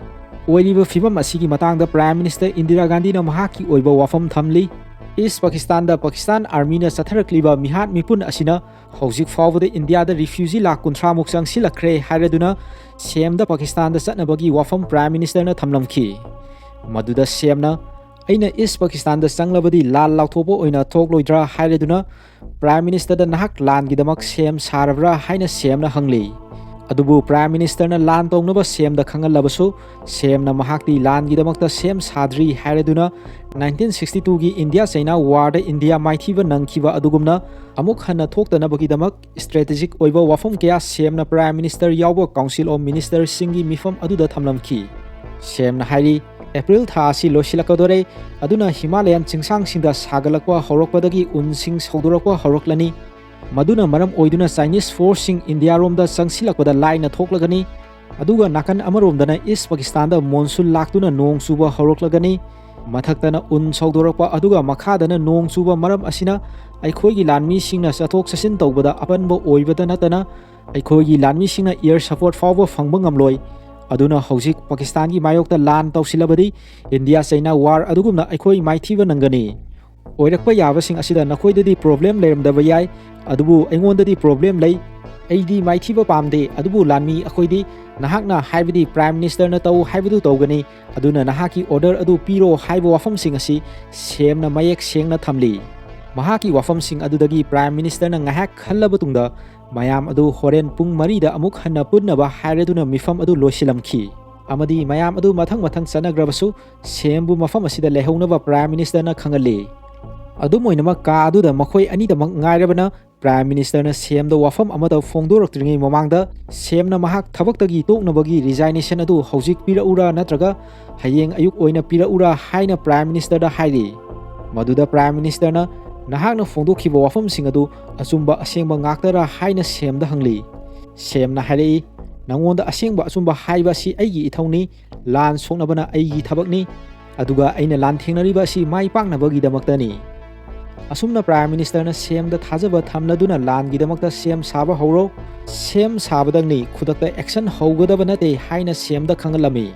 ꯑꯣꯏꯔꯤꯕ ꯐꯤꯕꯝ ꯑꯁꯤꯒꯤ ꯃꯇꯥꯡꯗ ꯄ꯭ꯔꯥꯏꯝ ꯃꯤꯅꯤꯁꯇꯔ ꯏꯟꯗꯤꯔꯥ ꯒꯥꯟꯙꯤꯅ ꯃꯍꯥꯛꯀꯤ ꯑꯣꯏꯕ ꯋꯥꯐꯝ ꯊꯝꯂꯤ꯫ ꯏꯁ ꯄꯥꯀꯤꯁꯇꯥꯟꯗ ꯄꯥꯀꯤꯁꯇꯥꯟ ꯑꯥꯔꯃꯤꯅ ꯆꯠꯊꯔꯛꯂꯤꯕ ꯃꯤꯍꯥꯠ ꯃꯤꯄꯨꯟ ꯑꯁꯤꯅ ꯍꯧꯖꯤꯛ ꯐꯥꯎꯕꯗ ꯏꯟꯗꯤꯌꯥꯗ ꯔꯤꯐ꯭ꯌꯨꯖꯤ ꯂꯥꯈ ꯀꯨꯟꯊ꯭ꯔꯥꯃꯨꯛ ꯆꯪꯁꯤꯜꯂꯛꯈ꯭ꯔꯦ ꯍꯥꯏꯔꯗꯨꯅ ꯁꯦꯝꯗ ꯄꯥꯀꯤꯁꯇꯥꯟꯗ ꯆꯠꯅꯕꯒꯤ ꯋꯥꯐꯝ ꯄ꯭ꯔꯥꯏꯝ ꯃꯤꯅꯤꯁꯇꯔꯅ ꯊꯝꯂꯝꯈꯤ꯫ ꯃꯗꯨꯗ ꯁꯦꯝꯅ, "ꯑꯩꯅ ꯏꯁ ꯄꯥꯀꯤꯁꯇꯥꯟꯗ ꯆꯪꯂꯕꯗꯤ ꯂꯥꯟ ꯂꯥꯎꯊꯣꯛꯄ ꯑꯣꯏꯅ ꯊꯣꯛꯂꯣꯏꯗ꯭ꯔꯥ?" ꯍꯥꯏꯔꯗꯨꯅ ꯄ꯭ꯔꯥꯏꯝ ꯃꯤꯅꯤꯁꯇꯔꯗ "ꯅꯍꯥꯛ ꯂꯥꯟꯒꯤꯗꯃꯛ ꯁꯦꯝ ꯁꯥꯔꯕ꯭ꯔꯥ?" ꯍꯥꯏꯅ ꯁꯦꯝꯅ ꯍꯪꯂꯤ꯫ ꯑꯗꯨꯕꯨ ꯄ꯭ꯔꯥꯏꯝ ꯃꯤꯅꯤꯁꯇꯔꯅ ꯂꯥꯟ ꯇꯧꯅꯕ ꯁꯦꯝꯗ ꯈꯪꯍꯜꯂꯕꯁꯨ, ꯁꯦꯝꯅ ꯃꯍꯥꯛꯇꯤ ꯂꯥꯟꯒꯤꯗꯃꯛꯇ ꯁꯦꯝ ꯁꯥꯗ꯭ꯔꯤ ꯍꯥꯏꯔꯗꯨꯅ ꯅꯥꯏꯟꯇꯤꯟ ꯁꯤꯛꯁꯇꯤ ꯇꯨꯒꯤ ꯏꯟꯗꯤꯌꯥ ꯆꯩꯅꯥ ꯋꯥꯔꯗ ꯏꯟꯗꯤꯌꯥ ꯃꯥꯏꯊꯤꯕ ꯅꯪꯈꯤꯕ ꯑꯗꯨꯒꯨꯝꯅ ꯑꯃꯨꯛ ꯍꯟꯅ ꯊꯣꯛꯇꯅꯕꯒꯤꯗꯃꯛ ꯏꯁꯇ꯭ꯔꯦꯇꯦꯖꯤꯛ ꯑꯣꯏꯕ ꯋꯥꯐꯝ ꯀꯌꯥ ꯁꯦꯝꯅ ꯄ꯭ꯔꯥꯏꯝ ꯃꯤꯅꯤꯁꯇꯔ ꯌꯥꯎꯕ ꯀꯥꯎꯟꯁꯤꯜ ꯑꯣꯐ ꯃꯤꯅꯤꯁꯇꯔꯁꯤꯡꯒꯤ ꯃꯤꯐꯝ ꯑꯗꯨꯗ ꯊꯝꯂꯝꯈꯤ꯫ ꯁꯦꯝꯅ ꯍꯥꯏꯔꯤ, "ꯑꯦꯄ꯭ꯔꯤꯜ ꯊꯥ ꯑꯁꯤ ꯂꯣꯏꯁꯤꯜꯂꯛꯀꯗꯣꯔꯦ, ꯑꯗꯨꯅ ꯍꯤꯃꯥꯂꯌꯥꯟ ꯆꯤꯡꯁꯥꯡꯁꯤꯡꯗ ꯁꯥꯒꯠꯂꯛꯄ ꯍꯧꯔꯛꯄꯗꯒꯤ ꯎꯟꯁꯤꯡ ꯁꯧꯗꯣꯔꯛꯄ ꯍꯧꯔꯛꯂꯅꯤ꯫ ꯃꯗꯨꯅ ꯃꯔꯝ ꯑꯣꯏꯗꯨꯅ ꯆꯥꯏꯅꯤꯁ ꯐꯣꯔꯁꯁꯤꯡ ꯏꯟꯗꯤꯌꯥꯔꯣꯝꯗ ꯆꯪꯁꯤꯜꯂꯛꯄꯗ ꯂꯥꯏꯅ ꯊꯣꯛꯂꯒꯅꯤ꯫ ꯑꯗꯨꯒ ꯅꯥꯀꯟ ꯑꯃꯔꯣꯝꯗꯅ ꯏꯁ ꯄꯥꯀꯤꯁꯇꯥꯟꯗ ꯃꯣꯟꯁꯨꯟ ꯂꯥꯛꯇꯨꯅ ꯅꯣꯡ ꯆꯨꯕ ꯍꯧꯔꯛꯂꯒꯅꯤ꯫ ꯃꯊꯛꯇꯅ ꯎꯟ ꯁꯧꯗꯣꯔꯛꯄ ꯑꯗꯨꯒ ꯃꯈꯥꯗꯅ ꯅꯣꯡ ꯆꯨꯕ ꯃꯔꯝ ꯑꯁꯤꯅ ꯑꯩꯈꯣꯏꯒꯤ ꯂꯥꯟꯃꯤꯁꯤꯡꯅ ꯆꯠꯊꯣꯛ ꯆꯠꯁꯤꯟ ꯇꯧꯕꯗ ꯑꯄꯟꯕ ꯑꯣꯏꯕꯇ ꯅꯠꯇꯅ ꯑꯩꯈꯣꯏꯒꯤ ꯂꯥꯟꯃꯤꯁꯤꯡꯅ ꯏꯌꯔ ꯁꯄꯣꯔꯠ ꯐꯥꯎꯕ ꯐꯪꯕ ꯉꯝꯂꯣꯏ꯫ ꯑꯗꯨꯅ ꯍꯧꯖꯤꯛ ꯄꯥꯀꯤꯁꯇꯥꯟꯒꯤ ꯃꯥꯌꯣꯛꯇ ꯂꯥꯟ ꯇꯧꯁꯤꯜꯂꯕꯗꯤ ꯏꯟꯗꯤꯌꯥ ꯆꯩꯅꯥ ꯋꯥꯔ ꯑꯗꯨꯒꯨꯝꯅ ꯑꯩꯈꯣꯏ ꯃꯥꯏꯊꯤꯕ ꯅꯪꯒꯅꯤ꯫ ꯑꯣꯏꯔꯛꯄ ꯌꯥꯕꯁꯤꯡ ꯑꯁꯤꯗ ꯅꯈꯣꯏꯗꯗꯤ ꯄ꯭ꯔꯣꯕ꯭ꯂꯦꯝ ꯂꯩꯔꯝꯗꯕ ꯌꯥꯏ, ꯑꯗꯨꯕꯨ ꯑꯩꯉꯣꯟꯗꯗꯤ ꯄ꯭ꯔꯣꯕ꯭ꯂꯦꯝ ꯂꯩ꯫ ꯑꯩꯗꯤ ꯃꯥꯏꯊꯤꯕ ꯄꯥꯝꯗꯦ, ꯑꯗꯨꯕꯨ ꯂꯥꯟꯃꯤ ꯑꯩꯈꯣꯏꯗꯤ ꯅꯍꯥꯛꯅ ꯍꯥꯏꯕꯗꯤ ꯄ꯭ꯔꯥꯏꯝ ꯃꯤꯅꯤꯁꯇꯔꯅ ꯇꯧ ꯍꯥꯏꯕꯗꯨ ꯇꯧꯒꯅꯤ꯫ ꯑꯗꯨꯅ ꯅꯍꯥꯛꯀꯤ ꯑꯣꯔꯗꯔ ꯑꯗꯨ ꯄꯤꯔꯣ ꯍꯥꯏꯕ ꯋꯥꯐꯝꯁꯤꯡ ꯑꯁꯤ ꯁꯦꯝꯅ ꯃꯌꯦꯛ ꯁꯦꯡꯅ ꯊꯝꯂꯤ꯫ ꯃꯍꯥꯛꯀꯤ ꯋꯥꯐꯝꯁꯤꯡ ꯑꯗꯨꯗꯒꯤ ꯄ꯭ꯔꯥꯏꯝ ꯃꯤꯅꯤꯁꯇꯔꯅ ꯉꯥꯏꯍꯥꯛ ꯈꯜꯂꯕ ꯇꯨꯡꯗ ꯃꯌꯥꯝ ꯑꯗꯨ ꯍꯣꯔꯦꯟ ꯄꯨꯡ ꯃꯔꯤꯗ ꯑꯃꯨꯛ ꯍꯟꯅ ꯄꯨꯟꯅꯕ ꯍꯥꯏꯔꯗꯨꯅ ꯃꯤꯐꯝ ꯑꯗꯨ ꯂꯣꯏꯁꯤꯜꯂꯝꯈꯤ꯫ ꯑꯃꯗꯤ ꯃꯌꯥꯝ ꯑꯗꯨ ꯃꯊꯪ ꯃꯊꯪ ꯆꯠꯅꯈ꯭ꯔꯕꯁꯨ ꯁꯦꯝꯕꯨ ꯃꯐꯝ ꯑꯁꯤꯗ ꯂꯩꯍꯧꯅꯕ ꯄ꯭ꯔꯥꯏꯝ ꯃꯤꯅꯤꯁꯇꯔꯅ ꯈꯪꯍꯜꯂꯤ꯫ ꯑꯗꯨꯝ ꯑꯣꯏꯅꯃꯛ, ꯀꯥ ꯑꯗꯨꯗ ꯃꯈꯣꯏ ꯑꯅꯤꯗꯃꯛ ꯉꯥꯏꯔꯕꯅ ꯄ꯭ꯔꯥꯏꯝ ꯃꯤꯅꯤꯁꯇꯔꯅ ꯁꯦꯝꯗ ꯋꯥꯐꯝ ꯑꯃꯠꯇ ꯐꯣꯡꯗꯣꯔꯛꯇ꯭ꯔꯤꯉꯩ ꯃꯃꯥꯡꯗ ꯁꯦꯝꯅ ꯃꯍꯥꯛ ꯊꯕꯛꯇꯒꯤ ꯇꯣꯛꯅꯕꯒꯤ ꯔꯤꯖꯥꯏꯅꯦꯁꯟ ꯑꯗꯨ ꯍꯧꯖꯤꯛ ꯄꯤꯔꯛꯎꯔꯥ ꯅꯠꯇ꯭ꯔꯒ ꯍꯌꯦꯡ ꯑꯌꯨꯛ ꯑꯣꯏꯅ ꯄꯤꯔꯛꯎꯔꯥ ꯍꯥꯏꯅ ꯄ꯭ꯔꯥꯏꯝ ꯃꯤꯅꯤꯁꯇꯔꯗ ꯍꯥꯏꯔꯤ꯫ ꯃꯗꯨꯗ ꯄ꯭ꯔꯥꯏꯝ ꯃꯤꯅꯤꯁꯇꯔꯅ ꯅꯍꯥꯛꯅ ꯐꯣꯡꯗꯣꯛꯈꯤꯕ ꯋꯥꯐꯝꯁꯤꯡ ꯑꯗꯨ ꯑꯆꯨꯝꯕ ꯑꯁꯦꯡꯕ ꯉꯥꯛꯇꯔꯥ ꯍꯥꯏꯅ ꯁꯦꯝꯗ ꯍꯪꯂꯤ꯫ ꯁꯦꯝꯅ ꯍꯥꯏꯔꯛꯏ, "ꯅꯉꯣꯟꯗ ꯑꯁꯦꯡꯕ ꯑꯆꯨꯝꯕ ꯍꯥꯏꯕ ꯑꯁꯤ ꯑꯩꯒꯤ ꯏꯊꯧꯅꯤ, ꯂꯥꯟ ꯁꯣꯛꯅꯕꯅ ꯑꯩꯒꯤ ꯊꯕꯛꯅꯤ, ꯑꯗꯨꯒ ꯑꯩꯅ ꯂꯥꯟꯊꯦꯡꯅꯔꯤꯕ ꯑꯁꯤ ꯃꯥꯏ ꯄꯥꯛꯅꯕꯒꯤꯗꯃꯛꯇꯅꯤ"꯫ ꯑꯁꯨꯝꯅ ꯄ꯭ꯔꯥꯏꯝ ꯃꯤꯅꯤꯁꯇꯔꯅ ꯁꯦꯝꯗ ꯊꯥꯖꯕ ꯊꯝꯂꯗꯨꯅ ꯂꯥꯟꯒꯤꯗꯃꯛꯇ ꯁꯦꯝ ꯁꯥꯕ ꯍꯧꯔꯣ, ꯁꯦꯝ ꯁꯥꯕꯗꯪꯅꯤ, ꯈꯨꯗꯛꯇ ꯑꯦꯛꯁꯟ ꯍꯧꯒꯗꯕ ꯅꯠꯇꯦ ꯍꯥꯏꯅ ꯁꯦꯝꯗ ꯈꯪꯍꯜꯂꯝꯃꯤ꯫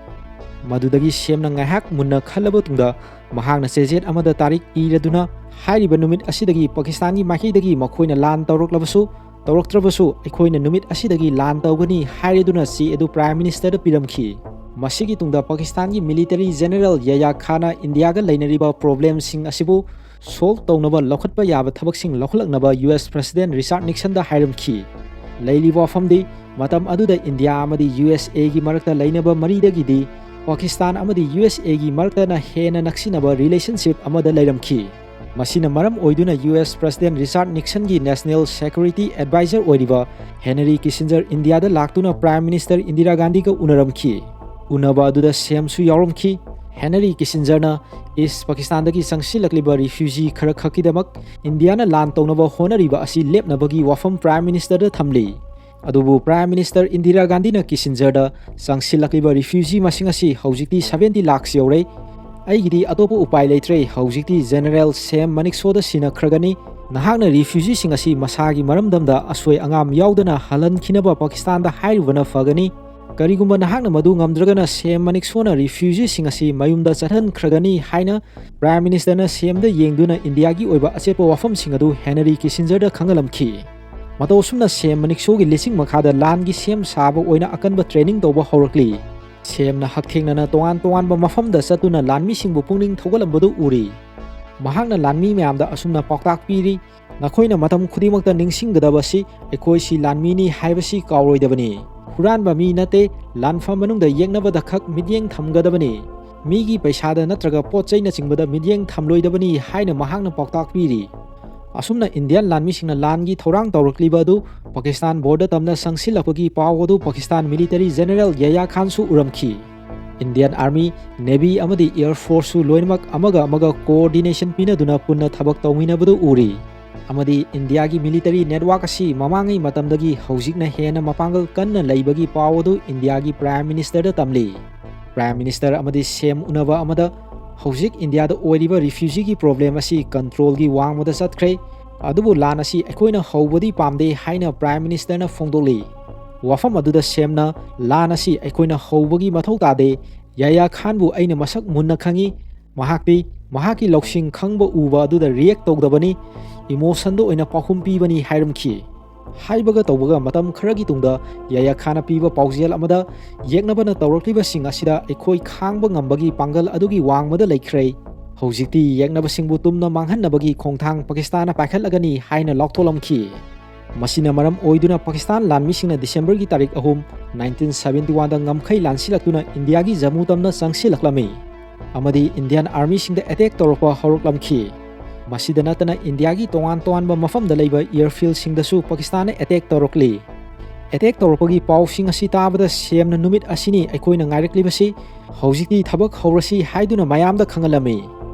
ꯃꯗꯨꯗꯒꯤ ꯁꯦꯝꯅ ꯉꯥꯏꯍꯥꯛ ꯃꯨꯟꯅ ꯈꯜꯂꯕ ꯇꯨꯡꯗ ꯃꯍꯥꯛꯅ ꯆꯦꯖꯦꯠ ꯑꯃꯗ ꯇꯥꯔꯤꯛ ꯏꯔꯗꯨꯅ ꯍꯥꯏꯔꯤꯕ ꯅꯨꯃꯤꯠ ꯑꯁꯤꯗꯒꯤ ꯄꯥꯀꯤꯁꯇꯥꯟꯒꯤ ꯃꯥꯏꯀꯩꯗꯒꯤ ꯃꯈꯣꯏꯅ ꯂꯥꯟ ꯇꯧꯔꯛꯂꯕꯁꯨ ꯇꯧꯔꯛꯇ꯭ꯔꯕꯁꯨ ꯑꯩꯈꯣꯏꯅ ꯅꯨꯃꯤꯠ ꯑꯁꯤꯗꯒꯤ ꯂꯥꯟ ꯇꯧꯒꯅꯤ ꯍꯥꯏꯔꯗꯨꯅ ꯆꯦ ꯑꯗꯨ ꯄ꯭ꯔꯥꯏꯝ ꯃꯤꯅꯤꯁꯇꯔꯗ ꯄꯤꯔꯝꯈꯤ꯫ ꯃꯁꯤꯒꯤ ꯇꯨꯡꯗ ꯄꯥꯀꯤꯁꯇꯥꯟꯒꯤ ꯃꯤꯂꯤꯇꯔꯤ ꯖꯦꯅꯔꯦꯜ ꯌꯥꯌꯥ ꯈꯥꯟꯅ ꯏꯟꯗꯤꯌꯥꯒ ꯂꯩꯅꯔꯤꯕ ꯄ꯭ꯔꯣꯕ꯭ꯂꯦꯝꯁꯤꯡ ꯑꯁꯤꯕꯨ ꯁꯣꯜꯕ ꯇꯧꯅꯕ ꯂꯧꯈꯠꯄ ꯌꯥꯕ ꯊꯕꯛꯁꯤꯡ ꯂꯧꯈꯠꯂꯛꯅꯕ ꯌꯨ ꯑꯦꯁ ꯄ꯭ꯔꯁꯤꯗꯦꯟ ꯔꯤꯆꯥꯔꯗ ꯅꯤꯛꯁꯟꯗ ꯍꯥꯏꯔꯝꯈꯤ꯫ ꯂꯩꯔꯤꯕ ꯋꯥꯐꯝꯗꯤ, ꯃꯇꯝ ꯑꯗꯨꯗ ꯏꯟꯗꯤꯌꯥ ꯑꯃꯗꯤ ꯌꯨ ꯑꯦꯁ ꯑꯦꯒꯤ ꯃꯔꯛꯇ ꯂꯩꯅꯕ ꯃꯔꯤꯗꯒꯤꯗꯤ ꯄꯥꯀꯤꯁꯇꯥꯟ ꯑꯃꯗꯤ ꯌꯨ ꯑꯦꯁ ꯑꯦꯒꯤ ꯃꯔꯛꯇꯅ ꯍꯦꯟꯅ ꯅꯛꯁꯤꯟꯅꯕ ꯔꯤꯂꯦꯁꯟꯁꯤꯞ ꯑꯃꯗ ꯂꯩꯔꯝꯈꯤ꯫ ꯃꯁꯤꯅ ꯃꯔꯝ ꯑꯣꯏꯗꯨꯅ ꯌꯨ ꯑꯦꯁ ꯄ꯭ꯔꯁꯤꯗꯦꯟ ꯔꯤꯆꯥꯔꯗ ꯅꯤꯛꯁꯟꯒꯤ ꯅꯦꯁꯅꯦꯜ ꯁꯦꯀ꯭ꯌꯨꯔꯤꯇꯤ ꯑꯦꯗꯚꯥꯏꯖꯔ ꯑꯣꯏꯔꯤꯕ ꯍꯦꯅꯔꯤ ꯀꯤꯁꯤꯟꯖꯔ ꯏꯟꯗꯤꯌꯥꯗ ꯂꯥꯛꯇꯨꯅ ꯄ꯭ꯔꯥꯏꯝ ꯃꯤꯅꯤꯁꯇꯔ ꯏꯟꯗꯤꯔꯥ ꯒꯥꯟꯙꯤꯒ ꯎꯅꯔꯝꯈꯤ꯫ ꯎꯅꯕ ꯑꯗꯨꯗ ꯁꯦꯝꯁꯨ ꯌꯥꯎꯔꯝꯈꯤ꯫ ꯍꯦꯅꯔꯤ ꯀꯤꯁꯤꯟꯖꯔꯅ ꯏꯁ ꯄꯥꯀꯤꯁꯇꯥꯟꯗꯒꯤ ꯆꯪꯁꯤꯜꯂꯛꯂꯤꯕ ꯔꯤꯐ꯭ꯌꯨꯖꯤ ꯈꯔ ꯈꯛꯀꯤꯗꯃꯛ ꯏꯟꯗꯤꯌꯥꯅ ꯂꯥꯟ ꯇꯧꯅꯕ ꯍꯣꯠꯅꯔꯤꯕ ꯑꯁꯤ ꯂꯦꯞꯅꯕꯒꯤ ꯋꯥꯐꯝ ꯄ꯭ꯔꯥꯏꯝ ꯃꯤꯅꯤꯁꯇꯔꯗ ꯊꯝꯂꯤ꯫ ꯑꯗꯨꯕꯨ ꯄ꯭ꯔꯥꯏꯝ ꯃꯤꯅꯤꯁꯇꯔ ꯏꯟꯗꯤꯔꯥ ꯒꯥꯟꯙꯤꯅ ꯀꯤꯁꯤꯟꯖꯔꯗ ꯆꯪꯁꯤꯜꯂꯛꯂꯤꯕ ꯔꯤꯐ꯭ꯌꯨꯖꯤ ꯃꯁꯤꯡ ꯑꯁꯤ ꯍꯧꯖꯤꯛꯇꯤ ꯁꯚꯦꯟꯇꯤ ꯂꯥꯈꯁ ꯌꯧꯔꯦ꯫ ꯑꯩꯒꯤꯗꯤ ꯑꯇꯣꯞꯄ ꯎꯄꯥꯏ ꯂꯩꯇ꯭ꯔꯦ, ꯍꯧꯖꯤꯛꯇꯤ ꯖꯦꯅꯔꯦꯜ ꯁꯦꯝ ꯃꯅꯤꯛꯁꯣꯗ ꯁꯤꯟꯅꯈ꯭ꯔꯒꯅꯤ꯫ ꯅꯍꯥꯛꯅ ꯔꯤꯐ꯭ꯌꯨꯖꯤꯁꯤꯡ ꯑꯁꯤ ꯃꯁꯥꯒꯤ ꯃꯔꯝꯗꯝꯗ ꯑꯁꯣꯏ ꯑꯉꯥꯝ ꯌꯥꯎꯗꯅ ꯍꯜꯍꯟꯈꯤꯅꯕ ꯄꯥꯀꯤꯁꯇꯥꯟꯗ ꯍꯥꯏꯔꯨꯕꯅ ꯐꯒꯅꯤ꯫ ꯀꯔꯤꯒꯨꯝꯕ ꯅꯍꯥꯛꯅ ꯃꯗꯨ ꯉꯝꯗ꯭ꯔꯒꯅ ꯁꯦꯝ ꯃꯅꯤꯛꯁꯣꯅ ꯔꯤꯐ꯭ꯌꯨꯖꯤꯁꯤꯡ ꯑꯁꯤ ꯃꯌꯨꯝꯗ ꯆꯠꯍꯟꯈ꯭ꯔꯒꯅꯤ ꯍꯥꯏꯅ ꯄ꯭ꯔꯥꯏꯝ ꯃꯤꯅꯤꯁꯇꯔꯅ ꯁꯦꯝꯗ ꯌꯦꯡꯗꯨꯅ ꯏꯟꯗꯤꯌꯥꯒꯤ ꯑꯣꯏꯕ ꯑꯆꯦꯠꯄ ꯋꯥꯐꯝꯁꯤꯡ ꯑꯗꯨ ꯍꯦꯅꯔꯤ ꯀꯤꯁꯤꯟꯖꯔꯗ ꯈꯪꯍꯜꯂꯝꯈꯤ꯫ ꯃꯇꯧ ꯑꯁꯨꯝꯅ ꯁꯦꯝ ꯃꯅꯤꯛꯁꯣꯒꯤ ꯂꯤꯁꯤꯡ ꯃꯈꯥꯗ ꯂꯥꯟꯒꯤ ꯁꯦꯝ ꯁꯥꯕ ꯑꯣꯏꯅ ꯑꯀꯟꯕ ꯇ꯭ꯔꯦꯅꯤꯡ ꯇꯧꯕ ꯍꯧꯔꯛꯂꯤ꯫ ꯁꯦꯝꯅ ꯍꯛꯊꯦꯡꯅꯅ ꯇꯣꯉꯥꯟ ꯇꯣꯉꯥꯟꯕ ꯃꯐꯝꯗ ꯆꯠꯇꯨꯅ ꯂꯥꯟꯃꯤꯁꯤꯡꯕꯨ ꯄꯨꯛꯅꯤꯡ ꯊꯧꯒꯠꯂꯝꯕꯗꯨ ꯎꯔꯤ꯫ ꯃꯍꯥꯛꯅ ꯂꯥꯟꯃꯤ ꯃꯌꯥꯝꯗ ꯑꯁꯨꯝꯅ ꯄꯥꯎꯇꯥꯛ ꯄꯤꯔꯤ, "ꯅꯈꯣꯏꯅ ꯃꯇꯝ ꯈꯨꯗꯤꯡꯃꯛꯇ ꯅꯤꯡꯁꯤꯡꯒꯗꯕꯁꯤ ꯑꯩꯈꯣꯏꯁꯤ ꯂꯥꯟꯃꯤꯅꯤ ꯍꯥꯏꯕꯁꯤ ꯀꯥꯎꯔꯣꯏꯗꯕꯅꯤ꯫ ꯍꯨꯔꯥꯟꯕ ꯃꯤ ꯅꯠꯇꯦ, ꯂꯥꯟꯐꯝ ꯃꯅꯨꯡꯗ ꯌꯦꯛꯅꯕꯗ ꯈꯛ ꯃꯤꯠꯌꯦꯡ ꯊꯝꯒꯗꯕꯅꯤ꯫ ꯃꯤꯒꯤ ꯄꯩꯁꯥꯗ ꯅꯠꯇ꯭ꯔꯒ ꯄꯣꯠ ꯆꯩꯅꯆꯤꯡꯕꯗ ꯃꯤꯠꯌꯦꯡ ꯊꯝꯂꯣꯏꯗꯕꯅꯤ" ꯍꯥꯏꯅ ꯃꯍꯥꯛꯅ ꯄꯥꯎꯇꯥꯛ ꯄꯤꯔꯤ꯫ ꯑꯁꯨꯝꯅ ꯏꯟꯗꯤꯌꯥꯟ ꯂꯥꯟꯃꯤꯁꯤꯡꯅ ꯂꯥꯟꯒꯤ ꯊꯧꯔꯥꯡ ꯇꯧꯔꯛꯂꯤꯕ ꯑꯗꯨ ꯄꯥꯀꯤꯁꯇꯥꯟ ꯕꯣꯔꯗꯔ ꯇꯝꯅ ꯆꯪꯁꯤꯜꯂꯛꯄꯒꯤ ꯄꯥꯎ ꯑꯗꯨ ꯄꯥꯀꯤꯁꯇꯥꯟ ꯃꯤꯂꯤꯇꯔꯤ ꯖꯦꯅꯔꯦꯜ ꯌꯥꯌꯥ ꯈꯥꯟꯁꯨ ꯎꯔꯝꯈꯤ꯫ ꯏꯟꯗꯤꯌꯥꯟ ꯑꯥꯔꯃꯤ, ꯅꯦꯚꯤ ꯑꯃꯗꯤ ꯑꯦꯌꯔ ꯐꯣꯔꯁꯁꯨ ꯂꯣꯏꯅꯃꯛ ꯑꯃꯒ ꯑꯃꯒ ꯀꯣꯑꯣꯔꯗꯤꯅꯦꯁꯟ ꯄꯤꯅꯗꯨꯅ ꯄꯨꯟꯅ ꯊꯕꯛ ꯇꯧꯃꯤꯟꯅꯕꯗꯨ ꯎꯔꯤ꯫ ꯑꯃꯗꯤ ꯏꯟꯗꯤꯌꯥꯒꯤ ꯃꯤꯂꯤꯇꯔꯤ ꯅꯦꯠꯋꯥꯔꯛ ꯑꯁꯤ ꯃꯃꯥꯡꯉꯩ ꯃꯇꯝꯗꯒꯤ ꯍꯧꯖꯤꯛꯅ ꯍꯦꯟꯅ ꯃꯄꯥꯡꯒꯜ ꯀꯟꯅ ꯂꯩꯕꯒꯤ ꯄꯥꯎ ꯑꯗꯨ ꯏꯟꯗꯤꯌꯥꯒꯤ ꯄ꯭ꯔꯥꯏꯝ ꯃꯤꯅꯤꯁꯇꯔꯗ ꯇꯝꯂꯤ꯫ ꯄ꯭ꯔꯥꯏꯝ ꯃꯤꯅꯤꯁꯇꯔ ꯑꯃꯗꯤ ꯁꯦꯝ ꯎꯅꯕ ꯑꯃꯗ ꯍꯧꯖꯤꯛ ꯏꯟꯗꯤꯌꯥꯗ ꯑꯣꯏꯔꯤꯕ ꯔꯤꯐ꯭ꯌꯨꯖꯤꯒꯤ ꯄ꯭ꯔꯣꯕ꯭ꯂꯦꯝ ꯑꯁꯤ ꯀꯟꯇ꯭ꯔꯣꯜꯒꯤ ꯋꯥꯡꯃꯗ ꯆꯠꯈ꯭ꯔꯦ, ꯑꯗꯨꯕꯨ ꯂꯥꯟ ꯑꯁꯤ ꯑꯩꯈꯣꯏꯅ ꯍꯧꯕꯗꯤ ꯄꯥꯝꯗꯦ ꯍꯥꯏꯅ ꯄ꯭ꯔꯥꯏꯝ ꯃꯤꯅꯤꯁꯇꯔꯅ ꯐꯣꯡꯗꯣꯛꯂꯤ꯫ ꯋꯥꯐꯝ ꯑꯗꯨꯗ ꯁꯦꯝꯅ, "ꯂꯥꯟ ꯑꯁꯤ ꯑꯩꯈꯣꯏꯅ ꯍꯧꯕꯒꯤ ꯃꯊꯧ ꯇꯥꯗꯦ꯫ ꯌꯥꯌꯥ ꯈꯥꯟꯕꯨ ꯑꯩꯅ ꯃꯁꯛ ꯃꯨꯟꯅ ꯈꯪꯏ꯫ ꯃꯍꯥꯛꯇꯤ ꯃꯍꯥꯛꯀꯤ ꯂꯧꯁꯤꯡ ꯈꯪꯕ ꯎꯕ ꯑꯗꯨꯗ ꯔꯤꯌꯦꯛ ꯇꯧꯗꯕꯅꯤ, ꯏꯃꯣꯁꯟꯗ ꯑꯣꯏꯅ ꯄꯥꯎꯈꯨꯝ ꯄꯤꯕꯅꯤ" ꯍꯥꯏꯔꯝꯈꯤ꯫ ꯍꯥꯏꯕꯒ ꯇꯧꯕꯒ ꯃꯇꯝ ꯈꯔꯒꯤ ꯇꯨꯡꯗ ꯌꯥꯌꯥ ꯈꯥꯟꯅ ꯄꯤꯕ ꯄꯥꯎꯖꯦꯜ ꯑꯃꯗ, "ꯌꯦꯛꯅꯕꯅ ꯇꯧꯔꯛꯂꯤꯕꯁꯤꯡ ꯑꯁꯤꯗ ꯑꯩꯈꯣꯏ ꯈꯥꯡꯕ ꯉꯝꯕꯒꯤ ꯄꯥꯡꯒꯜ ꯑꯗꯨꯒꯤ ꯋꯥꯡꯃꯗ ꯂꯩꯈ꯭ꯔꯦ꯫ ꯍꯧꯖꯤꯛꯇꯤ ꯌꯦꯛꯅꯕꯁꯤꯡꯕꯨ ꯇꯨꯝꯅ ꯃꯥꯡꯍꯟꯅꯕꯒꯤ ꯈꯣꯡꯊꯥꯡ ꯄꯥꯀꯤꯁꯇꯥꯟꯅ ꯄꯥꯏꯈꯠꯂꯒꯅꯤ" ꯍꯥꯏꯅ ꯂꯥꯎꯊꯣꯛꯂꯝꯈꯤ꯫ ꯃꯁꯤꯅ ꯃꯔꯝ ꯑꯣꯏꯗꯨꯅ ꯄꯥꯀꯤꯁꯇꯥꯟ ꯂꯥꯟꯃꯤꯁꯤꯡꯅ ꯗꯤꯁꯦꯝꯕꯔꯒꯤ ꯇꯥꯔꯤꯛ ꯑꯍꯨꯝ, ꯅꯥꯏꯟꯇꯤꯟ ꯁꯚꯦꯟꯇꯤ ꯋꯥꯟꯗ ꯉꯝꯈꯩ ꯂꯥꯟꯁꯤꯜꯂꯛꯇꯨꯅ ꯏꯟꯗꯤꯌꯥꯒꯤ ꯖꯃꯨ ꯇꯝꯅ ꯆꯪꯁꯤꯜꯂꯛꯂꯝꯃꯤ꯫ ꯑꯃꯗꯤ ꯏꯟꯗꯤꯌꯥꯟ ꯑꯥꯔꯃꯤꯁꯤꯡꯗ ꯑꯦꯇꯦꯛ ꯇꯧꯔꯛꯄ ꯍꯧꯔꯛꯂꯝꯈꯤ꯫ ꯃꯁꯤꯗ ꯅꯠꯇꯅ ꯏꯟꯗꯤꯌꯥꯒꯤ ꯇꯣꯉꯥꯟ ꯇꯣꯉꯥꯟꯕ ꯃꯐꯝꯗ ꯂꯩꯕ ꯑꯦꯌꯔꯐꯤꯜꯁꯤꯡꯗꯁꯨ ꯄꯥꯀꯤꯁꯇꯥꯟꯅ ꯑꯦꯇꯦꯛ ꯇꯧꯔꯛꯂꯤ꯫ ꯑꯦꯇꯦꯛ ꯇꯧꯔꯛꯄꯒꯤ ꯄꯥꯎꯁꯤꯡ ꯑꯁꯤ ꯇꯥꯕꯗ ꯁꯦꯝꯅ ꯅꯨꯃꯤꯠ ꯑꯁꯤꯅꯤ ꯑꯩꯈꯣꯏꯅ ꯉꯥꯏꯔꯛꯂꯤꯕꯁꯤ, ꯍꯧꯖꯤꯛꯇꯤ ꯊꯕꯛ ꯍꯧꯔꯁꯤ ꯍꯥꯏꯗꯨꯅ ꯃꯌꯥꯝꯗ ꯈꯪꯍꯜꯂꯝꯃꯤ꯫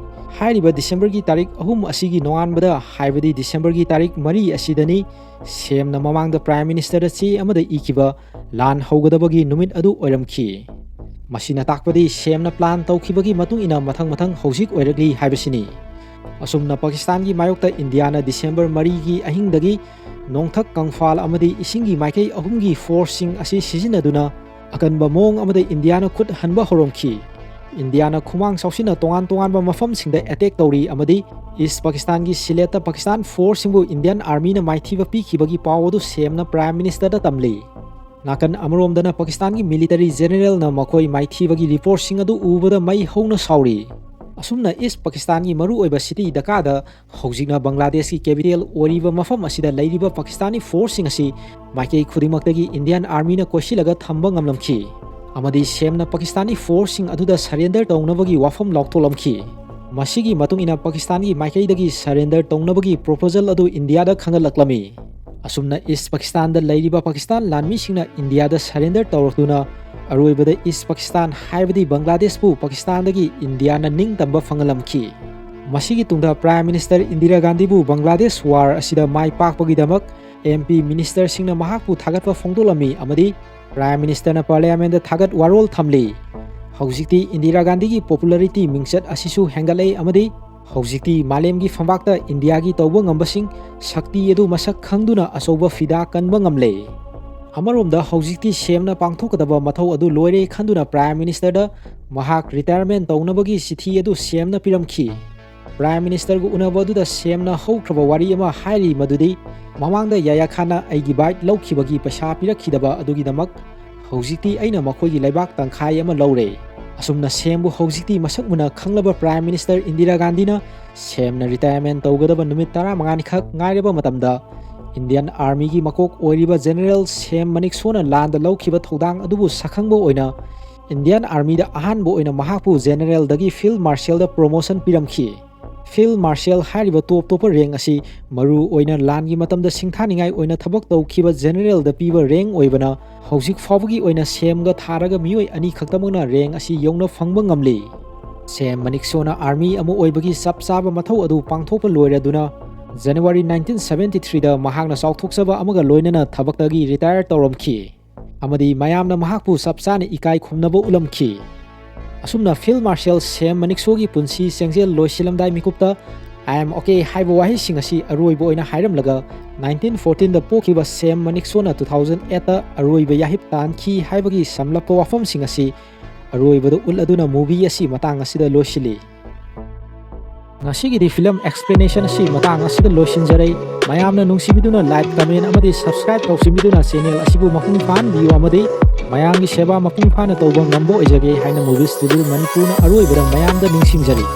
ꯍꯥꯏꯔꯤꯕ ꯗꯤꯁꯦꯝꯕꯔꯒꯤ ꯇꯥꯔꯤꯛ ꯑꯍꯨꯝ ꯑꯁꯤꯒꯤ ꯅꯣꯡꯉꯥꯟꯕꯗ, ꯍꯥꯏꯕꯗꯤ ꯗꯤꯁꯦꯝꯕꯔꯒꯤ ꯇꯥꯔꯤꯛ ꯃꯔꯤ ꯑꯁꯤꯗꯅꯤ, ꯁꯦꯝꯅ ꯃꯃꯥꯡꯗ ꯄ꯭ꯔꯥꯏꯝ ꯃꯤꯅꯤꯁꯇꯔꯗ ꯆꯦ ꯑꯃꯗ ꯏꯈꯤꯕ ꯂꯥꯟ ꯍꯧꯒꯗꯕꯒꯤ ꯅꯨꯃꯤꯠ ꯑꯗꯨ ꯑꯣꯏꯔꯝꯈꯤ꯫ ꯃꯁꯤꯅ ꯇꯥꯛꯄꯗꯤ ꯁꯦꯝꯅ ꯄ꯭ꯂꯥꯟ ꯇꯧꯈꯤꯕꯒꯤ ꯃꯇꯨꯡ ꯏꯟꯅ ꯃꯊꯪ ꯃꯊꯪ ꯍꯧꯖꯤꯛ ꯑꯣꯏꯔꯛꯂꯤ ꯍꯥꯏꯕꯁꯤꯅꯤ꯫ ꯑꯁꯨꯝꯅ ꯄꯥꯀꯤꯁꯇꯥꯟꯒꯤ ꯃꯥꯌꯣꯛꯇ ꯏꯟꯗꯤꯌꯥꯅ ꯗꯤꯁꯦꯝꯕꯔ ꯃꯔꯤꯒꯤ ꯑꯍꯤꯡꯗꯒꯤ ꯅꯣꯡꯊꯛ, ꯀꯪꯐꯥꯜ ꯑꯃꯗꯤ ꯏꯁꯤꯡꯒꯤ ꯃꯥꯏꯀꯩ ꯑꯍꯨꯝꯒꯤ ꯐꯣꯔꯁꯁꯤꯡ ꯑꯁꯤ ꯁꯤꯖꯤꯟꯅꯗꯨꯅ ꯑꯀꯟꯕ ꯃꯑꯣꯡ ꯑꯃꯗ ꯏꯟꯗꯤꯌꯥꯅ ꯈꯨꯠ ꯍꯟꯕ ꯍꯧꯔꯝꯈꯤ꯫ ꯏꯟꯗꯤꯌꯥꯅ ꯈꯨꯃꯥꯡ ꯆꯥꯎꯁꯤꯟꯅ ꯇꯣꯉꯥꯟ ꯇꯣꯉꯥꯟꯕ ꯃꯐꯝꯁꯤꯡꯗ ꯑꯦꯇꯦꯛ ꯇꯧꯔꯤ ꯑꯃꯗꯤ ꯏꯁ ꯄꯥꯀꯤꯁꯇꯥꯟꯒꯤ ꯁꯤꯂꯦꯠꯇ ꯄꯥꯀꯤꯁꯇꯥꯟ ꯐꯣꯔꯁꯁꯤꯡꯕꯨ ꯏꯟꯗꯤꯌꯥꯟ ꯑꯥꯔꯃꯤꯅ ꯃꯥꯏꯊꯤꯕ ꯄꯤꯈꯤꯕꯒꯤ ꯄꯥꯎ ꯑꯗꯨ ꯁꯦꯝꯅ ꯄ꯭ꯔꯥꯏꯝ ꯃꯤꯅꯤꯁꯇꯔꯗ ꯇꯝꯂꯤ꯫ ꯅꯥꯀꯟ ꯑꯃꯔꯣꯝꯗꯅ ꯄꯥꯀꯤꯁꯇꯥꯟꯒꯤ ꯃꯤꯂꯤꯇꯔꯤ ꯖꯦꯅꯦꯔꯦꯜꯅ ꯃꯈꯣꯏ ꯃꯥꯏꯊꯤꯕꯒꯤ ꯔꯤꯄꯣꯔꯠꯁꯤꯡ ꯑꯗꯨ ꯎꯕꯗ ꯃꯩ ꯍꯧꯅ ꯁꯥꯎꯔꯤ꯫ ꯑꯁꯨꯝꯅ ꯏꯁ ꯄꯥꯀꯤꯁꯇꯥꯟꯒꯤ ꯃꯔꯨꯑꯣꯏꯕ ꯁꯤꯇꯤ ꯗꯀꯥꯗ, ꯍꯧꯖꯤꯛꯅ ꯕꯪꯒ꯭ꯂꯥꯗꯦꯁꯀꯤ ꯀꯦꯄꯤꯇꯦꯜ ꯑꯣꯏꯔꯤꯕ ꯃꯐꯝ ꯑꯁꯤꯗ ꯂꯩꯔꯤꯕ ꯄꯥꯀꯤꯁꯇꯥꯅꯤ ꯐꯣꯔꯁꯁꯤꯡ ꯑꯁꯤ ꯃꯥꯏꯀꯩ ꯈꯨꯗꯤꯡꯃꯛꯇꯒꯤ ꯏꯟꯗꯤꯌꯥꯟ ꯑꯥꯔꯃꯤꯅ ꯀꯣꯏꯁꯤꯜꯂꯒ ꯊꯝꯕ ꯉꯝꯂꯝꯈꯤ ꯑꯃꯗꯤ ꯁꯦꯝꯅ ꯄꯥꯀꯤꯁꯇꯥꯅꯤ ꯐꯣꯔꯁꯁꯤꯡ ꯑꯗꯨꯗ ꯁꯔꯦꯟꯗꯔ ꯇꯧꯅꯕꯒꯤ ꯋꯥꯐꯝ ꯂꯥꯎꯊꯣꯛꯂꯝꯈꯤ꯫ ꯃꯁꯤꯒꯤ ꯃꯇꯨꯡ ꯏꯟꯅ ꯄꯥꯀꯤꯁꯇꯥꯟꯒꯤ ꯃꯥꯏꯀꯩꯗꯒꯤ ꯁꯔꯦꯟꯗꯔ ꯇꯧꯅꯕꯒꯤ ꯄ꯭ꯔꯣꯄꯣꯖꯦꯜ ꯑꯗꯨ ꯏꯟꯗꯤꯌꯥꯗ ꯈꯪꯒꯠꯂꯛꯂꯝꯃꯤ꯫ ꯑꯁꯨꯝꯅ ꯏꯁ ꯄꯥꯀꯤꯁꯇꯥꯟꯗ ꯂꯩꯔꯤꯕ ꯄꯥꯀꯤꯁꯇꯥꯟ ꯂꯥꯟꯃꯤꯁꯤꯡꯅ ꯏꯟꯗꯤꯌꯥꯗ ꯁꯔꯦꯟꯗꯔ ꯇꯧꯔꯛꯇꯨꯅ ꯑꯔꯣꯏꯕꯗ ꯏꯁ ꯄꯥꯀꯤꯁꯇꯥꯟ, ꯍꯥꯏꯕꯗꯤ ꯕꯪꯒ꯭ꯂꯥꯗꯦꯁꯄꯨ ꯄꯥꯀꯤꯁꯇꯥꯟꯗꯒꯤ ꯏꯟꯗꯤꯌꯥꯅ ꯅꯤꯡꯇꯝꯕ ꯐꯪꯍꯜꯂꯝꯈꯤ꯫ ꯃꯁꯤꯒꯤ ꯇꯨꯡꯗ ꯄ꯭ꯔꯥꯏꯝ ꯃꯤꯅꯤꯁꯇꯔ ꯏꯟꯗꯤꯔꯥ ꯒꯥꯟꯙꯤꯕꯨ ꯕꯪꯒ꯭ꯂꯥꯗꯦꯁ ꯋꯥꯔ ꯑꯁꯤꯗ ꯃꯥꯏ ꯄꯥꯛꯄꯒꯤꯗꯃꯛ ꯑꯦꯝ ꯄꯤ ꯃꯤꯅꯤꯁꯇꯔꯁꯤꯡꯅ ꯃꯍꯥꯛꯄꯨ ꯊꯥꯒꯠꯄ ꯐꯣꯡꯗꯣꯛꯂꯝꯃꯤ ꯑꯃꯗꯤ ꯄ꯭ꯔꯥꯏꯝ ꯃꯤꯅꯤꯁꯇꯔꯅ ꯄꯥꯔꯂꯤꯌꯥꯃꯦꯟꯗ ꯊꯥꯒꯠ ꯋꯥꯔꯣꯜ ꯊꯝꯂꯤ꯫ ꯍꯧꯖꯤꯛꯇꯤ ꯏꯟꯗꯤꯔꯥ ꯒꯥꯟꯙꯤꯒꯤ ꯄꯣꯄꯨꯂꯔꯤꯇꯤ, ꯃꯤꯡꯆꯠ ꯑꯁꯤꯁꯨ ꯍꯦꯟꯒꯠꯂꯛꯂꯦ ꯑꯃꯗꯤ ꯍꯧꯖꯤꯛꯇꯤ ꯃꯥꯂꯦꯝꯒꯤ ꯐꯝꯕꯥꯛꯇ ꯏꯟꯗꯤꯌꯥꯒꯤ ꯇꯧꯕ ꯉꯝꯕꯁꯤꯡ, ꯁꯛꯇꯤ ꯑꯗꯨ ꯃꯁꯛ ꯈꯪꯗꯨꯅ ꯑꯆꯧꯕ ꯐꯤꯗꯥ ꯀꯟꯕ ꯉꯝꯂꯦ꯫ ꯑꯃꯔꯣꯝꯗ ꯍꯧꯖꯤꯛꯇꯤ ꯁꯦꯝꯅ ꯄꯥꯡꯊꯣꯛꯀꯗꯕ ꯃꯊꯧ ꯑꯗꯨ ꯂꯣꯏꯔꯦ ꯈꯟꯗꯨꯅ ꯄ꯭ꯔꯥꯏꯝ ꯃꯤꯅꯤꯁꯇꯔꯗ ꯃꯍꯥꯛ ꯔꯤꯇꯥꯌꯔꯃꯦꯟ ꯇꯧꯅꯕꯒꯤ ꯆꯤꯊꯤ ꯑꯗꯨ ꯁꯦꯝꯅ ꯄꯤꯔꯝꯈꯤ꯫ ꯄ꯭ꯔꯥꯏꯝ ꯃꯤꯅꯤꯁꯇꯔꯒ ꯎꯅꯕ ꯑꯗꯨꯗ ꯁꯦꯝꯅ ꯍꯧꯈ꯭ꯔꯕ ꯋꯥꯔꯤ ꯑꯃ ꯍꯥꯏꯔꯤ, ꯃꯗꯨꯗꯤ ꯃꯃꯥꯡꯗ ꯌꯥꯌꯥ ꯈꯥꯟꯅ ꯑꯩꯒꯤ ꯕꯥꯏꯛ ꯂꯧꯈꯤꯕꯒꯤ ꯄꯩꯁꯥ ꯄꯤꯔꯛꯈꯤꯗꯕ ꯑꯗꯨꯒꯤꯗꯃꯛ ꯍꯧꯖꯤꯛꯇꯤ ꯑꯩꯅ ꯃꯈꯣꯏꯒꯤ ꯂꯩꯕꯥꯛ ꯇꯪꯈꯥꯏ ꯑꯃ ꯂꯧꯔꯦ꯫ ꯑꯁꯨꯝꯅ ꯁꯦꯝꯕꯨ ꯍꯧꯖꯤꯛꯇꯤ ꯃꯁꯛ ꯃꯨꯟꯅ ꯈꯪꯂꯕ ꯄ꯭ꯔꯥꯏꯝ ꯃꯤꯅꯤꯁꯇꯔ ꯏꯟꯗꯤꯔꯥ ꯒꯥꯟꯙꯤꯅ ꯁꯦꯝꯅ ꯔꯤꯇꯥꯌꯔꯃꯦꯟ ꯇꯧꯒꯗꯕ ꯅꯨꯃꯤꯠ ꯇꯔꯥꯃꯉꯥꯅꯤꯈꯛ ꯉꯥꯏꯔꯕ ꯃꯇꯝꯗ ꯏꯟꯗꯤꯌꯥꯟ ꯑꯥꯔꯃꯤꯒꯤ ꯃꯀꯣꯛ ꯑꯣꯏꯔꯤꯕ ꯖꯦꯅꯦꯔꯦꯜ ꯁꯦꯝ ꯃꯅꯤꯛꯁꯣꯅ ꯂꯥꯟꯗ ꯂꯧꯈꯤꯕ ꯊꯧꯗꯥꯡ ꯑꯗꯨꯕꯨ ꯁꯛꯈꯪꯕ ꯑꯣꯏꯅ ꯏꯟꯗꯤꯌꯥꯟ ꯑꯥꯔꯃꯤꯗ ꯑꯍꯥꯟꯕ ꯑꯣꯏꯅ ꯃꯍꯥꯛꯄꯨ ꯖꯦꯅꯦꯔꯦꯜꯗꯒꯤ ꯐꯤꯜꯗ ꯃꯥꯔꯁꯦꯜꯗ ꯄ꯭ꯔꯣꯃꯣꯁꯟ ꯄꯤꯔꯝꯈꯤ꯫ ꯐꯤꯜꯗ ꯃꯥꯔꯁꯦꯜ ꯍꯥꯏꯔꯤꯕ ꯇꯣꯞ ꯇꯣꯞꯄ ꯔꯦꯡ ꯑꯁꯤ ꯃꯔꯨ ꯑꯣꯏꯅ ꯂꯥꯟꯒꯤ ꯃꯇꯝꯗ ꯁꯤꯡꯊꯥꯅꯤꯡꯉꯥꯏ ꯑꯣꯏꯅ ꯊꯕꯛ ꯇꯧꯈꯤꯕ ꯖꯦꯅꯦꯔꯦꯜꯗ ꯄꯤꯕ ꯔꯦꯡ ꯑꯣꯏꯕꯅ ꯍꯧꯖꯤꯛ ꯐꯥꯎꯕꯒꯤ ꯑꯣꯏꯅ ꯁꯦꯝꯒ ꯊꯥꯔꯒ ꯃꯤꯑꯣꯏ ꯑꯅꯤ ꯈꯛꯇꯃꯛꯅ ꯔꯦꯡ ꯑꯁꯤ ꯌꯧꯅ ꯐꯪꯕ ꯉꯝꯂꯤ꯫ ꯁꯦꯝ ꯃꯅꯤꯛꯁꯣꯅ ꯑꯥꯔꯃꯤ ꯑꯃ ꯑꯣꯏꯕꯒꯤ ꯆꯞ ꯆꯥꯕ ꯃꯊꯧ ꯑꯗꯨ ꯄꯥꯡꯊꯣꯛꯄ ꯂꯣꯏꯔꯗꯨꯅ ꯖꯅꯋꯥꯔꯤ ꯅꯥꯏꯟꯇꯤꯟ ꯁꯚꯦꯟꯇꯤ ꯊ꯭ꯔꯤꯗ ꯃꯍꯥꯛꯅ ꯆꯥꯎꯊꯣꯛꯆꯕ ꯑꯃꯒ ꯂꯣꯏꯅꯅ ꯊꯕꯛꯇꯒꯤ ꯔꯤꯇꯥꯌꯔ ꯇꯧꯔꯝꯈꯤ ꯑꯃꯗꯤ ꯃꯌꯥꯝꯅ ꯃꯍꯥꯛꯄꯨ ꯆꯞ ꯆꯥꯅ ꯏꯀꯥꯏ ꯈꯨꯝꯅꯕ ꯎꯠꯂꯝꯈꯤ꯫ ꯑꯁꯨꯝꯅ ꯐꯤꯜꯗ ꯃꯥꯔꯁꯦꯜ ꯁꯦꯝ ꯃꯅꯤꯛꯁꯣꯒꯤ ꯄꯨꯟꯁꯤ ꯆꯦꯡꯖꯦꯜ ꯂꯣꯏꯁꯤꯜꯂꯝꯗꯥꯏ ꯃꯤꯀꯨꯞꯇ "I am okay" ꯍꯥꯏꯕ ꯋꯥꯍꯩꯁꯤꯡ ꯑꯁꯤ ꯑꯔꯣꯏꯕ ꯑꯣꯏꯅ ꯍꯥꯏꯔꯝꯂꯒ, nineteen fourteen ꯗ ꯄꯣꯛꯈꯤꯕ ꯁꯦꯝ ꯃꯅꯤꯛꯁꯣꯅ two thousand eight ꯇ ꯑꯔꯣꯏꯕ ꯌꯥꯍꯤꯞ ꯇꯥꯟꯈꯤ ꯍꯥꯏꯕꯒꯤ ꯁꯝꯂꯞꯄ ꯋꯥꯐꯝꯁꯤꯡ ꯑꯁꯤ ꯑꯔꯣꯏꯕꯗ ꯎꯠꯂꯗꯨꯅ movie ꯑꯁꯤ ꯃꯇꯥꯡ ꯑꯁꯤꯗ ꯂꯣꯏꯁꯤꯜꯂꯤ꯫ ꯉꯁꯤꯒꯤꯗꯤ film explanation ꯑꯁꯤ ꯃꯇꯥꯡ ꯑꯁꯤꯗ ꯂꯣꯏꯁꯤꯟꯖꯔꯦ꯫ ꯃꯌꯥꯝꯅ ꯅꯨꯡꯁꯤꯕꯤꯗꯨꯅ like, comment ꯑꯃꯗꯤ subscribe ꯇꯧꯁꯤꯟꯕꯤꯗꯨꯅ channel ꯑꯁꯤꯕꯨ ꯃꯄꯨꯡ ꯐꯥꯍꯟꯕꯤꯌꯨ ꯑꯃꯗꯤ ꯃꯌꯥꯝꯒꯤ ꯁꯦꯕꯥ ꯃꯄꯨꯡ ꯐꯥꯅ ꯇꯧꯕ ꯉꯝꯕ ꯑꯣꯏꯖꯒꯦ ꯍꯥꯏꯅ Movies Table ꯃꯅꯤꯄꯨꯔꯅ ꯑꯔꯣꯏꯕꯗ ꯃꯌꯥꯝꯗ ꯅꯤꯡꯁꯤꯡꯖꯔꯤ꯫